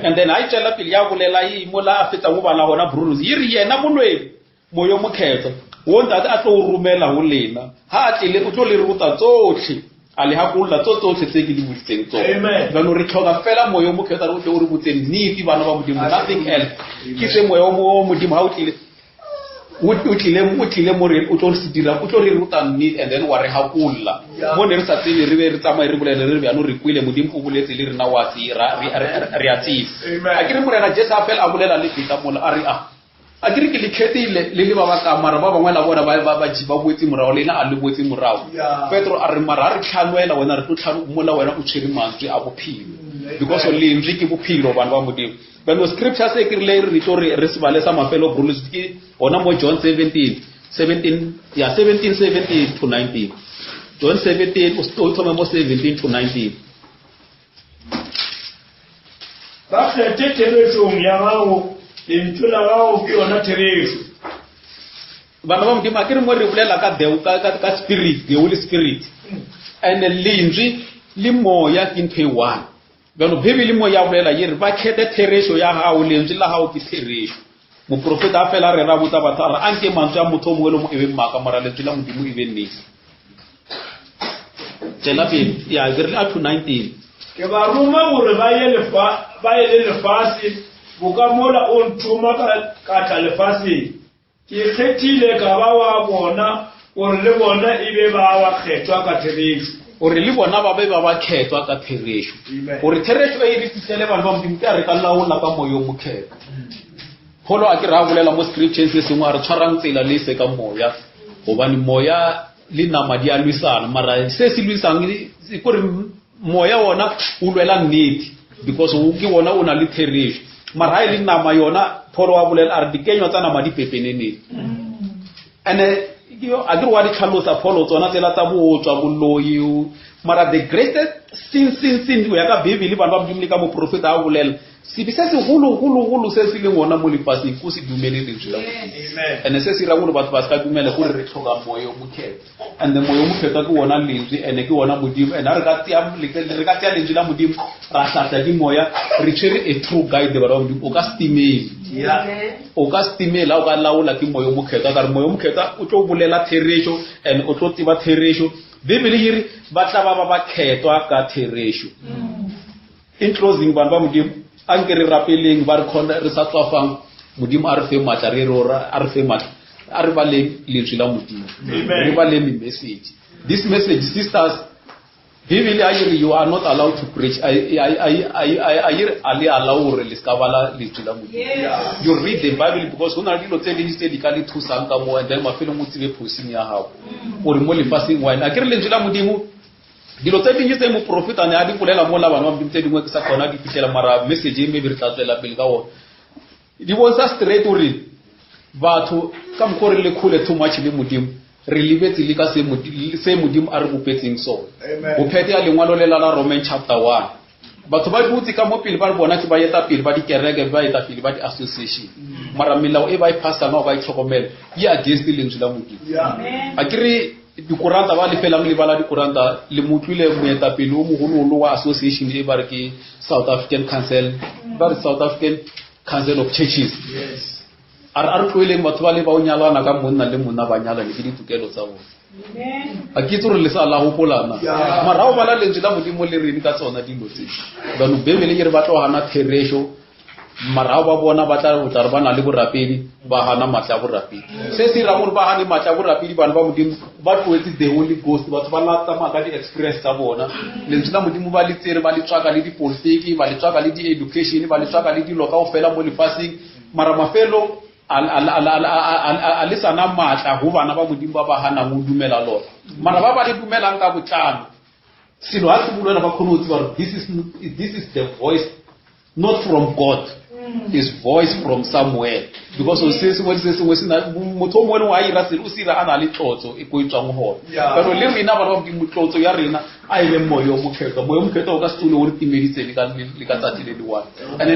And then ha e tswela pele ya bolela e mola a fetsa go bala gona Bruno e re yena molwedi moyo mokgethwa wo ntate a tlo o romela go lena ha a tlile o tlo le ruta tsotlhe a le gakolola tso tsotlhe tse ke di boditseng tsone. Jaanong re tlhoka fela moyo mokgethwa re o tle o re botse nnete bana ba Modimo nothing else. Ke se moya o Modimo ha o tlile o tlile o tlile mo re o tlo se dira o tlo re ruta nnete and then wa re gakolola mo ne re sa tsebe re be re tsamaye re bolele re re bjano re kwele Modimo o boletse le rena wa re a tseba. A ke re Morena Jesu a fela a bolela le Peter mola a re a A ke re ke le khethile le le ba ba ka mara ba bangwe la bona ba ba ba ba boetse morago lena a le boetse morago. Petro a re mara a re tlhanoela wena re tlo tlhano mola wena o tshwere mantswe a bophelo. Because lentswe ke bophelo bana ba Modimo. Bano scripture se ke rile re tlo re re se bale sa mafelo brothers ke ona mo John 17 17 ya 17 17 to 19. John 17 o thome mo 17 to 19. Ba kgethe therešong ya gago, lentšu la gago ke yona therešo. Bana ba Modimo, a ke re mo re bolela ka the, ka, ka, ka spirit, the Holy Spirit. And lentswe le moya ke ntho e one. Bjalo Bibele mo ya bolela ye re ba kgethe therešo ya gago, lentswe la gago ke therešo. Moprofeta a fela a rera a botsa batho a re anke mantswe a motho o mongwe le mongwe e be maaka, mara lentswe la Modimo e be nnete. Tšwela pele. Ya, ke re a to 19. Ke ba roma gore ba ye lefa, ba ye le lefase, boka mola o nthoma ka, ka tla lefaseng. Ke kgethile ka ba wa bona, gore le bona e be ba bakgethwa ka therešo. Gore le bona ba be ba bakgethwa ka therešo. Gore therešo e re fihlele bana ba Modimo, ke a re ka laola ka Moya o Mokgethwa. Paulo a ke re a bolela mo scripture se sengwe a re tshwarang tsela le se ka moya gobane moya le nama di a lwisana mara se se lwisang kore moya wona o lwela nnete because ke wona o na le therešo mara ha e le nama yona Paulo wa bolela a re dikenywa tsa nama di pepeneneng and a ke re wa di tlhalosa Paulo tsona tsela tsa bootswa boloi mara the greatest sin sin sin go ya ka Bibele bana ba Modimo le ka moprofeta a bolela. Sebe se segologologolo se se leng gona mo lefaseng ko se dumele lentswe la Modimo. And se se irang gore batho ba se ka dumela gore re tlhoka moya o mokgethwa. And moya o mokgethwa ke wona lentswe and ke wona Modimo. And ha re ka tseya re ka tseya lentswe la Modimo ra hlahla ke moya re tshwere a true guide bana ba Modimo o ka se timele. O ka se timele ha o ka laola ke moya o mokgethwa ka re moya o mokgethwa o tlo bolela therešo and o tlo tseba therešo. Bibele e re ba tla ba ba bakgethwa ka therešo. In closing, bana ba Modimo, a nke re rapeleng ba re kgona re sa tswafang Modimo a re fe maatla re re a re fe maatla a re baleng lentswe la Modimo re baleng message this message sisters Bibele a re you are not allowed to preach a re a le allow gore le ska bala lentswe la Modimo you read the Bible because go na le dilo tse dintsi tse di ka le thusang ka mo and then mafelong o tsebe phosing ya gago gore mo lefaseng wine a ke re lentswe la Modimo dilo tse dintsi tse moprofeta ne a di bolela mo la bana ba modimo tse dingwe ke sa kgona di fitlhela mara message e maybe re tla tswela pele ka one di bontsha straight gore batho ka mokgwa re le kgole too much le modimo re lebetse le ka se modimo a re bopetseng sone bophete ya lengwalo le la la roman chapter 1 batho ba dutse ka mo pele ba re bona ke ba etapele ba dikereke ba etapele ba di-association mara melao e ba e phasang ba e tlhokomela e against lentswe la modimo a ke re dikoranta ba lefelang le bala dikoranta le mo utlwile moetapele o mogologolo wa association e ba re ke south african council ba re south african council of churches a re a re tloeleng batho ba le ba o nyalana ka monna le monna ba nyalane ke ditokelo tsa bone a ke itse gore le sa la gopolana mara o bala lentswe la modimo le reng ka tsona dilo tse jaanong bebele ke re ba tlo gana therešo mara ba bona ba tla tla re ba na le borapedi ba gana maatla a borapedi se se irang gore ba gane maatla a borapedi bana ba modimo ba tloetse the holy ghost batho ba la tsamaya ka di-experience tsa bona lentswe la modimo ba le tsere ba le tswaka le dipolitiki ba le tswaka le di-education ba le tswaka le dilo kao fela mo lefatsheng mara mafelong a le sana maatla go bana ba modimo ba ba ganang go dumela lona mara ba ba le dumelang ka botlalo selo ga se bolela ba kgone go tseba gore this is, this is the voice not from god mm. is voice from somewhere because se sengwe le se sengwe sena motho o mongwe le ngwe a ira selo o se ira a na le tlotso e ko e tswang gone kano le rena bana ba modimo tlotso ya rena a e be moya o mokgethwa moya o mokgethwa o ka se tsole o re timeditse le ka tsatsi le le one and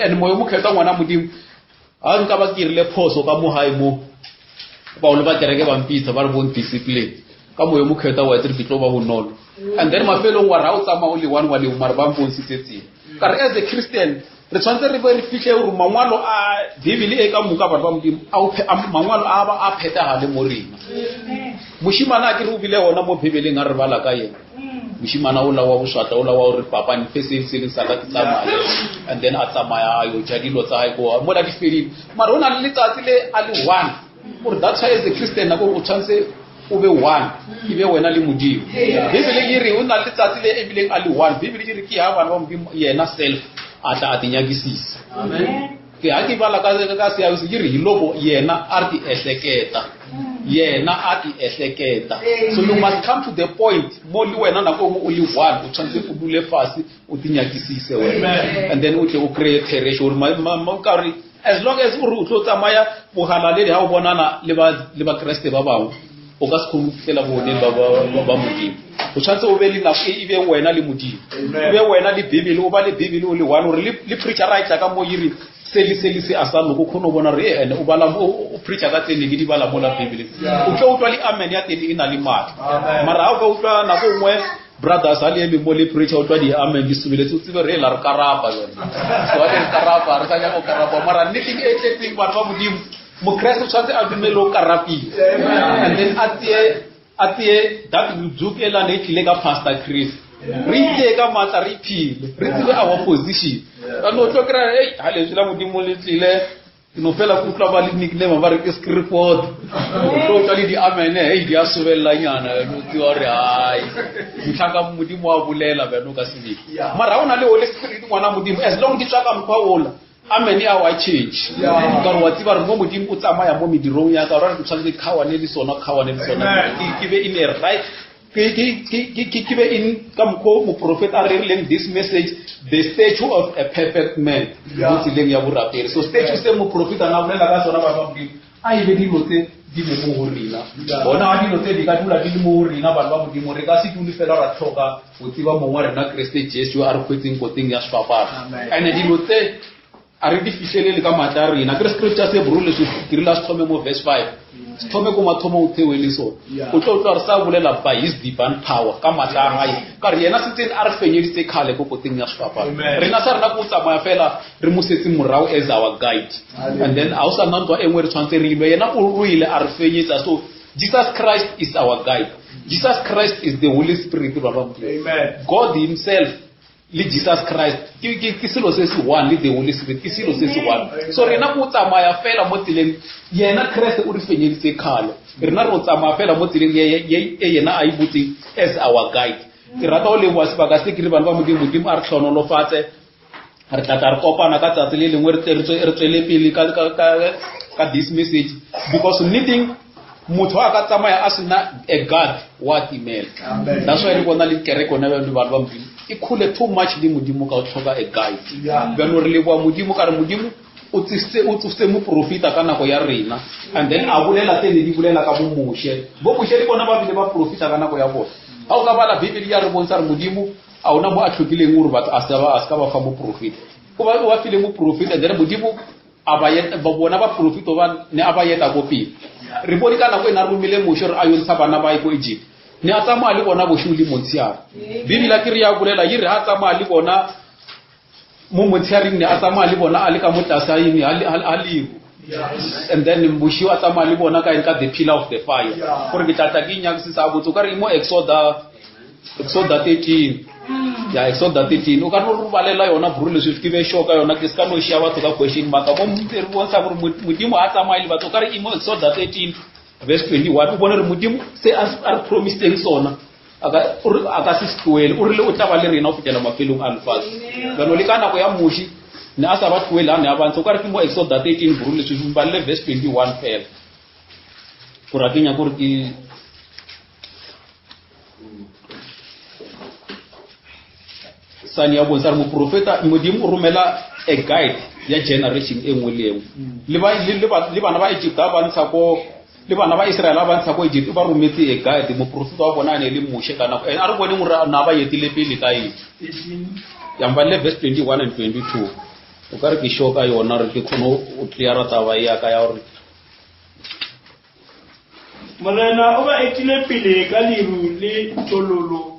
and moya o mokgethwa ngwana modimo ga nka ba ke irile phoso ka mo gae mo bagolo ba kereke ba mpitsa ba re bong discipline ka moya o mokgethwa wa etse ke tlo ba bonolo and then mafelong wa re ga o tsamaya o le one wa leo mare ba mpontshitse tsela ka re as a christian re tshwanetse re be re fitlhe gore mangwalo a bibele e ka moka batho ba modimo mangwalo a ba a phethagale mo rena mošimana a ke re o bile gona mo bibeleng a re bala ka yena mošimana o la wa boswatla o la wa gore papa nfe se se leng sa ka ke tsamaye and then a tsamaya a yo ja dilo tsa gae ko mola di fedile mara o na le letsatsi le a le one gore that's why as a christian nako o tshwanetse o be one e be wena le modimo bibele e re o na le letsatsi le ebileng a le one bibele e re ke ya bana ba modimo yena self a tla a te nyakisisa ke ha ke bala ka ka seabe se ke re hiloko yena a re ti ehleketa yena a ti ehleketa so you must come to the point mo le wena nako nngwe o le one o tshwanetse o dule fase o ti nyakisise wena and then o tle o kry-e therešo gore ka re as long as o re o tlo tsamaya bogalaledi ga o bonana le bakeresete ba bangwe o ka se kgone go fitlhela bone ba modimo o tshwanetse o be le nako e be wena le modimo o be wena le bibele o ba le bibele o le one gore le preacher a tla ka mo iri se le se le se a sa loko o kgone go bona gore ene o bala o preacher ka tsene ke di bala mo la bibele o tlo utlwa le amen ya teng e na le maatla mara ga o ka utlwa nako nngwe brothers a le eme mo le preacher o tlwa di amen di subeletse o tsebe re la re karapa yone so a re karapa re sa nyaka go karapa mara nnete e tletseng batho ba modimo mokreste o tshwanetse a dumele o karapile and then a tseye a tseye that rebuke e lane e tlile ka pastor chris re itseye ka maatla re iphile re tsebe our position ka no tlo kry-a ei ga lentswe la modimo le tlile ke no fela ke utlwa ba le nickname ba re ke scripot o tlo utlwa le di-amene hei di a sobelelanyana o tsiwa gore ai motlhaka modimo wa bolela bjano ka sebele mara o na le holy spirit ngwana modimo as long di tswa ka mokgwa ola amen ya wa change ka gore wa tseba gore mo modimo o tsamaya mo medirong ya ka gore ke tshwanetse ke kgawane le sona kgawane le sona ke be in a right ke be in ka mokgwa moprofeta a rerileng this message the statue of a perfect man mo tseleng ya borapedi so statue se moprofeta na bolela ka sona ba ba modimo. A e be dilo tse di be mo go rena. Bona ga dilo tse di ka dula di le mo go rena, bana ba Modimo, re ka se dule fela ra tlhoka go tseba Mong wa rena Kriste Jesu yo a re hwetseng koteng ya sefapano. And dilo tse a re di fihlelele ka maatla a rena. Ke re scripture se bro leswe ke rile a se thome mo verse 5. Se thome ko mathomong o thewe le sone. O tlo utlwa re sa bolela by his divine power ka maatla a gae. Ka re yena setseng a re fenyeditse khale ko koteng ya sefapano. Rena sa rena ko tsamaya fela re mo setse morago as our guide. And then a o sa nna ntwa e nngwe re tshwanetse re ilwe yena o ruile a re fenyetsa. So Jesus Christ is our guide. Jesus Christ is the Holy Spirit ba ba Modimo. God himself le Jesus Christ ke ke ke selo se se one le the Holy Spirit ke selo se se one. So rena ko tsamaya fela mo tseleng yena Christ o re fenyeditse khale. Rena re tsamaya fela mo tseleng ye ye e yena a e butseng as our guide. Ke rata go leboha sebaka se ke re bana ba Modimo Modimo a re tlhonolofatse re tla tla re kopana ka tsatsi le lengwe re tle re tswele pele ka ka ka ka this message because nneteng motho a ka tsamaya a sena a guard wa timela. That's why re bona le kereke yona bjalo batho ba Modimo e khole too much le Modimo ka o tlhoka a guide. Bjalo re leboha Modimo ka re Modimo o tsisitse o tsositse moprofeta ka nako ya rena and then a bolela tse ne di bolela ka bo Moshe. Bo Moshe le bona ba bile ba profeta ka nako ya bona. Ha o ka bala Bibele ya re bontsha re Modimo a ona mo a tlhokileng gore batho a se ba a se ka ba fa moprofeta. O ba o ba file moprofeta then Modimo a ba yeta ba bona baprofeta ba ne a ba yeta ko pele. Re bone ka nako e na romile Moshe re a yo ntsha bana ba ye ko Egypt. Ne a tsamaya le bona boshigo le motshehare. Bibele ke re ya bolela e re ha tsamaya le bona mo motshegareng ne a tsamaya le bona a le ka mo tlase a eng a leru. And then boshigo a tsamaya le bona ka eng ka the pillar of the fire. Gore ke tla tla ke inyakisisa a botse o ka re mo Exoda Exoda 13. Ya Exoda 13 o ka no re balela yona bro leswi ke be sure ka yona ke se ka no shia batho ka question mark mo re bontsha gore Modimo ha tsamaye le batho o ka re mo Exoda 13 verse 21 o bone re Modimo se a re promiseng sona a ka o re a ka se se tlohele o rile o tla ba le rena go fihlela mafelong a lefatshe. Jaanong le ka nako ya Moshe ne a sa ba tlohele a ne a ba ntsha o ka re ke mo Exoda 13 bro leswi balele verse 21 fela gore a ke nyaka gore ke sane ya bontsha re moprofeta Modimo o romela a guide ya generation e nngwe le e nngwe. Le ba le le ba le bana ba Egypt ba ntsha ko le bana ba Israel ba ntsha ko Egypt ba rometse a guide moprofeta wa bona a ne le Moshe ka nako. A re bone gore na ba etile pele ka eng. Ya mbalele verse 21 and 22. O ka re ke sure ka yona re ke kgone go cleara taba ya ka ya gore Morena o ba etile pele ka leru le tololo.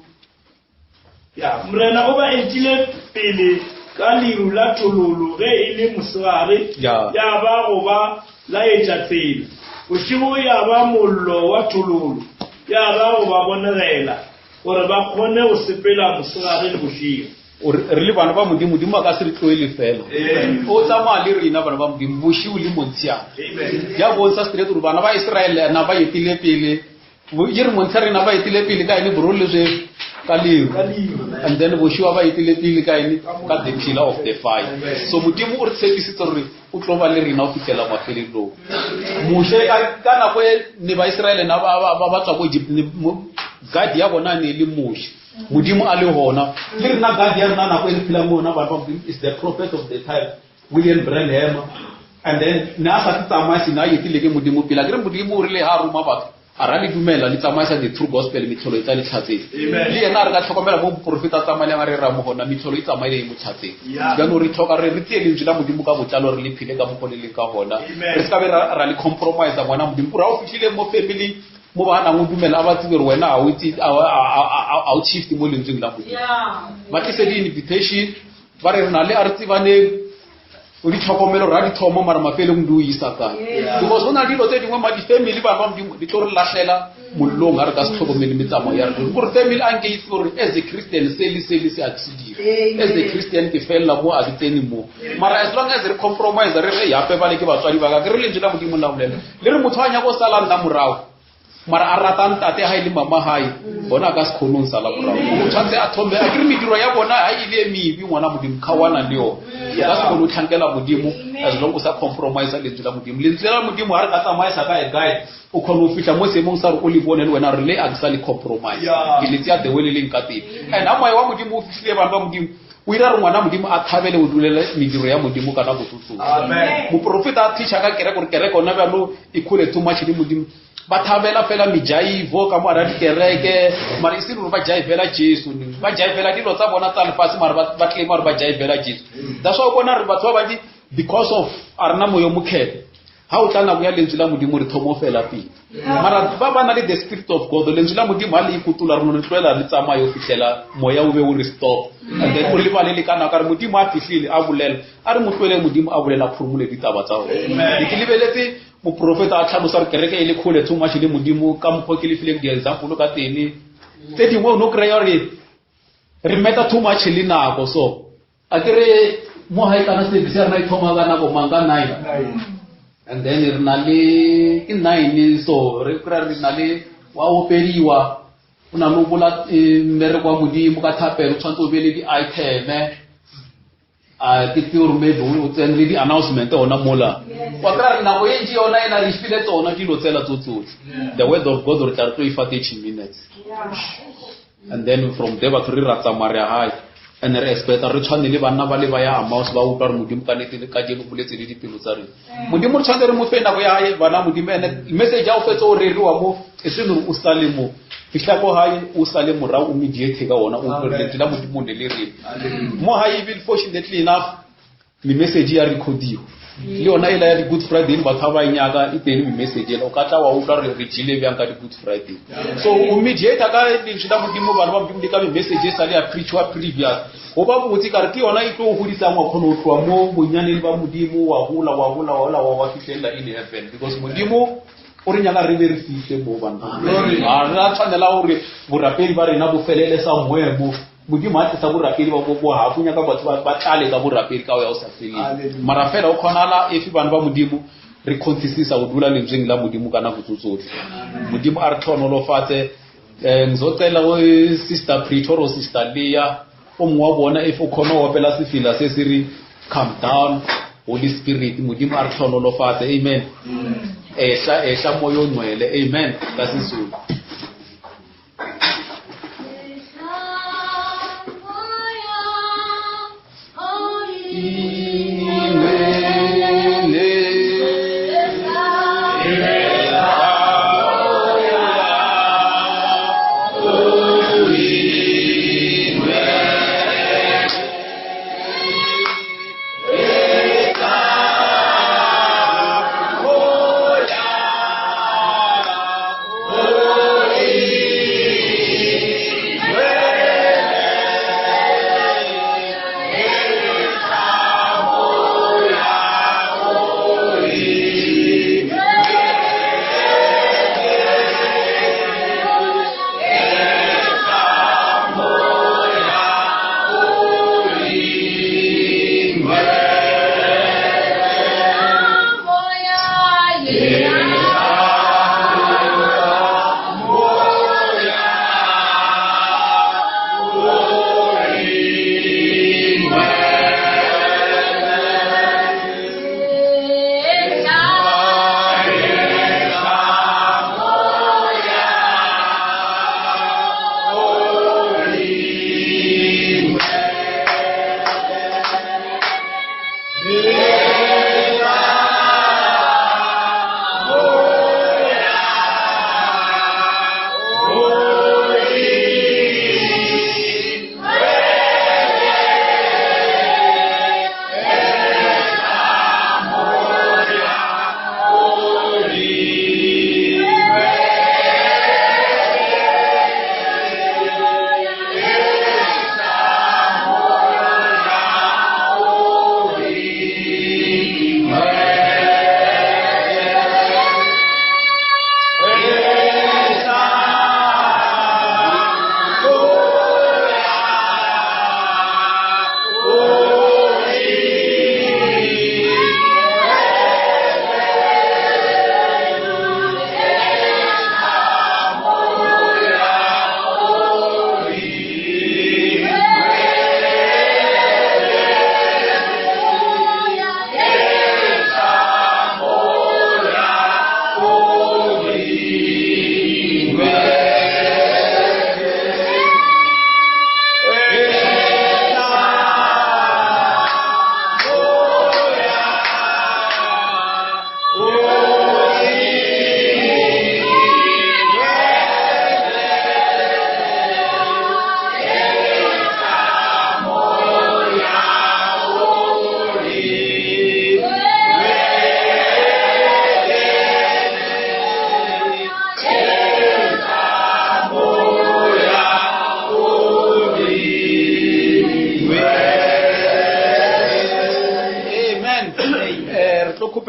Ya, Morena o ba etile pele ka leru la tololo ge e le mosegare, Ya. ya ba go ba laetša tsela. Bošego ya ba mollo wa tololo, ya ba go ba bonegela, gore ba kgone go sepela mosegare le bošego. O re re le bana ba Modimo, Modimo a ka se re tlohele fela. O tsamaya le rena bana ba Modimo bošego le motshehare. Ya bontsha straight gore bana ba Israel na ba etile pele ye re montshehare na ba etile pele ka ene bro leswe ka leru. And then bošego ba etile pele ka ene ka the pillar of the fire. So Modimo o re tshepisitse gore o tlo ba le rena go fihlela mafelelong. Moshe ka ka nako e ne ba Israel na ba ba ba tswa ko Egypt ne guide ya bona ne le Moshe. Modimo a le gona le rena guide ya rena nako e re phelang mo yona bana ba Modimo is the prophet of the time William Branham. And then ne a sa se tsamaise ne a etile ke Modimo pele a kere Modimo o rile ha roma batho a ra le dumela le tsamaisa the true gospel metlholo e tla le tlhatseng. Le yena a re ka tlhokomela mo moprofeta a tsamaileng a re ra mo gona metlholo e tsamaile e mo tlhatseng. Jaanong re tlhoka re re tseye lentswe la Modimo ka botlalo re le phele ka mokgwa le leng ka gona. Re se ka be ra ra le compromise ngwana Modimo. Gore ha o fitlhile mo family mo ba nang o dumela a ba tsebe gore wena a o itse a o shift mo lentsweng la Modimo. Ba tlise di-invitation ba re re na le a re tsebaneng o di tlhokomelo ra di thomo mara mafelong di o isa kae. Because go na le dilo tse dingwe ma di-family bana ba Modimo di tlo re lahlela mollong ha re ka se tlhokomele metsamao ya rena. Gore family a nke itse gore as a Christian se le se le se a ke se dire. As a Christian ke felela mo a ke tsene mo. Mara as long as re compromise re re yape bale ke batswadi ba ka ke re lentswe la Modimo la bolela. Le re motho a nyaka go sala nna morago mara a rata ntate ha e le mama hae bona a ka se kgone go sala morago. O tshwanetse a thome a kere mediro ya bona ha e le e mebe ngwana Modimo kgaoana le yone. O ka se kgone go tlhankela Modimo as long o sa compromise lentswe la Modimo. Lentswe la Modimo ha re ka tsamaisa ka a guide o kgona go fitlha mo seemong sa gore o le bone le wena re le a ke sa le compromise. Ke le tseya the way le leng ka teng. And ha moya wa Modimo o fitlhile bana ba Modimo O ira gore ngwana Modimo a thabele go dulela mediro ya Modimo ka nako tso tsotlhe. Moprofeta a teacha ka kereke gore kereke ona bjalo e khole too much le Modimo. Ba thabela fela mejaivo ka mo gare ga dikereke, mara e se gore ba jaivela Jesu, ba jaivela dilo tsa bona tsa lefase, mara ba claima gore ba jaivela Jesu. That's why o bona gore batho ba bantši because of a rena moyo mokhetho, ga o tla nako ya lentswe la Modimo re thomo fela pele. Mara ba ba na le the spirit of God, lentswe la Modimo ha le ikutola re no le tlohela le tsamaye go fihlela moya o be o re stop. And then o lebale le ka nako a re Modimo a fihlile a bolela, a re mo tlohele Modimo a bolela a phurumole ditaba tsa ona. Ke lebeletse moprofeta a tlhalosa gore kereke e le kgole too much le Modimo ka mokgwa ke le fileng di-example ka teng. Tse dingwe o no kry-a gore re meta too much le nako, so a ke re mo gae kana service ya rena e thoma ka nako mang, ka 9, and then re na le ke 9, so re kry-a re na le wa opediwa, o na le o bola mmereko wa Modimo ka thapelo, o tshwanetse o be le di-iteme, a ke tsebe gore maybe o tsene le di-announcement ona mola, wa kry-a re nako e ntši yona e na re file tsona dilo tsela tso tsotlhe. The word of God re tla re tlo e fa 30 minutes, and then from there batho re ra tsamaya re ya gae, and re expecta re tshwane le banna ba le ba ya Amaus ba utlwa re Modimo ka nnete le kajeno boletse le dipelo tsa rena. Modimo re tshwanetse re mo fe nako ya gae, bana Modimo, and message ya o fetse o reriwa mo e seng gore o sale mo fihla ko gae o sale morago o mediate ka ona o utlwe lentswe la Modimo ne le reng mo gae. Even fortunately enough me-message ya recordiwa le yona ela ya di-Good Friday, batho ba ba e nyaka e teng me-message ela, o ka tla wa utlwa re re jele bjang ka di-Good Friday. So o mediata ka lentswe la Modimo, bana ba Modimo, le ka me-message e sale ya preachiwa previous go ba botse kare ke yona e tlo o godisang, wa kgona go tloa mo bonyaneng ba Modimo, wa gola wa gola wa gola wa fitlhelela in heaven, because Modimo o re nyaka re be re fihle mo bana. Ga re a tshwanela gore borapedi ba rena bo felele somewhere mo. Modimo a tlisa borapedi ba bo hafu nyaka batho ba tlale ka borapedi ka o ya o sa feleng, mara fela o kgonala if bana ba Modimo re kgonthisisa go dula lentsweng la Modimo ka nako tso tsotlhe. Modimo a re tlhonolofatse. Ngizocela go Sister Pretoro, Sister Leah, o mongwe wa bona, if o kgona go opela sefela se se re Come Down Holy Spirit. Modimo a re tlhonolofatse. Amen. Ehla ehla moya o ngcwele. Amen ka Sezulu.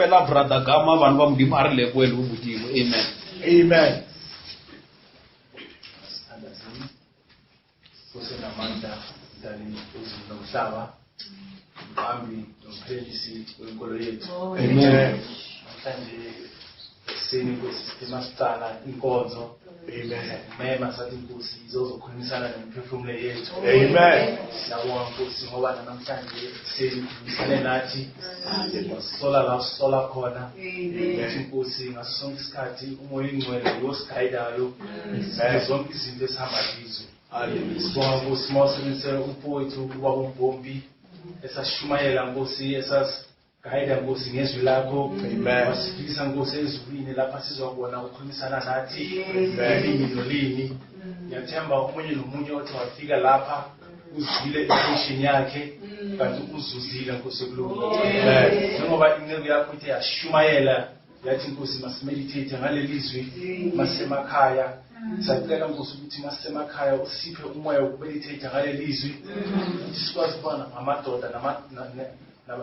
kgopela brother Gama bana ba Modimo a re leboe le bo Modimo. Amen. Amen. Sithandazeni. Usenamandla mdali wezulu nomhlaba, mqambi nomphelelisi wenkolo yethu. Amen. Namhlanje ekuseni Nkosi sithe masiqala inkonzo. Amen. Mema sathi Nkosi izozokhulumisana nemiphefumulo yethu. Amen. Siyabonga Nkosi ngoba namhlanje ekuseni ukhulumisane nathi. Wasisola la usisola khona. Ukuthi Nkosi ngaso sonke isikhathi umoya oyingcwele uyosigayidayo. Zonke izinto esihamba kizo. Hallelujah. Sibonga Nkosi mawusebenzise umfowethu ubaba uMbombi esashumayela Nkosi esasigayida Nkosi ngezwi lakho. Amen. Wasifikisa Nkosi ezulwini lapha sizobona ukukhulumisana nathi Amen. limi nolimi. Ngiyathemba omunye nomunye othi wafika lapha uzwile intention yakhe kanti uzuzile Nkosi yokulunga. Amen. Njengoba inceku yakho ithe yashumayela yathi Nkosi masimeditate ngaleli zwi masemakhaya. Siyacela Nkosi ukuthi masemakhaya usiphe umoya wokumeditate ngaleli zwi ukuthi sikwazi ukuba ngamadoda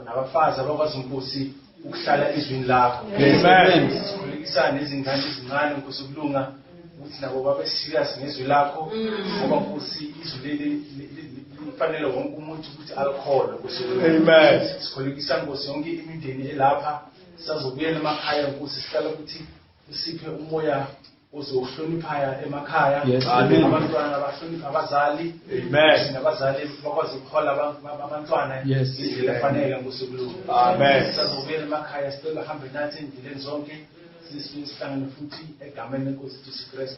nabafazi abakwazi Nkosi ukuhlala ezwini lakho. Amen. Sikhulekisane nezingane ezincane Nkosi ukulunga ukuthi nabo babe serious ngezwi lakho ngoba Nkosi izwi leli lifanele wonke umuntu ukuthi alikholwe Nkosi. Amen. Sikhulekisa Nkosi yonke imindeni elapha sazobuyela emakhaya Nkosi sicela ukuthi usiphe umoya ozohlonipha emakhaya. Yes, amen. Abantwana bahlonipha abazali. Amen. Nabazali bakwazi ukuhola abantwana Yes. ngendlela efanele Nkosi ukulunga. Amen. Sizobuyela emakhaya sicela uhambe nathi endleleni zonke sisihlangane futhi egameni lenkosi Jesu Kristu.